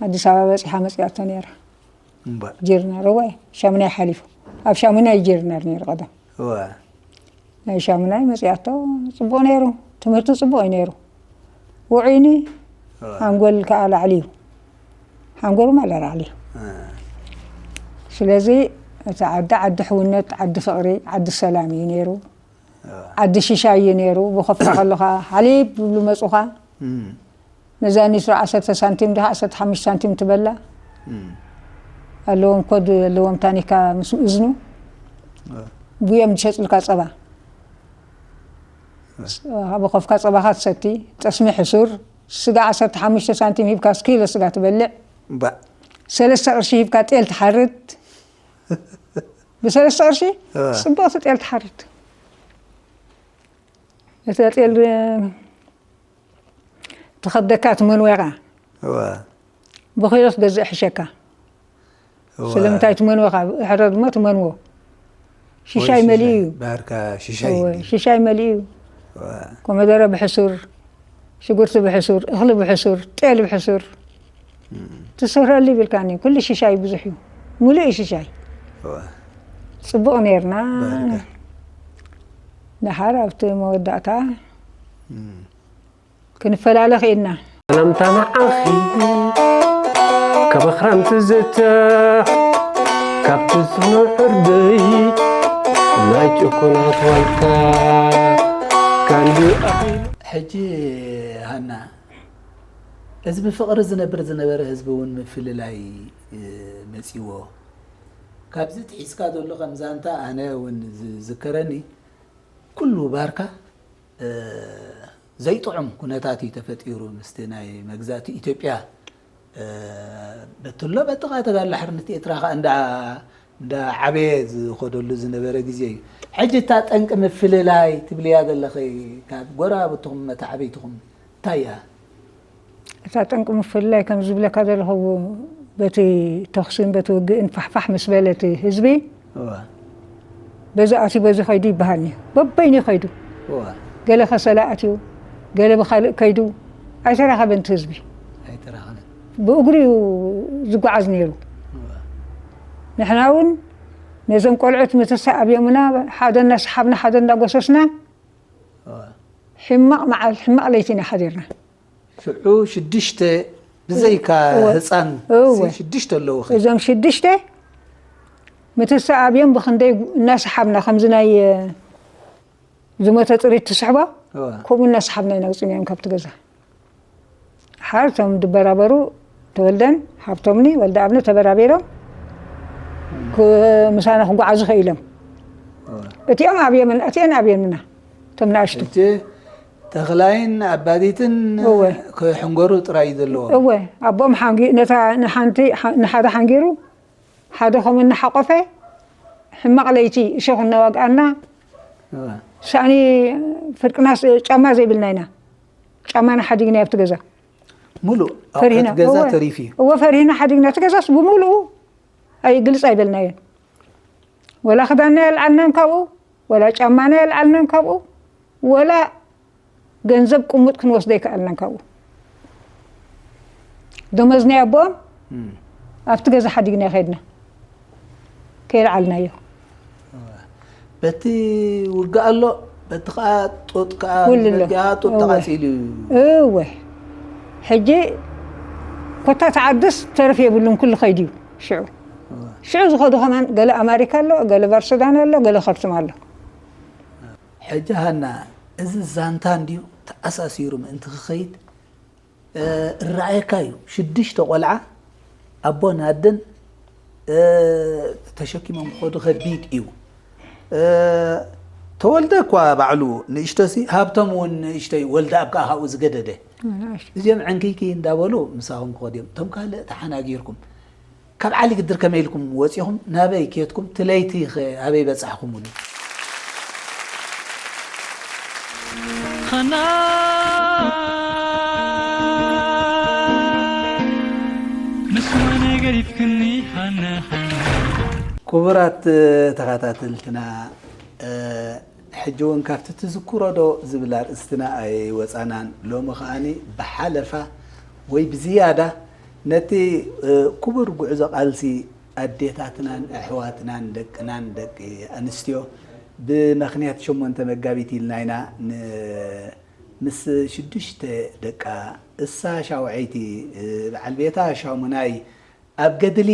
ኣዲስ ኣበባ በፂሓ መፂኣቶ ነይራ። እምባእ። ጀነራል፣ እወ፣ ሻሙናይ ሓሊፉ። ኣብ ሻሙናይ ጀነራል ነይሩ ቀደም። እዋ። ናይ ሻሙናይ መፂኣቶ ፅቡቕ ነይሩ። ትምህርቱ ፅቡቕ እዩ ነይሩ። ውዑይኒ እዋ። ሓንጎል ከዓ ላዕሊ እዩ። ሓንጎል ማለት ላዕሊ እዩ። እ። ስለዚ እቲ ዓዲ፣ ዓዲ ሕውነት፣ ዓዲ ፍቕሪ፣ ዓዲ ሰላም እዩ ነይሩ። እዋ። ዓዲ ሽሻይ እዩ ነይሩ። ብኸፍታ ከለኻ ሓሊብ ዝብሉ መፁኻ። እም። ነዛ ኒትሮ ዓሰርተ ሳንቲም ድኻ ዓሰርተ ሓሙሽተ ሳንቲም ትበላ። እም። ኣለዎም ኮድ ኣለዎም ታኒካ ምስ እዝኑ። እ። ብዮም ዝሸጥልካ ጸባ። እ። ጸባ ብኸፍካ ጸባኻ ትሰቲ፣ ጠስሚ ሕሱር፣ ስጋ ዓሰርተ ሓሙሽተ ሳንቲም ሂብካ ኪሎ ስጋ ትበልዕ። ባእ። ሰለስተ ቅርሺ ሂብካ ጤል ትሓርድ። ብሰለስተ ቅርሺ እ። ጽብቕቲ ጤል ትሓርድ። እታ ጤል ትኸብደካ ትመንወኻ። እወ። ብኺሎ ትገዝእ ሕሸካ። እወ። ስለምንታይ ትመንወኻ? ሕረድ እሞ ትመንዎ። ሽሻይ ወይ መሊኡ ሽሻይ፣ እዩ። ባህርካ ሽሻይ እወ፣ እንዲ። ሽሻይ መሊኡ እዩ። እወ። ኮመደረ ብሕሱር፣ ሽጉርቲ ብሕሱር፣ እኽሊ ብሕሱር፣ ጤል ብሕሱር። እም። ትስረሉ ይብልካኒ። ኩሉ ሽሻይ ብዙሕ እዩ። ሙሉእ እዩ ሽሻይ። እወ። ጽቡቕ ኔርና። ባህርካ። ደሓር ኣብቲ መወዳእታ እም። ክንፈላለ ኽኢልና። ሰላምታ ንዓኺ ካብ ኣኽራን ትዝትሕ፣ ካብ ትስኖ ዕርደይ ናይ ጭኩናት ዋልታ ካንዲ ኣኺሉ። ሕጂ ሃና፣ እዚ ብፍቕሪ ዝነብር ዝነበረ ህዝቢ እውን ምፍልላይ፣ እ፣ መጺዎ። ካብዚ ትሒዝካ ዘሎ ከም ዛንታ ኣነ እውን ዝዝከረኒ ኩሉ ባርካ እ፣ ዘይጥዑም ኩነታት እዩ ተፈጢሩ ምስቲ ናይ መግዛእቲ ኢትዮጵያ፣ እ፣ በትሎ በጥቓ ተጋድሎ ሓርነት ኤርትራ ኸኣ እንዳ፣ እንዳ ዓበየ ዝኸደሉ ዝነበረ ግዜ እዩ። ሕጂ እታ ጠንቂ ምፍልላይ ትብልያ ዘለኺ ካብ ጎረባብትኹም መታዕብይትኹም እንታይ እያ? እታ ጠንቂ ምፍልላይ ከም ዝብለካ ዘለኹ፣ በቲ ተኹስን በቲ ውግእን ፋሕፋሕ ምስ በለ እቲ ህዝቢ፣ እዋ። በዚ ኣትዩ በዚ ኸይዱ ይበሃል እዩ። በበይኑ ኸይዱ። እዋ። ገለ ከሰላ ኣትዩ፣ ገለ ብኻልእ ከይዱ፣ ኣይተራኸበን እቲ ህዝቢ። ኣይተራኸበን። ብእግሩ እዩ ዝጓዓዝ ነይሩ። እዋ። ንሕና እውን ነዞም ቆልዑት ምትሳ ኣብዮምና፣ ሓደ እናሰሓብና፣ ሓደ እናጎሰስና፣ እዋ። ሕማቕ መዓል-፣ ሕማቕ ለይቲ ኢና ሓዲርና። ሽዑ ሽዱሽተ ብዘይካ እወ። ህፃን እወ። ሲ ሽዱሽተ ኣለዉ ኸ? እዞም ሽዱሽተ ምትሳ ኣብዮም ብኽንደይ እናሰሓብና ከምዚ ናይ፣ እ፣ ዝሞተ ጥሪት ትስሕቦ እወ። ከምኡ እናሰሓብና ኢና ኣውፂናዮም ካብቲ ገዛ። ሓር እቶም ድበራበሩ ተወልደን ሃብቶምኒ ወልደ ኣብነ ተበራቢሮም ክ-፣ ምሳና ክጓዓዙ ኽኢሎም። እወ። እቲኦም ኣብዮምን፣ እቲአን ኣብዮምና እቶም ንኣሽቱ። ሕጂ ተኽላይን ኣባዲትን እወ። ክሕንገሩ ጥራይ እዩ ዘለዎም። እወ፣ ኣቦም ሓንጊ-፣ ነታ ንሓንቲ ሓ-፣ ንሓደ ሓንጊሩ፣ ሓደ ከምኡ እናሓቆፈ፣ ሕማቕ ለይቲ እሾኽ እናዋግኣና፣ ሳእኒ ፍርቅናስ ጫማ ዘይብልና ኢና። ጫማና ሓዲግና ኣብቲ ገዛ ሙሉእ ፈሪህና ኣውቀት ገዛ እወ፣ ተሪፉ እዩ። እወ ፈሪህና ሓዲግና። እቲ ገዛስ ብምሉኡ ኣይ ግልጽ ኣይበልናዮን። ወላ ክዳንና የልዓልናን ካብኡ፣ ወላ ጫማና የልዓልናን ካብኡ፣ ወላ ገንዘብ ቅሙጥ ክንወስዶ ኣይከኣልናን ካብኡ። ደሞዝ ናይ ኣቦኦም ኣብቲ ገዛ ሓዲግና ከድና ከየልዓልናዮ። በቲ ውግእ ኣሎ፣ በቲ ከዓ ጡጥ ከዓ ኩሉ ኣሎ። መግቢያ ጡጥ እወ። ተቓፂሉ እዩ። እወ። ሕጂ ኮታ ተዓድስ ተረፍ የብሉን፣ ኩሉ ከይዱ እዩ ሽዑ። ሽዑ ዝኸዱ ከማን ገለ ኣማሪካ ኣሎ፣ ገለ ባርሱዳን ኣሎ፣ ገለ ከርቱም ኣሎ። ሕጂ ሃና፣ እዚ ዛንታ እንድዩ ተኣሳሲሩ ምእንቲ ክኸይድ እረኣየካ እዩ። ሽዱሽተ ቆልዓ ኣቦን ኣደን ተሸኪሞም ክኸዱ ከቢድ እዩ። ተወልደ እኳ ባዕሉ ንእሽቶ ሲ ሃብቶም እውን ንእሽቶ እዩ። ወልደ ኣብ ከዓ ካብኡ ዝገደደ እዚኦም ዕንክይክይ እንዳበሉ ምሳኹም ክኸዱ እዮም። እቶም ካልእ ተሓናጊርኩም ካብ ዓሊ ግድር ከመይ ኢልኩም ወፂኹም ናበይ ኬድኩም ትለይቲ ኸ ኣበይ በፃሕኹምሉ? ሃና ንስማነ ገዲፍክኒ ሃና ሃና ክቡራት ተኸታተልትና ሕጂ እውን ካብቲ ትዝክሮ ዶ ዝብል ኣርእስትና ኣይወፃናን። ሎሚ ከዓኒ ብሓለፋ ወይ ብዝያዳ ነቲ ክቡር ጉዕዞ ቃልሲ ኣዴታትናን ኣሕዋትናን ደቅናን ደቂ ኣንስትዮ ብመኽንያት ሸሞንተ መጋቢት ኢልና ኢና ን ምስ ሽዱሽተ ደቃ እሳ ሻውዐይቲ በዓል ቤታ ሻሙናይ ኣብ ገድሊ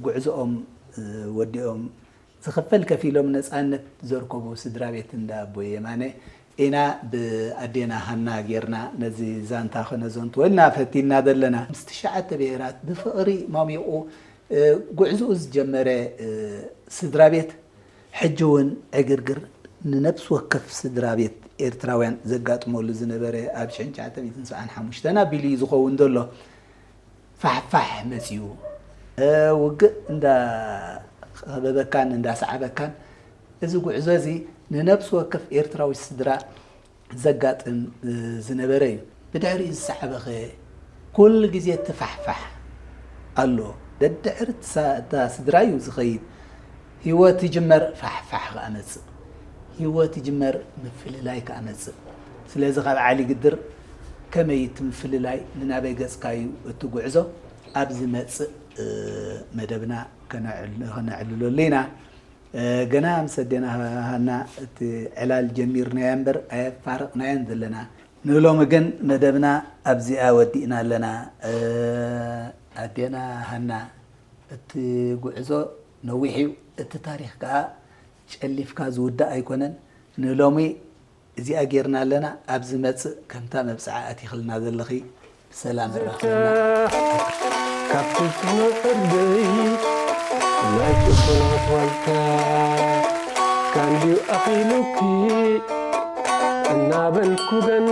ጉዕዞኦም ወዲኦም ዝኽፈል ከፊሎም ነፃነት ዘርከቡ ስድራ ቤት እንዳ ኣቦይ የማነ ኢና ብኣዴና ሃና ጌርና ነዚ ዛንታ ከነዘንትወልና ፈቲና ዘለና። ምስ ትሽዓተ ብሄራት ብፍቕሪ ማሚቑ ጉዕዝኡ ዝጀመረ ስድራ ቤት ሕጂ እውን ዕግርግር ንነብሲ ወከፍ ስድራ ቤት ኤርትራውያን ዘጋጥመሉ ዝነበረ ኣብ ሽሕን ትሽዓተ ሚእትን ሰብዓን ሓሙሽተን ኣቢሉ እዩ ዝኸውን ዘሎ። ፋሕፋሕ መጺኡ ውግእ እንዳኸበበካን እንዳሰዓበካን እዚ ጉዕዞ እዚ ንነብሲ ወከፍ ኤርትራዊ ስድራ ዘጋጥም ዝነበረ እዩ። ብድሕሪኡ ዝሰዓበኸ ኩሉ ግዜ እቲ ፋሕፋሕ ኣሎ። ደድሕሪ እታ ስድራ እዩ ዝኸይድ። ህይወት ይጅመር ፋሕፋሕ ከኣ መጽእ። ህይወት ይጅመር ምፍልላይ ከኣ መጽእ። ስለዚ ካብ ዓሊ ግድር ከመይ እቲ ምፍልላይ ንናበይ ገጽካ እዩ እቲ ጉዕዞ ኣብ ዝመጽእ መደብና ከነዕልለሉ ኢና። ገና ምስ ኣዴና ሃና እቲ ዕላል ጀሚርናዮ እምበር ኣየፋረቕናዮን ዘለና። ንሎሚ ግን መደብና ኣብዚኣ ወዲእና ኣለና። ኣዴና ሃና እቲ ጉዕዞ ነዊሕ እዩ፣ እቲ ታሪኽ ከኣ ጨሊፍካ ዝውዳእ ኣይኮነን። ንሎሚ እዚኣ ጌርና ኣለና፣ ኣብ ዝመጽእ ከምታ መብጽዓ ኣቲኽልና ዘለኺ ብሰላም ራኸብና። ካብቲ ጽኑዕ ዕርደይ ናይ ጭቁናት ዋልታ ካንድዩ ኣኺሉኪ እናበልኩ ገና